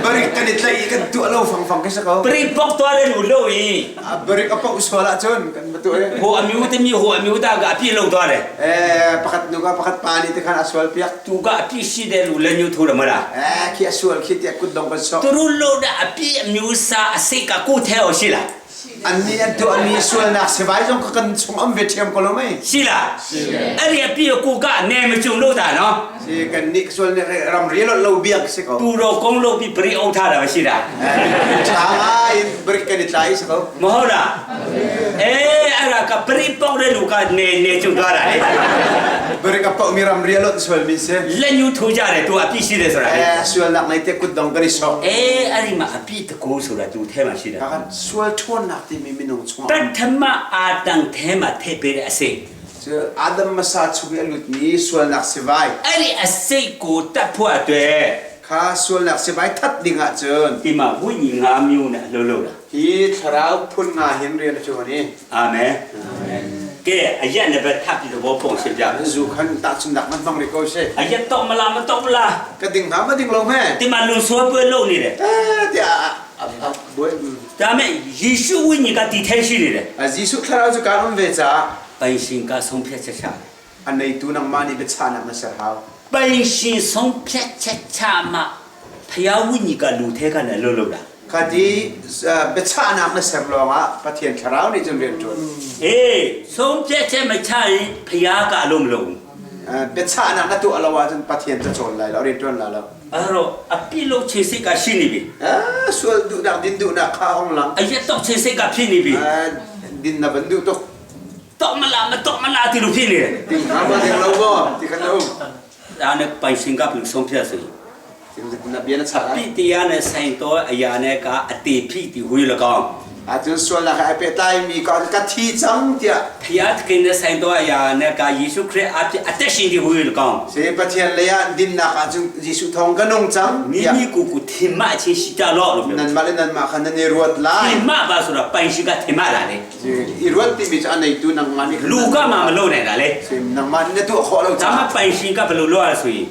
Barik kan i tlaih i kan tuah lo fangfang khi si ko. ပရိပေါက်သွားတဲ့လူလှုပ်ရင် Ah, Barik a paoh sual ahcun kan batu eh. ဟိုအမျိုးသမီးဟိုအမျိုးသားကအပြစ်လှုပ်သွားတယ် Eh pakhat nu ka pakhat pa nih te khan a sual piak. သူကအပြစ်ရှိတဲ့လူလက်ညှိုးထိုးတယ်မလား Eh khi a sual khi tiah kut dong kan sok. သူတို့လှုပ်တဲ့အပြစ်အမျိုးစားအစိတ်ကကိုယ်ထဲအောင်ရှိလား An nih an tuahmi sualnak sivai zong kha kan chung am ve ṭhiam ko lo mei. ရှိလားအဲ့ဒီအပြစ်ကိုကိုကနေမကြုံလို့တာနော် Si kan nih sualnak ramri lo lo biak si ko. သူတော်ကုန်းလှုပ်ပြီးပရိအုပ်ထားတာပဲရှိတာ Eh ṭha ngai in barik kan i tlai si ko. မဟုတ်လားအေးအဲ့ဒါကပရိပေါက်တဲ့လူကနေနေကြုံသွားတာလေ Barik a paohmi ramri a lonh sualmi si. လက်ညှိုးထိုးကြတယ်သူအပြစ်ရှိတယ်ဆိုတာလေ Eh sualnak nei te kut dong kan i sok. အေးအဲ့ဒီမှာအပြစ်တကူဆိုတာသူထဲမှာရှိတာ Kha kan sual ṭhawnnak timi minung ပ chungah ထမအာတန်ထဲမှာထည့်ပေးတဲ့အစိတ် Cu Adam hmasa chung i a lutmi sualnak sivai အဲ့ဒီအစိတ်ကိုတတ်ဖို့အတွက် kha sualnak sivai that ding ahcun ဒီမှာဝိညာဉ်၅မျိုးနဲ့အလုပ်လုပ်တာ hi thlarau phun nga hin rian a ṭuan i အာမင်ကဲအရက်နဲ့ပဲထပ်ပြီးသဘောပုံရှင်းပြမယ် zu khan tahchunnak man hmang rih ko seh. အရက်တော့မလားမတော့မလား Ka ding hnga ma ding lo hme? ဒီမှာလုံဆွဲပွဲလုပ်နေတယ် Eh tiah a a buai. ဒါမဲ့ယေရှုဝိညာဉ်ကတည်ထဲရှိနေတယ် A Jesuh thlarau cu kaan um ve caah ပိုင်ရှင်ကဆုံးဖြတ်ချက်ချတယ် a neitu nangmah nih biachahnak na ser hau. ပိုင်ရှင်ဆုံးဖြတ်ချက်ချမှဖျားဝိညာဉ်ကလူထဲကနေလှုပ်လှုပ်တာ Khati biachahnak na ser lawngah Pathian thlarau nih cun rian ṭuan. အေးဆုံးဖြတ်ချက်မချရင်ဖျားကအလုံးမလုံးဘူး Biachahnak na tuah lo ahcun Pathian ca cawn lai lo, rian ṭuan lai lo. အဲ့တော့အပြစ်လို့ခြေစိတ်ကရှိနေပြီ Ah, sual duhnak din duhnak kha hong lang. အရက်တော့ခြေစိတ်ကဖြစ်နေပြီ Ah, din na van duh tuk. တော့မလားမတော့မလားဒီလိုဖြစ်နေတယ် Ding hnga ma ding lo maw ti khan na um. ဒါနဲ့ပိုင်ရှင်ကဘယ်လိုဆုံးဖြတ်ဆိုရင် Ting na bia na chah ပိ lai. တရားနဲ့ဆိုင်တော့အရာနဲ့ကအတေဖိတိဝေ၎င်း Ahcun sualnak he ai pehtlai mi ka ka thi cang tiah ဖျားသခင်နဲ့ဆိုင်တော့အရာနဲ့ကယေရှုခရစ်အဖြစ်အသက်ရှင်တိဝေ၎င်း Si Pathian lei ah dinnak ahcun Jesuh thawng ka nung cang မိ tiah မိကိုယ်ကိုထင်မှတ်ချင်းရှိကြတော့လို့ပြော nanmah le nanmah kha nan i ruat ထ lai. င်မှတ်ပါဆိုတာပိုင်ရှင်ကထင်မှတ်တာလေ Si i ruat timi cu a neitu nangmah nih khan လူကမှမလုပ်နိုင်တာလေ Si nangmah nih na tuah khawh lo ဒါမှ caah ပိုင်ရှင်ကဘယ်လိုလုပ်ရဆိုရင်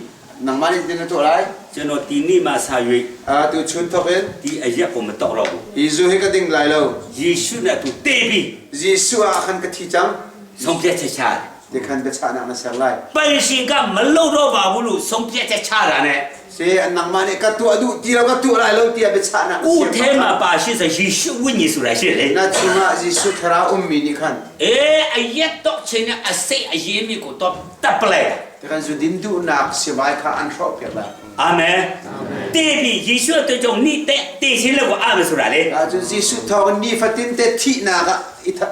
nangmah nih na tuah lai. ကျွန်တော်ဒီနေ့မှဆာ၍ Ah, tu chun thok in ဒီအရက်ကိုမတော့တော့ဘူး hi zu hi ka ding lai lo. ယေရှုနဲ့သူတေးပြီး Jesuh ah khan ka thi cang. ဆုံးဖြတ်ချက်ချတယ် Ti khan biachahnak na ser lai. ပိုင်ရှင်ကမလုပ်တော့ပါဘူးလို့ဆုံးဖြတ်ချက်ချတာနဲ့ Si nangmah nih ka tuah duh ti lo ka tuah lai lo tiah biachahnak na ကိုယ် ser ထဲမှာပါရှိစယေရှုဝိညာဉ်ဆိုတာရှိတယ်လေ Na chungah Jesuh thlarau ummi nih khan အေးအရက်တော့ချင်းနဲ့အစိတ်အရေးမြစ်ကိုတော့တပ်ပလိုက်တာ ti khan zudin duhnak sivai kha an hrawh piak lai. အာမင်တေးပြီးယေရှုအတွက်ကြောင့်နေတဲ့တေးချင်းလက်ကိုအာမဆိုတာလေ Ahcun Jesuh thawng in nifatin te thihnak ah i tha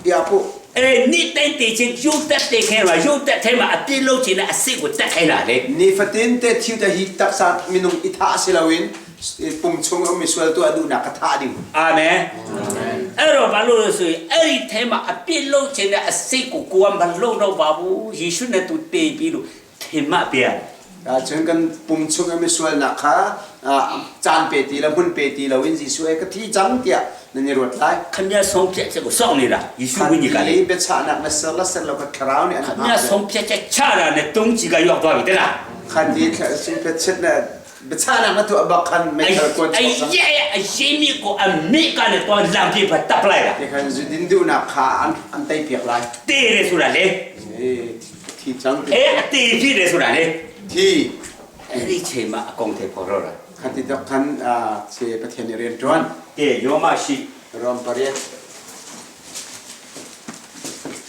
i aa puh. အေးနေတဲ့တေးချင်းရုပ်တက်တေးခဲရရုပ်တက်ထဲမှာအပြစ်လုပ်ခြင်းနဲ့အစိတ်ကိုတက်ခိုင်းတာလေ Nifatin te thiu te hi taksa minung i thah si loin pum chung ummi sual tuah duhnak ka thah ding. အာမင်အဲ့ အဲ့တော့ဘာလို့လဲဆိုရင်အဲ့ဒီထဲမှာအပြစ်လုပ်ခြင်းနဲ့အစိတ်ကိုကိုကမလုံတော့ပါဘူးယေရှုနဲ့သူတည်ပြီးလို့ထင်မှတ်ပြရတယ် Cun kan pum chung i misualnak kha caan pe ti lo hmun pe ti loin Jesuh he ka thi cang tiah nan i ruat lai. ခမရဆုံးဖြတ်ချက်ကိုစောင့်နေတာယေရှုဝိညာဉ်ကလေ Khan i biachahnak na ser la ser lo ka thlarau nih an ခမရ hngak. ဆုံးဖြတ်ချက်ချတာနဲ့တုံးချီကရောက်သွားပြီတဲ့လား Khan i sungphet na biachahnak na tuah bak khan meithal kuan အဲ့ chuak cang. ရဲ့အရင်မြစ်ကိုအမိကလည်းတော့လမ်းပြပါတပ်လိုက်တာ Ti khan zudin duhnak kha an tei piak lai. တေးတယ်ဆိုတာလေ Eh, thi cang. အဲအတေးဖြစ်တယ်ဆိုတာလေ Thi. အဲ့ဒီချိန်မှာအကောင်ထဲပေါ်တော့တာ Khan ti dok khan che Pathian nih rian ṭuan. ကဲယောမရှိ Rom pariat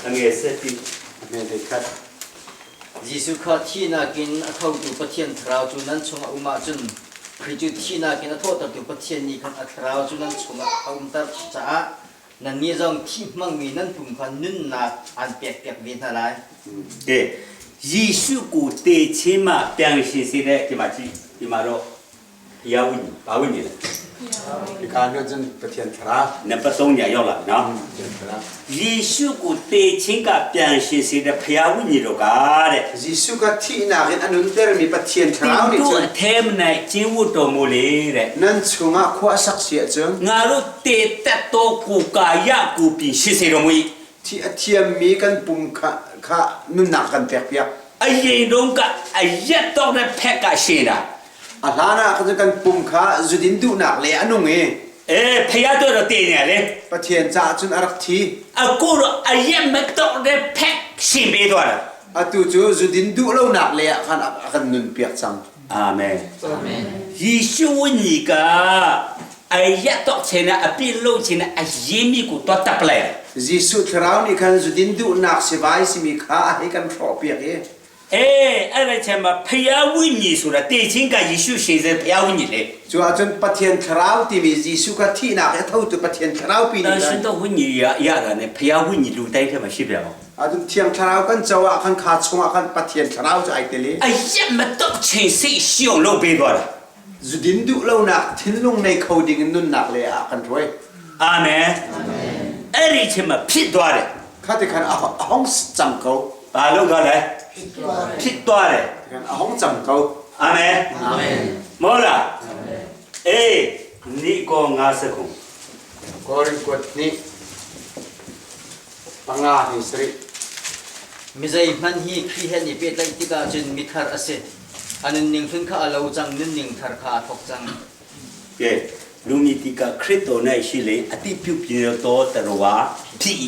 အငယ်ဆက်ပြီး me le khat. Jesuh kha thihnak in a thotu Pathian thlarau cu nan chungah um ahcun Khrih cu thihnak in a thawhtertu Pathian nih khan a thlarau cu nan chungah a umter caah nannih zong thih hmangmi nan pum kha nunnak aan pekpiak ve hna lai. ကဲယေရှုကိုတေချင်းမှပြန်ရှင်စေတဲ့ဒီမှာကြည့်ဒီမှာတော့ဘုရားဝိညာဉ်ဘာဝိညာဉ်လဲ Ka nu cun Pathian thlarau. နံပါတ်3ညာရောက်လာပြီနော် Pathian thlarau. ယေရှုကိုတေချင်းကပြန်ရှင်စေတဲ့ဘုရားဝိညာဉ်တော်ကတဲ့ Jesuh kha thihnak in a nuntermi Pathian တင် thlarau nih တို့ cun အထဲမ၌ကျင်းဝတ်တော်မူလေတဲ့ nan chungah khua a sak si ahcun ငါတို့တေတတ်တော်ကိုကာယကိုပြင်ရှင်စေတော်မူ၏ thi a thiammi kan pum kha kha nunnak kan pekpiak. အရင်တုန်းကအရက်တော့တဲ့ဖက်ကရှင်တာ A hlan ah khan cun kan pum kha zudin duhnak le a nung i အဲဖျားတော့တော့တေနေရလေ Pathian caah cun a rak thi. အခုတော့အရက်မတော့တဲ့ဖက်ရှင်ပေးသွားတာ Atu cu zudin duh lonak le ah khan a kan nunpiak cang. အာမင်အာမင်ယေရှုဝိညာဉ်ကအရက်တော့ခြင်းနဲ့အပြစ်လုပ်ခြင်းနဲ့အရင်မိကိုတော့တပ်လိုက် Jesuh thlarau nih khan zudin duhnak sivai simi kha a hei kan hrawhpiak i အေးအဲ့ဒါချင်မှာဖျားဝိညာဉ်ဆိုတာတေချင်းကယေရှုရှင်စေဖျားဝိညာဉ်လေ Cu ahcun Pathian thlarau timi Jesuh kha thihnak i a thotu Pathian thlarau pi တ nih khan န်ရှင်တော်ဝိညာဉ်ရရတာနဲ့ဖျားဝိညာဉ်လူတိုင်းထဲမှာရှိပြန်အောင် Ahcun Thiang Thlarau kan co ah khan kha chungah khan Pathian Thlarau cu ai tel i အရက်မတော့ခြင်းစိတ်ရှိအောင်လုပ်ပေးသွားတာ zudin duh lonak thinlung nei kho ding in nunnak le ah kan hruai. အာမင်အဲ့ဒီချင်းမှာဖြစ်သွားတယ် Kha ti khan a hong cang ko. ဘာလို့သွားလဲဖြစ်သွားတယ် Ti khan a hong cang ko. အာမင် အာမင် မဟုတ်လားအေးနိကော50ခု Korin kuat ni panga ni sri. Mizei hmanh hi Khrih he an i pehtlaih tikah cun mithar a si. A nunning hlun kha a lo cang, nunning thar kha aa thawk cang. ကဲလူမီတိကခရစ်တော်၌ရှိလေအတိပြုပြတော်တရဝါဖြစ်၏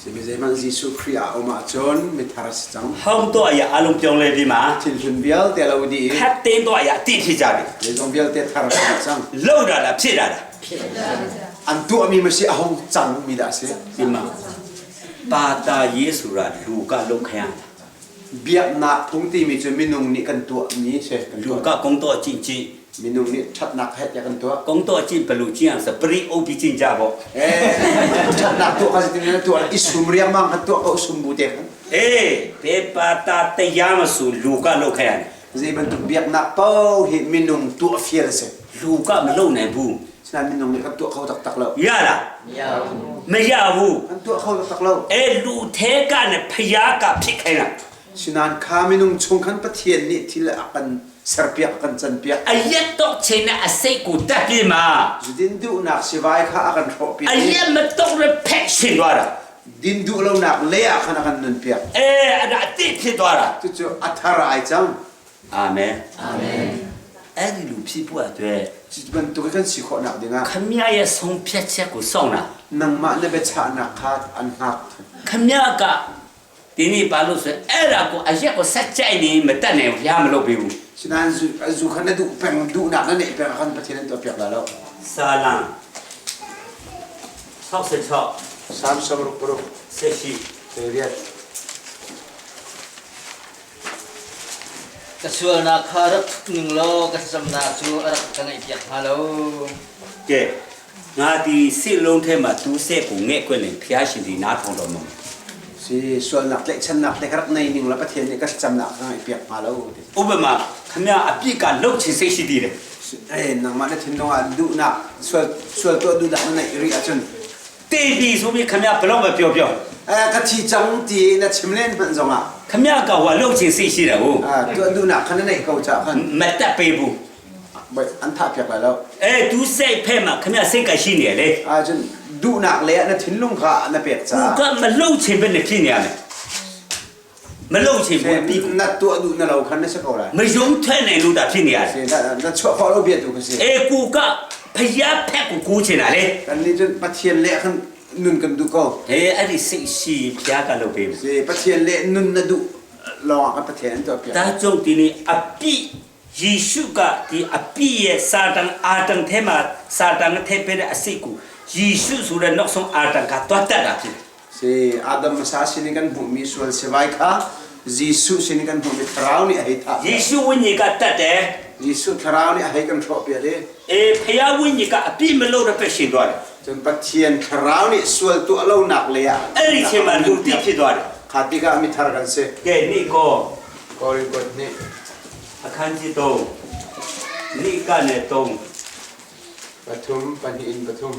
Si mi zeiman Jesuh Khrih ah um ahcun mithar a si cang. ဟောင်းတော့အရာအလုံးပြောင်းလဲပြီးမှာ Thil hlun vialte a lo dih i ခတ်တင်းတော့အရာအတိဖြစ်ကြတယ် zeizong vialte thar a si dih cang. လောက်တာလားဖြစ်တာလား An tuahmi ma si a hong cangmi dah a si. ဒီမှာပါတာရေးဆိုတာလူကလုတ်ခရတာ Biaknak phung timi cu minung nih kan tuahmi si. Kan လူ tuah. ကကုန်းတော့ကြည့်ကြည့် Minung nih ṭhatnak he tiah kan tuah. ကုန်းတော့ကြည့်ဘလူကြည့်အောင်စပရိအိုးပြီးကြည့်ကြပေါ့ Eh, ṭhatnak tuah kha si ti na tuah i sum riangmang kan tuah ko sum bu te khan. အေးဘေပါတာတရားမဆိုလူကလုတ်ခရတယ် Zei bantuk biaknak paoh hi minung tuah fial a si. လူကမလုံနိုင်ဘူး Sinain minung nih kan tuah kho taktak lo. ရလား မရဘူး မရဘူး Kan tuah kho taktak lo. အဲလူထဲကနဲ့ဖျားကဖြစ်ခိုင်းတာ Sinain kha minung chung khan Pathian nih thil a kan serpiak a kan canpiak. အရက်တော့ချင်းနဲ့အစိတ်ကိုတက်ပြီးမှ Zudin duhnak sivai kha a kan hrawhpiak အ i ရက်မတော့ရဖက်ရှင်သွားတာ din duh lonak le ah khan a kan nunpiak. အဲအဲ့ဒါအတိဖြစ်သွားတာ Cucu a thar ai cang. အာမင်အာမင်အဲ့ဒီလူဖြစ်ဖို့အတွက် Cu bantuk kan si khawhnak dingah ခမရရဲ့ဆုံးဖြတ်ချက်ကိုစောင့်တာ nangmah na biachahnak kha an hngak. ခမရကဒီနေ့ပါလို့ဆိုအဲ့ဒါကိုအရက်ကိုဆက်ကြိုက်နေမတက်နိုင်ဘူးဘုရားမလုပ်ပေးဘူး Sinain zu zu khan na duh peng duhnak na neih peng ah khan Pathian an tuahpiak lai lo. စာလံ66 Salm 66 78 riat. Ka sualnak kha rak thup ning law ka thlacamnak cu a rak ka ngaihpiak hnga lo. ကဲငါဒီစိတ်လုံးထဲမှာသူးဆက်ကိုငဲ့ခွင့်လင်ဖျားရှင်ဒီနားထောင်တော်မူ Si sualnak tlaihchannak te kha rak nei ning law Pathian nih ka thlacamnak kha ngaihpiak hnga lo ti. ဥပမာခမရအပြစ်ကလှုပ်ချင်စိတ်ရှိသေးတယ် Eh nangmah na thinlung ah duhnak sual sual tuah duhnak na neih rih ahcun တ တေပြီဆိုပြီးခမရဘလောက်ပဲပြောပြော အဲကချီချောင်းတီna chim len hmanh zongah ခမရကဟိုလှုပ်ချင်စိတ်ရှိတယ်ဟုတ် ah tu du nak khan nei ko cha khan မတက်ပေးဘူး bai an tha piak lai lo အဲသူစိတ်ဖဲမှာခမရစိတ်ကရှိနေလေ ah chun du nak le na thinlung kha na pek ကို cha ကမလှုပ်ချင်ပဲနဲ့ဖြစ်နေရမယ်မလှုပ်ချင်ဘူးပြီး na tu du na lo khan na se ko lai မယုံထွက်နိုင်လို့တာဖြစ်နေရတယ် se na na chua kho lo bia tu kha se အေးကိုကဖျားဖက်ကိုကူးချင်တာလေ kan ni chun pathian le khan nun kan du ko အေးအဲ့ဒီစိတ်ရှိဖျားကလုပ်ပေးမယ် se pathian le nun na du lo ka pathian to piak ဒါကြောင့်ဒီနေ့အပိယေရှုကဒီအပိရဲ့စာတန်အာတန်ထဲမှာစာတန်ကထဲပေးတဲ့အစိတ်ကိုယေရှုဆိုတဲ့နောက်ဆုံးအာတန်ကတွတ်တက်တာဖြစ်တယ် si adam sa sini kan bhumi sual sewai kha jisu sini kan bhumi thrau ni ai tha ယေရှုဝိညာဉ်ကတတ်တယ် jisu thrau ni ai kan thro pia de အေးဖျားဝိညာဉ်ကအပိမလို့တဲ့ပဲရှင်သွားတယ် chun pathian thrau ni sual tu alo nak le ya အဲ့ဒီချိန်မှာလူတိဖြစ်သွားတယ် khati ka mi thar kan se ကဲနိကော kori ko ni အခန်းကြီး3နိကနဲ့3 pathum pani in pathum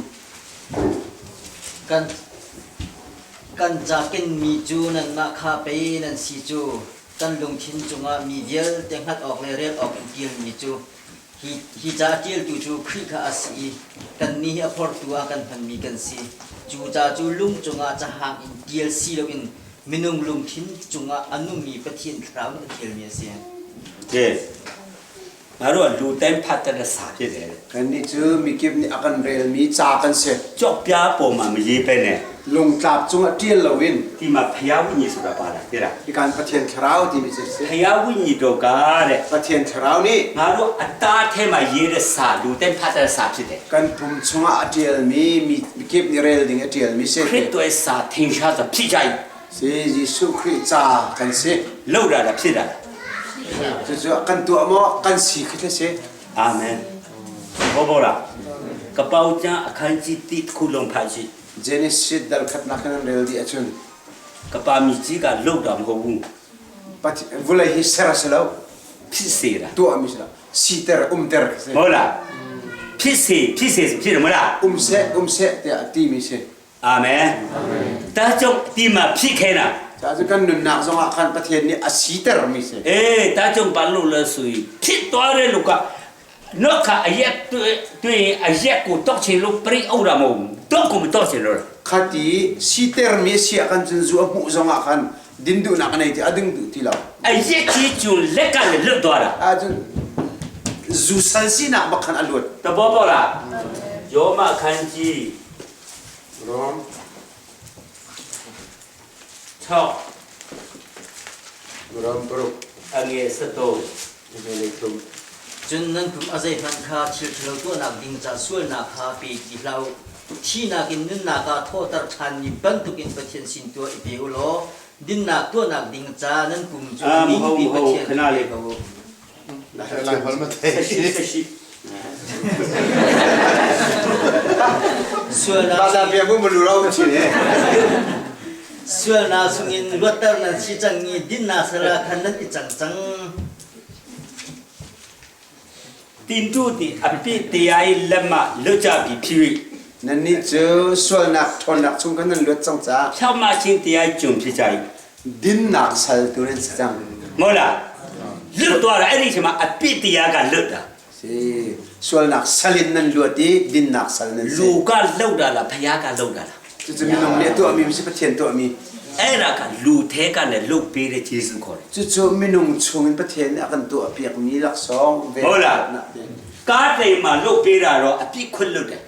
กันกันจากกินมีจูนันมาคาไปนันสีจูกันลงทินจุงะมีเดียลเต็งหัดออกเลยเรียกออกเตียลมีจูฮีฮีจ้าเตียลตูจูครีคาอาศีกันนี้อพอร์ตัวกันพันมีกันสีจูจ้าจูลุงจุงะจะห่างอินเตียลสีลงอินมินุงลุงทินจุงะอนุมีประเทียนคราวเตียลมีเสีย ကဲငါတို့ကလူတိုင်းဖတ်တဲ့စာဖြစ်တယ် kan ni chu mi kip ni akan rel mi cha kan se ကြောက်ပြားပေါ်မှာမရေးပဲနဲ့ lung tlap chunga tial lowin ဒီမှာဖျားဝိညာဉ်ဆိုတာပါလာတဲ့လား i kan pathian thrau ti mi se ဖျားဝိညာဉ်တော်ကတဲ့ pathian thrau ni ငါတို့အသားထဲမှာရေးတဲ့စာလူတိုင်းဖတ်တဲ့စာဖြစ်တယ် kan pum chunga atial mi mi kip ni rel ding atial mi se ခရစ်တော်ရဲ့စာထင်ရှားစွာဖြစ်ကြ၏สิยิสุคริตากันสิ လောက်တာလားဖြစ်တာလား จู่ๆกันตัวหมอกันสีขึ้นเลยสิ အာမင်ဘောဘောလားကပောက်ကျန်အခန်းကြီးတိတစ်ခုလုံးဖတ်ရှိ เจเนซิสดัลขัดนักกันเร็วดีอะชุน ကပါမီကြီးကလောက်တာမဟုတ်ဘူး ปัจวุลฮิสระสลาว ဖြစ်စေတာ ตัวมิสละสีเตอร์อุมเตอร์สิ ဟုတ်လားဖြစ်စေဖြစ်စေဖြစ်တယ်မလား อุมเสอุมเสแต่ตีมิเส အာမင်ဒါကြောင့်ဒီမှာဖြစ်ခဲတာ จ้าจะกันนุนนักสงขันประเทศนี้อสีเตอร์มิเส အေးဒါကြောင့်ဘာလို့လဲဆိုရင်ဖြစ်သွားတဲ့လူကနောက်က အရက်တွေ့တွေ့ရင်အရက်ကိုတောက်ချင်လို့ပြိအုပ်တာမဟုတ်ဘူးတော့ကိုမတောက်ချင်လို့ ขัดตีสีเตอร์มิเสียกันจนจัวหูสงขันดินดูนักในที่อดึงดูที่เรา အရက်ကြီးကျုံလက်ကလည်းလွတ်သွားတာ อาจนจูสันสีนักบักขันอลวด တဘောပေါက်လားယောမခန်းကြီး รอม 6 รอมปรุ အငယ်73 เมลิทุม จนนั้นกุมอาศัยพันคาชิลเทลตัวนักดิงจะส่วนนักคาปีจีเหลาที่นักกินนึนนักาโทษตรชันนิบันตุกินประเทียนสินตัวอีเปียวโลดินนักตัวนักดิงจานั้นกุมจุนิปีประเทียนเขา 来，我们 ဆက်ရှိဆက်ရှိ ส่วนนั 大家别不不录了，我去呢。 ส่วนนักสุงินรถตรนั้นชิจังงีดินนาสระคันนั้นอีจังจัง တင်တို့ဒီအပိတရားရဲ့လက်မလွတ်ကြပြီဖြစ်၍ 那你就说那穿那从可能略长啥， ဖြောက်မချင်းတရားဂျုံဖြစ်ကြ၏顶那才都能是这样。 မဟုတ်လားလွတ်သွားတာအဲ့ဒီအချိန်မှာအပိတရားကလွတ်တာ 是，说那才能略的，顶那才能 လူ 是。 ကလှုပ်တာလားဖျားကလှုပ်တာလား 就是你弄的多米，是不甜多米。 အဲ့ဒါကလူထဲကလည်းလှုပ်ပေးတဲ့ဂျေစုခေါ်တယ် 就做米弄从不甜，那个多别米了松。 ဟုတ်လားကားတိမ်မှာလှုပ်ပေးတာတော့အပြစ်ခွတ်လွတ်တယ်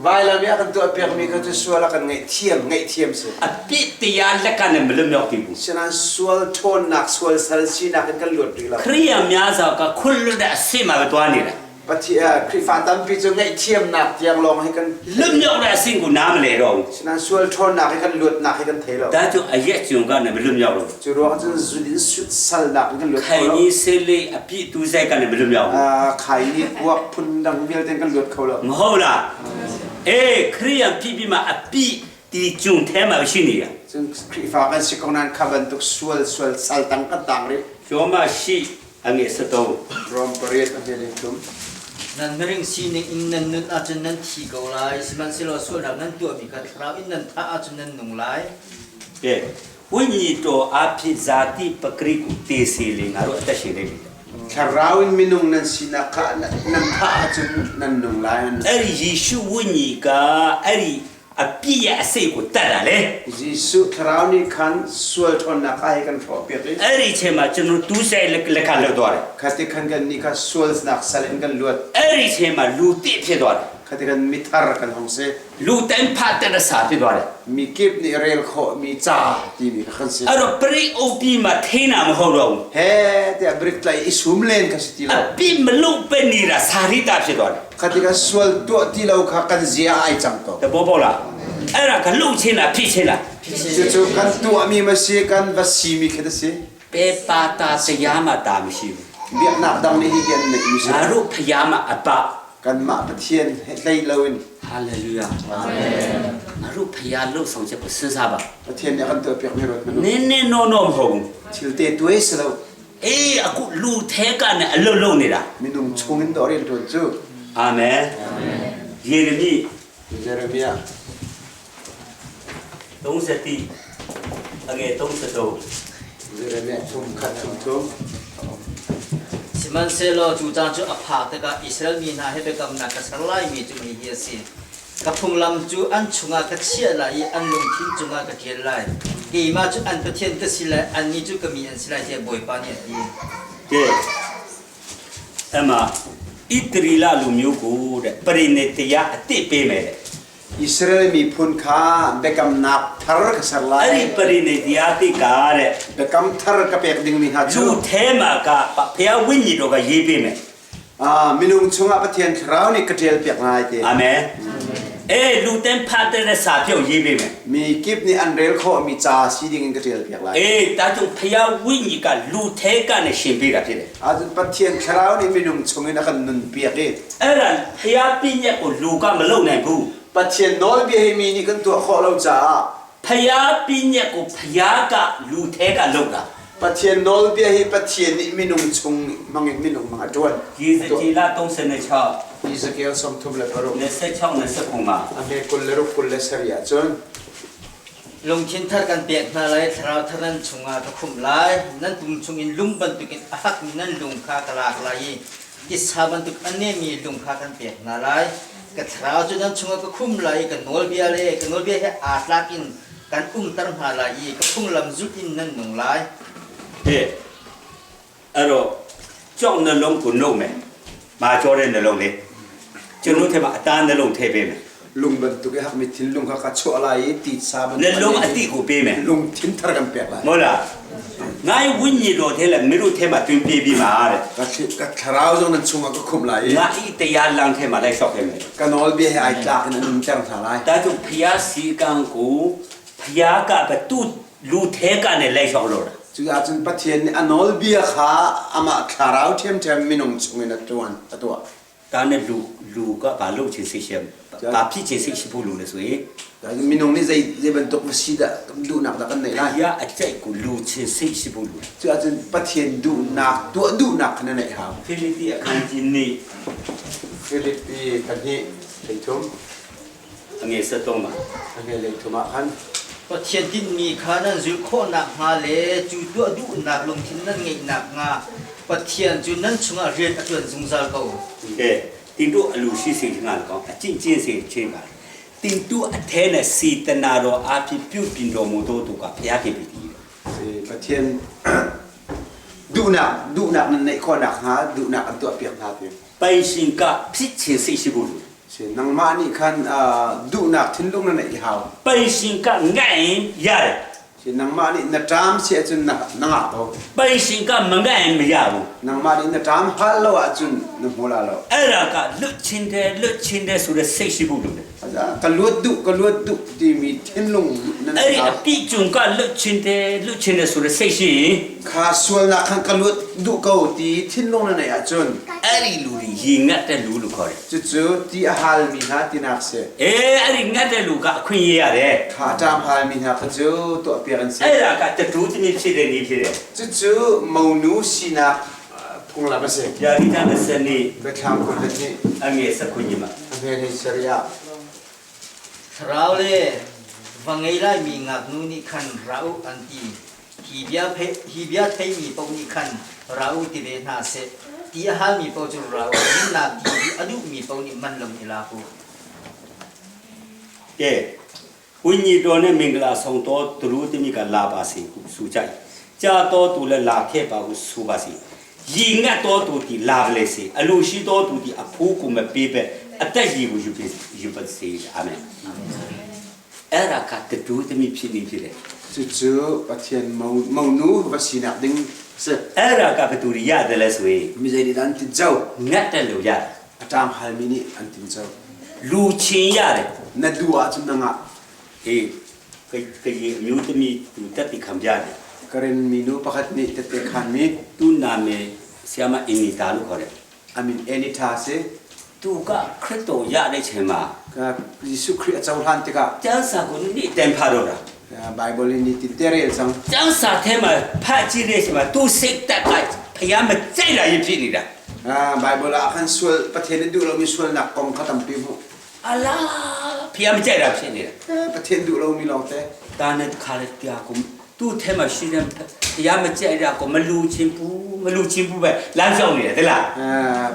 ဝိုင်လာမြကန်တော့ပြမီကတဆွာလာကန်ငိုထီယမ်ငိုထီယမ်စေ အပြစ်တရားလက်ကလည်းမလွတ်မြောက်သေးဘူး စနန်ဆွာထွန်နက်ဆွာဆလစီနာကန်ကလွတ်ဒီလာ ခရိယာများစွာကခွတ်လွတ်တဲ့အဆင့်မှာပဲတွားနေတာ ပတိအခရိဖာတမ်ပီချငိုထီယမ်နက်တယံလောင်ဟိကန် လွတ်မြောက်တဲ့အဆင့်ကိုနားမလဲတော့ဘူး စနန်ဆွာထွန်နက်ဟိကန်လွတ်နက်ဟိကန်သေးလော ဒါကြောင့်အရက်ကျုံကလည်းမလွတ်မြောက်တော့ ကျရောချဇူလင်းဆွဆလနက်ကန်လွတ် ခိုင်ကြီးဆေးလေးအပြစ်တူးဆိုင်ကလည်းမလွတ်မြောက်ဘူး အာခိုင်နီကွက်ဖွန်ဒန်ဝီလ်တန်ကန်လွတ်ခေါလော မဟုတ်လားအေးခရိယာဖြစ်ပြီးမှအပြစ်ဒီကျုံထဲမှာရှိနေတာ ကျန်ခရိဖာကန်စီကောင်နန်ခဘန်တုဆွလဆွလဆလတန်ကတန်ရီ ယောမရှိအငယ်73 ရောမ်ပရီတ်အမေလင်တုမ် Nan miring sining in nan nun ahcun nan thi ko lai, sihmanhsehlaw sualnak nan tuahmi kha thlarau in nan thah ahcun nan nung lai. ကဲဝိညာဉ်တော်အဖြစ်ဇာတိပကရိကိုတေစီလေငါတို့အသက်ရှင်နေပြီ Thlarau in minung nan sinak kha nan thah ahcun nan nung lai. အဲ့ဒီယေရှုဝိညာဉ်ကအဲ့ဒီအပြည့်ရဲ့အစိတ်ကိုတတ်တာလေ Jesuh thlarau nih khan sual ṭhawnnak kha hei kan hrawhpiak i အဲ့ဒီအချိန်မှာကျွန်တော်တူးဆိုင်လက်လက်ခလောက်သွားတယ် kha ti khan kan nih kha sualnak sal in kan luat. အဲ့ဒီအချိန်မှာလူတစ်ဖြစ်သွားတယ် Kha ti khan mithar kan hong si. လူတိုင်းဖတ်တဲ့စာဖြစ်သွားတယ် Mikip nih rel khawhmi ca timi kha kan si. အဲ့တော့ပရိအိုပီမှာထိန်းတာမဟုတ်တော့ဘူး He tiah brik tlai i sum len kha si ti အ lo. ပြစ်မလုပ်ပဲနေတာစာရိတ္တဖြစ်သွားတယ် Kha ti khan sual tuah ti lo kha kan zia ai cang ko. တဘောပေါက်လားအဲ့ဒါကလှုပ်ချင်းလားဖြစ်ချင်းလား Cucu kan tuahmi ma si kan va simi khi ta si. ပေပါတာတရားမှတာမရှိဘူး Biaknak dang nih hi an neih mi si. ငါတို့ဖယားမှာအပ Kanmah Pathian he hlei loin ဟာလေလုယာအာမင်ငါတို့ဖယားလှုပ်ဆောင်ချက်ကိုစဉ်းစားပါ Pathian nih a kan tuahpiakmi ruat နင်းနင်းနော်နော်မဟုတ်ဘူး Thil te tuai si lo. အေးအခုလူထဲကနဲ့အလုတ်လုံနေတာ Minung chungin dawh rian ṭuan cu. အာမင်ယေရမိ Jeremiah 30အငယ်33 Jeremiah thum khat thum thum. Sihmanhsehlaw cu caan cu a phak tikah Israel mi hna he biakamnak ka ser laimi cu hihi a si. Ka phunglam cu an chungah ka chiah lai i an lungthin cungah ka ṭial lai. Keimah cu an Pathian ka si lai, annih cu ka mi an si lai tiah Bawipa nih a ti. ကဲအမဣတရီလလူမျိုးကိုတဲ့ပရိနေတရားအစ်စ်ပေးမယ်တဲ့ Israel miphun kha biakamnak thar ka ser အဲ့ဒီ lai. ပရိနေတရားတိကတဲ့ Biakam thar ka pek dingmi hna လူ cu ထဲမှာကဖျားဝိညာဉ်တော်ကရေးပေးမယ် ah, minung chungah Pathian thlarau nih ka ṭial piak lai ti. အာမင်အေးလူတန်းဖတ်တဲ့စာပြုတ်ရေးပေးမယ် Mi kip nih an rel khawhmi ca si dingin ka ṭial piak lai. အေးဒါကြောင့်ဖျားဝိညာဉ်ကလူထဲကနေရှင်ပေးတာဖြစ်တယ် Ahcun Pathian thlarau nih minung chungin a kan nun piak i အဲ့ဒါဖျားပြည့်ညက်ကိုလူကမလုံနိုင်ဘူး Pathian nawlbia hi mi nih kan tuah khawh lo caah ဖျားပြည့်ညက်ကိုဖျားကလူထဲကလုံတာ Pathian nawlbia hi Pathian nih minung chung hmangin minung hmang a ṭuan. ယေဇကျေလ36 Ezekiel 36 26 29မှာ a hme 26 27 ahcun Lungthin thar kan pek hna lai, thlarau thar nan chungah ka khumh lai. Nan pum chungin lung bantukin a hakmi nan lung kha ka lak lai i titsa bantuk a nemmi lung kha kan pek hna lai. Ka thlarau cu nan chungah ka khum lai i ka nawlbia le ka nawlbia he aa tlak in kan umter hna lai i ka phunglam zulh in nan nung lai. ဟဲ့အဲ့တော့ကြောက်နှလုံးကိုနှုတ်မယ်မာကြောတဲ့နှလုံးလေးကျွန်တော်ထဲမှာအသားနှလုံးထည့်ပေးမယ် Lung bantuk i hakmi thinlung kha ka chuah lai i titsa နှ bantuk လုံးအတိကိုပေးမယ် lungthin thar kan pek lai. မဟုတ်လားငါဝိညာဉ်တော်ထဲလဲမင်းတို့ထဲမှာတွင်ပြေးပြီးမှာတဲ့ Ka thli- ka thlarau zong nan chungah ka khumh lai i ငါဤတရားလမ်းထဲမှာလိုက်လျှောက်ခဲ့မယ် ka nawlbia he ai tlak in an umter hna lai. ဒါကြောင့်ဖျားစီကံကိုဖျားကဘသူလူထဲကနေလိုက်လျှောက်လို့တာ Cucaah cun Pathian nih a nawlbia kha amah thlarau ṭhiamṭhiam minung chungin a ṭuan a tuah. ဒါနဲ့လူလူကဘာလို့ချင်းစိတ်ရှိဘာဖြစ်ချင်းစိတ်ရှိဖို့လူလဲဆိုရင် Cucaah minung nih zei zei bantuk va si dah duhnak dah kan neih lai. ဖျားအကြိုက်ကိုလူချင်းစိတ်ရှိဖို့လူ Cucaah cun Pathian duhnak tuah duhnak kha na neih hau. ဖိလိပ္ပိအခန်းကြီးနေ Filipi pahnih leithum အငယ်73မှာ a nge leithum ah khan Pathian tinhmi kha nan zulh khawh nakhnga le cu tuah duhnak lungthin nan ngeih nakhnga Pathian cu nan chungah rian a ṭuan zungzal ko. ကဲတင်တို့အလူရှိစေခြင်းကလည်းကောင်းအကျင့်ချင်းစေခြင်းပါတင်တို့အထဲနဲ့စေတနာတော်အဖြစ်ပြုပြင်တော်မူသောသူကဘုရားဖြစ်ပြီ Si Pathian duhnak duhnak nan neih khawh nakhnga duhnak an tuahpiak hna ti. ပိုင်ရှင်ကဖြစ်ခြင်းစိတ်ရှိဖို့လူ Si nangmah nih khan ah, duhnak thinlung na neih hau. ပိုင်ရှင်ကငတ်ရင်ရတယ် Si nangmah nih na ṭam si ahcun na na ngah ko. ပိုင်ရှင်ကမငတ်ရင်မရဘူး Nangmah nih na ṭam hal lo ahcun na hmu la lo. အဲ့ဒါကလွတ်ချင်းတယ်လွတ်ချင်းတယ်ဆိုတဲ့စိတ်ရှိဖို့လူတယ် Ka luat duh ka luat duh timi thinlung na အဲ့ neih hau. ဒီအပြစ်ကြုံကလွတ်ချင်းတယ်လွတ်ချင်းတယ်ဆိုတဲ့စိတ်ရှိရင် Kha sualnak khan ka luat duh ko ti thinlung na neih ahcun အဲ့ဒီလူတွေရေငတ်တဲ့လူလို့ခေါ်တယ် cucu ti a halmi hna tinak si. အေးအဲ့ဒီငတ်တဲ့လူကအခွင့်အရေးရတယ် Kha ṭam halmi hna kha cu tuahpiak an si. အဲ့ဒါကတတူးတမီဖြစ်တဲ့နေဖြစ်တယ် Cucu monu sinak Phunglam a si. Biakinn a sen i Biathlam 22 a nge sakhun ah. A hme hlei sarih ah. Thlarau le va ngei laimi ngaknu nih khan ra u an ti. Hi bia, hi bia theimi paoh nih khan ra u ti ve hna seh. Ti a halmi paoh cu ra u, nunnak ti hi a duhmi paoh nih man loin i lak u. Ke ဝိညာဉ်တော်နဲ့မင်္ဂလာဆောင်တော်သူတို့တမိကလာပါစေဟုဆိုကြ၏ကြားတော်သူလည်းလာခဲ့ပါဟုဆိုပါစေရီငတ်တော်သူဒီလာပလေစေအလိုရှိတော်သူဒီအဖိုးကိုမပေးပဲအသက်ရည်ကိုယူပေးယူပါစေအာမင်အဲ့ဒါကတတူတမိဖြစ်နေဖြစ်တယ် Cucu Pathian monu va sinak ding si. အဲ့ဒါကဘသူတွေရတယ်လဲဆိုရင် Mi zei nih dah an tin co? ငတ်တယ်လို့ရတယ် A ṭam halmi nih an tin co. လူချင်းရတယ် Na duh ahcun na ngah. အေးကကရေအမျိုးသမီးသူတက်တိခံပြတယ် Karen minu pakhat nih tette khanmi သူ့နာမည်ဆရာမအင်နီတာလို့ခေါ်တယ် a min Enita si. သူကခရစ်တော်ရတဲ့ချိန်မှာ Ka Jesuh Khrih a cohlan tikah ကျမ်းစာကိုနေ့တိုင်းဖတ်တော့တာ Bible in ni tin te rel cang. ကျမ်းစာထဲမှာဖတ်ကြည့်တဲ့ချိန်မှာသူစိတ်တက်ကဖယားမကြိုက်တာရင်ဖြစ်နေတာ Bible ah khan sual Pathian nih duh lomi sualnak kong kha tampi hmuh. အလားဖယားမကြိုက်တာဖြစ်နေတာ Pathian duh lomi lawng te. ဒါနဲ့ခါလေတရားကိုသူ့ထဲမှာရှိတဲ့ဖယားမကြိုက်တာကိုမလူချင်းဘူးမလူချင်းဘူးပဲလမ်းဆောင်နေတယ်တဲ့လား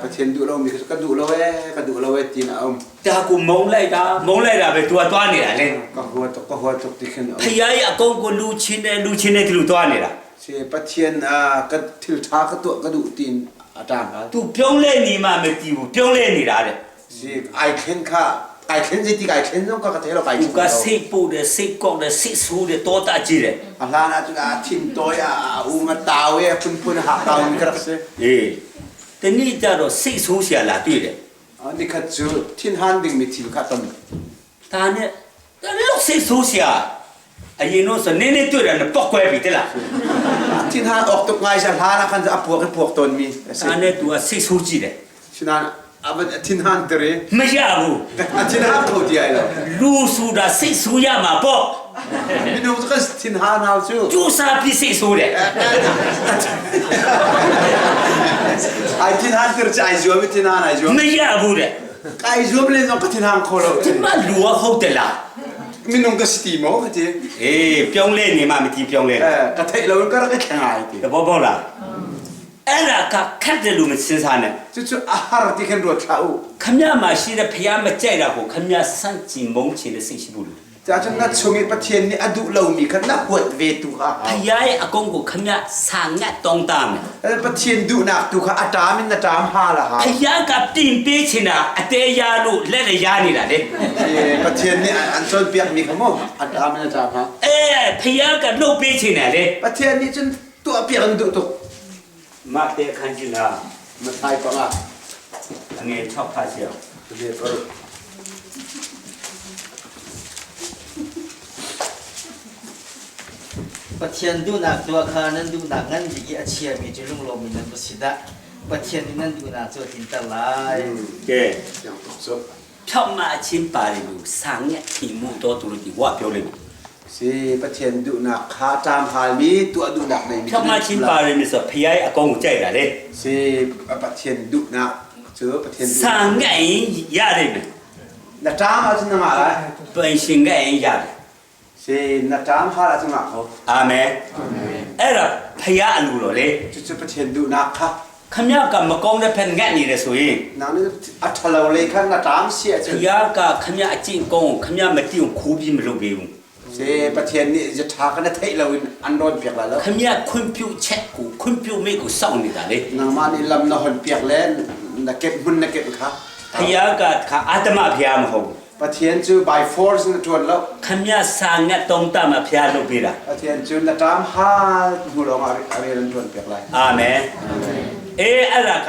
Pathian duh lomi ka duh lo ee ka duh lo ee ti na um. ဒါကိုမုံလိုက်တာမုံလိုက်တာပဲ तू ကသွားနေတာလေ Ka hua tuk ka hua tuk ti khin a um. ဖယားရဲ့အကုန်ကိုလူချင်းတယ်လူချင်းတယ်ဒီလိုသွားနေတာ Si Pathian ka thil tha ka tuah ka duh tin a ṭam hal. तू ပြုံးလဲနေမှမတည်ဘူးပြုံးလဲနေတာတဲ့ Si ai thlen kha ai thlen zeiti kai thlen zong ka ka thei lo kai သူ thlen lo. ကစိတ်ပို့တယ်စိတ်ကောက်တယ်စိတ်ဆိုးတယ်တောတာကြည့်တယ် A hlan ah cun a thin tawi a um a tau i a phunphun a hak tau in ka rak si. အေးတနေ့ကျတော့စိတ်ဆိုးเสียလာတွေ့တယ် Nikhat cu thinhan dingmi thil kha ton. ဒါနဲ့ဒါလို့စိတ်ဆိုးเสียအရင်တော့ဆိုနင်းနေတွေ့တယ်နဲ့ပောက်ကွဲပြီတဲ့လား Thinhan awk tuk ngai sa hlan ah khan a puak i puak tawnmi a si. ဒါနဲ့ तू ကစိတ်ဆိုးကြည့်တယ် Sinain a van a thinhan ter i မရဘူး a thinhan kho ti ai lo. လူဆိုတာစိတ်ဆိုးရမှာပေါ့ Minung cu kan thinhan hau cu. ကျူစာပြီးစိတ်ဆိုးတယ် Ai thinhan ter cu ai zuam i thinhan ai zuam. မရဘူးတဲ့ Kai zuam len zong ka thinhan kho lo. ဒီမလူကဟုတ်တယ်လား Minung ka si ti maw ka ti. အေးပြုံးလဲနေမှမကြည့်ပြုံးလဲ Eh, ka theih lo in ka rak i thleng ai ti. တဘောပေါက်လားအဲ့ဒါကခက်တယ်လို့မစဉ်းစားနဲ့ Cucu a har ti khan ruat hlah u. ခမရမှာရှိတဲ့ဖျားမကြိုက်တာကိုခမရစန့်ကျင်မုန်းချင်တဲ့စိတ်ရှိဘူးလို့ Ca cun na chung i Pathian nih a duh lomi kha na huat ve tu kha a ဖ hau. ျားရဲ့အကုန်းကိုခမရဆာငတ်တောင်းတမယ် Eh, Pathian duhnak tu kha a ṭam in na ṭam ha la hau. ဖျားကတင်ပေးချင်တာအသေးရလို့လက်ရရနေတာလေ Eh, Pathian nih an cawnpiakmi kha mu a ṭam in na ṭam ha. အဲဖျားကလှုပ်ပေးချင်တယ်လေ Pathian nih cun tuahpiak an duh tuk. မတဲ့ခန်းချင်တာ Mathai panga. အငယ်6ဖတ်စီအောင် Ve paru. Pathian duhnak tuah kha nan duhnak ngan bik i a chiami cu lunglawm in nan va si dah. Pathian nih nan duhnak cu a tlinter lai. ကဲ Siang tuk cu. ဖြောက်မအချင်းပါတယ်လို့ဆာငတ်ခင်မှုတော်သူတို့ဒီဝပြောလိုက် Si Pathian duhnak kha ṭam halmi tuah duhnak neimi ဖြောက်မချင်းပါတယ်လို့ဆိုဖျားရဲ့အကုန်းကိုကြိုက်တာလေ Si Pathian duhnak cu Pathian ဆာ duhnak. ငတ်ရင်ရတယ်မယ် Na ṭam ahcun na ngah lai. ပင်ရှင်ငတ်ရင်ရတယ် Si na ṭam hal ahcun ngah kho. အာမင်အဲ့ဒါဖျားအလိုတော်လေ Cucu Pathian duhnak kha ခမရကမကောင်းတဲ့ဖက်ငတ်နေတယ်ဆိုရင် nang nih a ṭhalo lei kha na ṭam si ဖ ahcun ျားကခမရအကျင့်ကောင်းကိုခမရမတိအောင်ခိုးပြီးမလုပ်ပေးဘူး Si Pathian nih zatha kha na theih lo in an rawn piak lai lo. ခမရခွင့်ပြုချက်ကိုခွင့်ပြုမိတ်ကိုစောင့်နေတာလေ Nangmah nih lam na hon piak le na kep hmun na kep kha. ဖျားကခါအာတမဖျားမဟုတ်ဘူး Pathian cu by force na ṭuan lo. ခမရစာငတ်တုံးတမဖျားလုပ်ပေးတာ Pathian cu na ṭam hal hnu lawng ah a rian an ṭuan piak lai. အာမင်အေးအဲ့ဒါက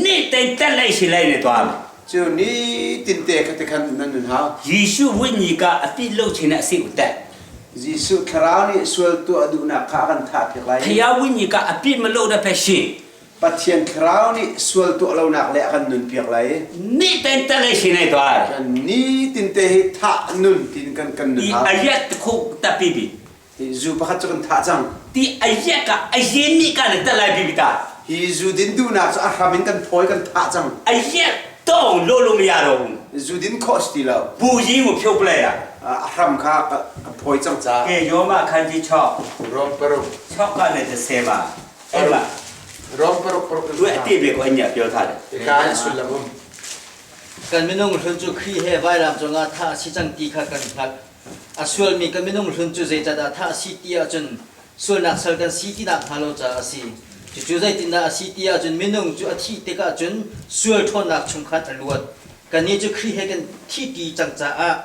နေ့တိုင်းတက်လိုက်ရှိလိုက်နေသွားမယ် Cu ni tinte kha te khan nan nun hau. ယေရှုဝိညာဉ်ကအပြစ်လုပ်ခြင်းနဲ့အစိတ်ကိုတက် Jesuh thlarau nih sual tuah duhnak kha a kan thah piak lai. ဖျားဝိညာဉ်ကအပြစ်မလုပ်တဲ့ဖက်ရှင် Pathian thlarau nih sual tuah lonak le a kan nun piak lai. နေ့တိုင်းတက်လိုက်ရှိနေသွားတယ် Kan ni tinte hi thah nun tin kan kan nun ဒီ hau. အရက်တစ်ခုတက်ပြီးပြီ Hi zu pakhat cu kan thah cang. ဒီအရက်ကအရင်မြစ်ကနေတက်လိုက်ပြီးပြီသား Hi Hi zu din duhnak cu a hram in kan phawi kan thah cang. အရက်တော့လို့လို့မရတော့ဘူး Zu din khawh si ti lo. ဘူကြီးကိုဖြုတ်ပလိုက်တာ A hram kha ka phawi cang ca. ကဲယောမအခန်းကြီး6 Rom paruk. 6ကနေ30ပါအဲ့မှာ Rom paruk paruk. သူအတိတ်ပဲကိုအညာပြောထားတယ် Ka in sullam um. Kan minung hlun cu Khrih he vailam cungah thah a si cang ti kha kan hngalh. A sualmi kan minung hlun cu zeicahdah thah a si ti ahcun sualnak sal kan si ti nakhnga lo caah a si. Cucu zeitindah a si ti ahcun minung cu a thih tikah cun sual ṭhawnnak chung khan a luat. Kannih cu Khrih he kan thihṭi cang caah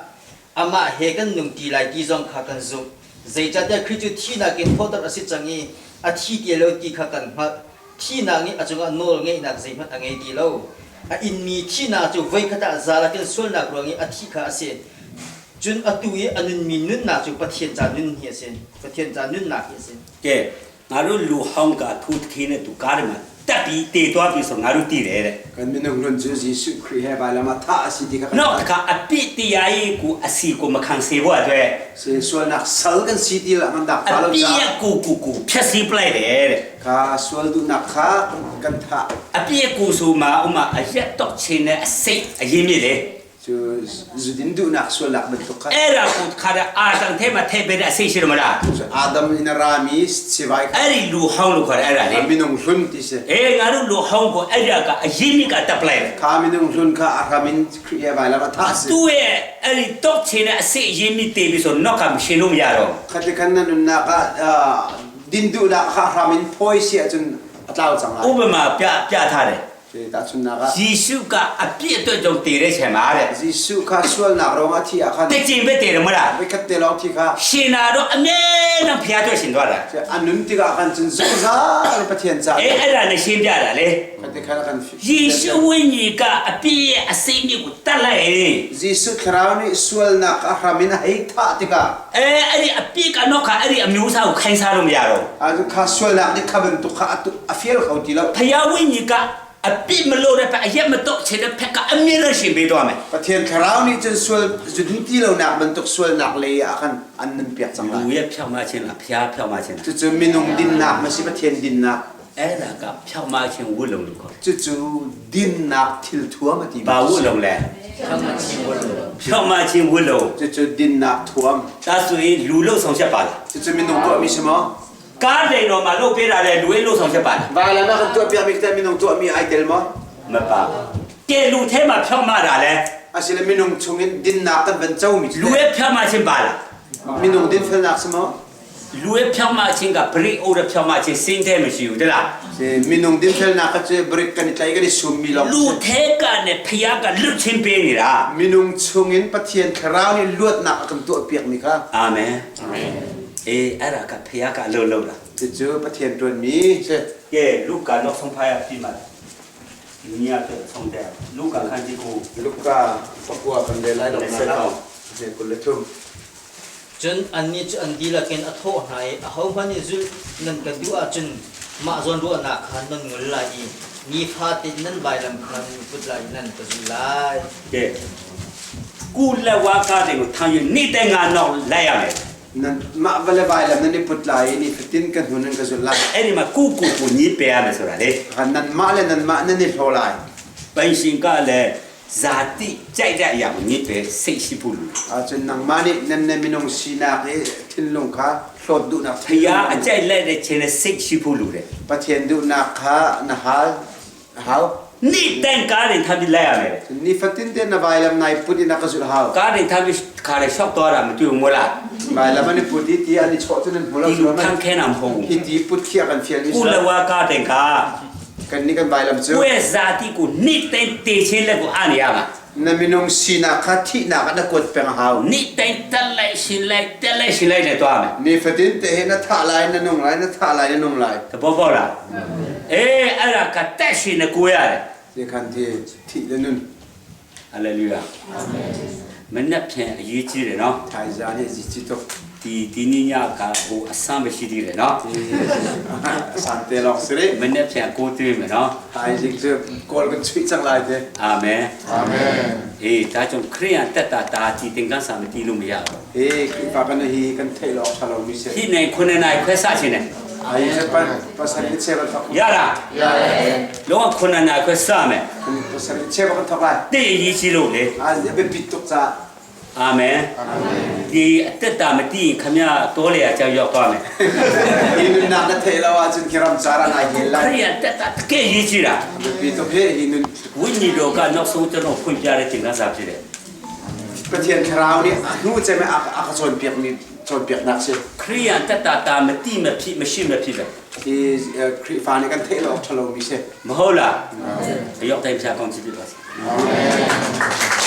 amah he kan nung ṭi lai ti zong kha kan zumh. Zeicahtiah Khrih cu thihnak in thawhter a si cang i a thi ti lo ti kha kan hngalh. Thihnak nih a cungah nawl ngeihnak zeihmanh a ngei ti lo. A inmi thihnak cu voikhat ah zalak in sualnak ruang i a thih kha a si. Cun atu i a nunmi nunnak cu Pathian ca nun hi a si. Pathian ca nunnak hi a si. ကဲငါတို့လူဟောင်းကသူတခင်းနဲ့သူကားတယ်မှာတက်ပြီးတေသွားပြီဆိုငါတို့တည်တယ်တဲ့ Kan minung hlun cu Jesuh Khrih he vailam ah thah a si ti kha kan နောက်တစ်ခါအပြစ်တရားကြီးကိုအစီကိုမခံစေဖို့အတွက် Si sualnak sal kan si ti la ngan dak အ fa lo ပြစ် ca. ရဲ့ကိုကိုကိုဖြက်စီးပလိုက်တယ်တဲ့ Kha sual duhnak kha kan thah. အပြစ်ကိုဆိုမှာဥမာအရက်တော့ချင်းနဲ့အစိတ်အရင်မြစ်လေ Cu zudin duhnak sualnak bantuk kha. အဲ့ဒါကိုခါတဲ့အာတန်ထဲမှာထည့်ပေးတဲ့အစိတ်ရှိတယ်မလား Cu Adam in a rami sivai kha အဲ့ဒီလူဟောင်းလို့ခေါ်တယ်အဲ့ဒါလေ minung hlun ti si. အေးငါတို့လူဟောင်းကိုအဲ့ဒါကအရင်မြစ်ကတပ်ပလိုက်တယ် Kha minung hlun kha a hram in Khrih he vailam ah thah a si. သူ့ရဲ့အဲ့ဒီတော့ချင်းနဲ့အစိတ်အရင်မြစ်တည်ပြီးဆိုနောက်ကမရှင်းလို့မရတော့ Khat le khan na nunnak ah din duhnak kha a hram in phawi si ahcun a tlau cang ဥ lai. ပမာပြပြထားတယ် Cu tahchunhnak ah ယေရှုကအပြစ်အတွက်ကြောင့်တည်တဲ့ချိန်မှာတဲ့ Jesuh kha sualnak ruangah thi ah khan တကြင်ပဲတည်တယ်မလား voikhat te lawng thi kha ရှင်လာတော့အမြဲတမ်းဖျားအတွက်ရှင်သွားတာ cu a nun tikah khan cun zungzal Pathian caah အေးအဲ့ဒါနဲ့ရှင်းပြတာလေ khat te khan kan ယေရှုဝိညာဉ်ကအပြစ်ရဲ့အစိမ့်မြစ်ကိုတတ်လိုက်ရင် Jesuh thlarau nih sualnak a hram in a hei thah tikah အဲအဲ့ဒီအပြစ်ကတော့ခါအဲ့ဒီအမျိုးအစားကိုခိုင်းစားလို့မရတော့ ah kha sualnak nih kha bantuk kha atu a fial kho ti lo ဖျားဝိညာဉ်ကအပြစ်မလို့တဲ့ဖက်အရက်မတော့ချင်တဲ့ဖက်ကအမြဲတမ်းရှင်ပေးသွားမယ် Pathian thlarau nih cun sual zudin ti lonak bantuk sualnak lei ah khan an nun piak cang လူ lai ရဲ့ဖြောင်းမခြင်းလားဖျားဖြောင်းမခြင်းလား cucu minung dinnak ma si Pathian dinnak အဲ့ဒါကဖြောင်းမခြင်းဝတ်လုံလို့ခေါ်တယ် cucu dinnak thil thuam a ti ဘာဝတ်လုံလဲဖြောင်းမခြင်းဝတ်လုံ cucu dinnak thuam ဒါဆိုရင်လူလို့ဆောင်ချက်ပါလား cucu minung tuahmi si maw ကားတယ်တော့မှလို့ပေးတာလေလူရဲ့လို့ဆောင်ချက်ပါလား Vailam ah kan tuah piakmi kita minung tuahmi ai tel maw မပါကဲလူထဲမှာဖြောင်းမတာလဲ Asile minung chungin dinnak kan van comi လူရဲ့ဖြောင်းမခြင်းပါလား minung dinfelnak si maw လူရဲ့ဖြောင်းမခြင်းကပရိအိုးတဲ့ဖြောင်းမခြင်းစင်းတဲ့မရှိဘူးတဲ့လား Si minung dinfelnak ka cu break kan i tlai kan i summi lawng လူထဲကနဲ့ဖျားကလွတ်ချင်းပေးနေတာ minung chungin Pathian thlarau nih luatnak a kan tuah piakmi kha အာမင်အေးအဲ့ဒါကဖျားကအလုပ်လုပ်တာ cucu Pathian ṭuanmi si ကဲလူကနောက်ဆုံးဖားရပြီမှာညတဲ့ဆုံးတဲ့လူကခန်းကြီးကို Luka pakua kan le lai dok na se kul le thum Cun annih cu an dihlak in a thawh hna i ahohmanh nih zulh nan ka duh ahcun mah zawnruahnak kha nan ngol lai i nifatin nan vailam kha nan put lai i nan ka zulh lai. ကဲကုလဝါကားတွေကိုထမ်းရနေတဲ့ငါတော့လိုက်ရမယ် Nan mah vale vailam nan i put lai i ni fatin kan hun nan ka zulh lai အဲ့ဒီမှာကုကုကိုညစ်ပယ်ရမယ်ဆိုတာလေ Kan nan mah le nan mah nan i hlaw lai ပိုင်ရှင်ကလည်းဇာတိကြိုက်တဲ့အရာကိုညစ်ပယ်စိတ်ရှိဖို့လို Ahcun nangmah nih nan na minung sinak i thinlung kha hlawt duhnak ဖျားအကြိုက်လိုက်တဲ့ခြင်းနဲ့စိတ်ရှိဖို့လိုတယ် Pathian duhnak kha na hal hau နေတဲ့ကားတွေထပ်ပြီးလိုက်ရမယ် Nifatin te na vailam nai put in a ka zulh hau ကားတွေထပ်ပြီးခါရရှော့သွားတာမတွေ့ဘူးမို့လား Vailam an i put i ti an i chawh cu nan hmu lo ဒီလူထမ်းခဲတာမဟုတ်ဘူး Hi ti put khia kan fial mi ကုလဝါကားတင်က Kan ni kan vailam cu ကိုယ့်ရဲ့ဇာတိကိုနေတဲ့တေချင်းလက်ကိုအနေရမှာ na minung sinak kha thihnak ah na kuat peng hau နေတဲ့တက်လိုက်ရှင်လိုက်တက်လိုက်ရှင်လိုက်နဲ့သွားမယ် Nifatin te he na thah lai na nung lai na thah lai na nung lai သဘောပေါက်လားအေးအဲ့ဒါကတက်ရှင်နဲ့ကိုရတယ် Ti khan ti thi le nun ဟာလေလုယာမနေ့ဖြန်အရေးကြီးတယ်နော် Thai za nih zi chi tuk ဒီဒီနေ့ညကဟိုအဆမ်းမရှိသေးတယ်နော် San te lawng si rih မနေ့ဖြန်ကိုတွေ့မယ်နော် Thai zing cu kawl kan chuih cang lai te အာမင် Amen အေးဒါကြောင့်ခရိယန်တက်တာတာဒီသင်္ကန်းစာမတီးလို့မရဘူး Hi Khrihfa kan hi kan theih lawng ṭha lo mi si ဒီနိုင်ခုနှစ်နိုင်ခွဲဆချင်းတယ် Ai pa pasarih cheu kan thok. ရလားလုံးဝခုနနာခွဲစမယ် Pasarih cheu kan thok lai. တိတ်အရေးကြီးလို့လေ A biapi tuk ca. အာမင်ဒီအသက်တာမတည်ရင်ခမရတိုးလေအကြောင်းရောက်သွားမယ် Hi nunnak na theih lo ahcun khi ram car ah nai hel ခ lai. ရိယတက်တာတကယ်ရေးကြီးတာ Biapi tuk hi hi nun ဝိညာဉ်တော်ကနောက်ဆုံးကျွန်တော်ဖွင့်ပြတဲ့သင်ခန်းစာဖြစ်တယ် Pathian thlarau nih a hnu cem ah a ka cawnpiakmi cawnpiaknak si. ခရိယတက်တာတာမတိမဖြစ်မရှိမဖြစ်ပဲ Hi Khrihfa nih kan theih lo awk ṭha lomi si. မဟုတ်လားအရောက်တိုင်းဖျားကောင်းကြည့်ပြပါစေ Amen.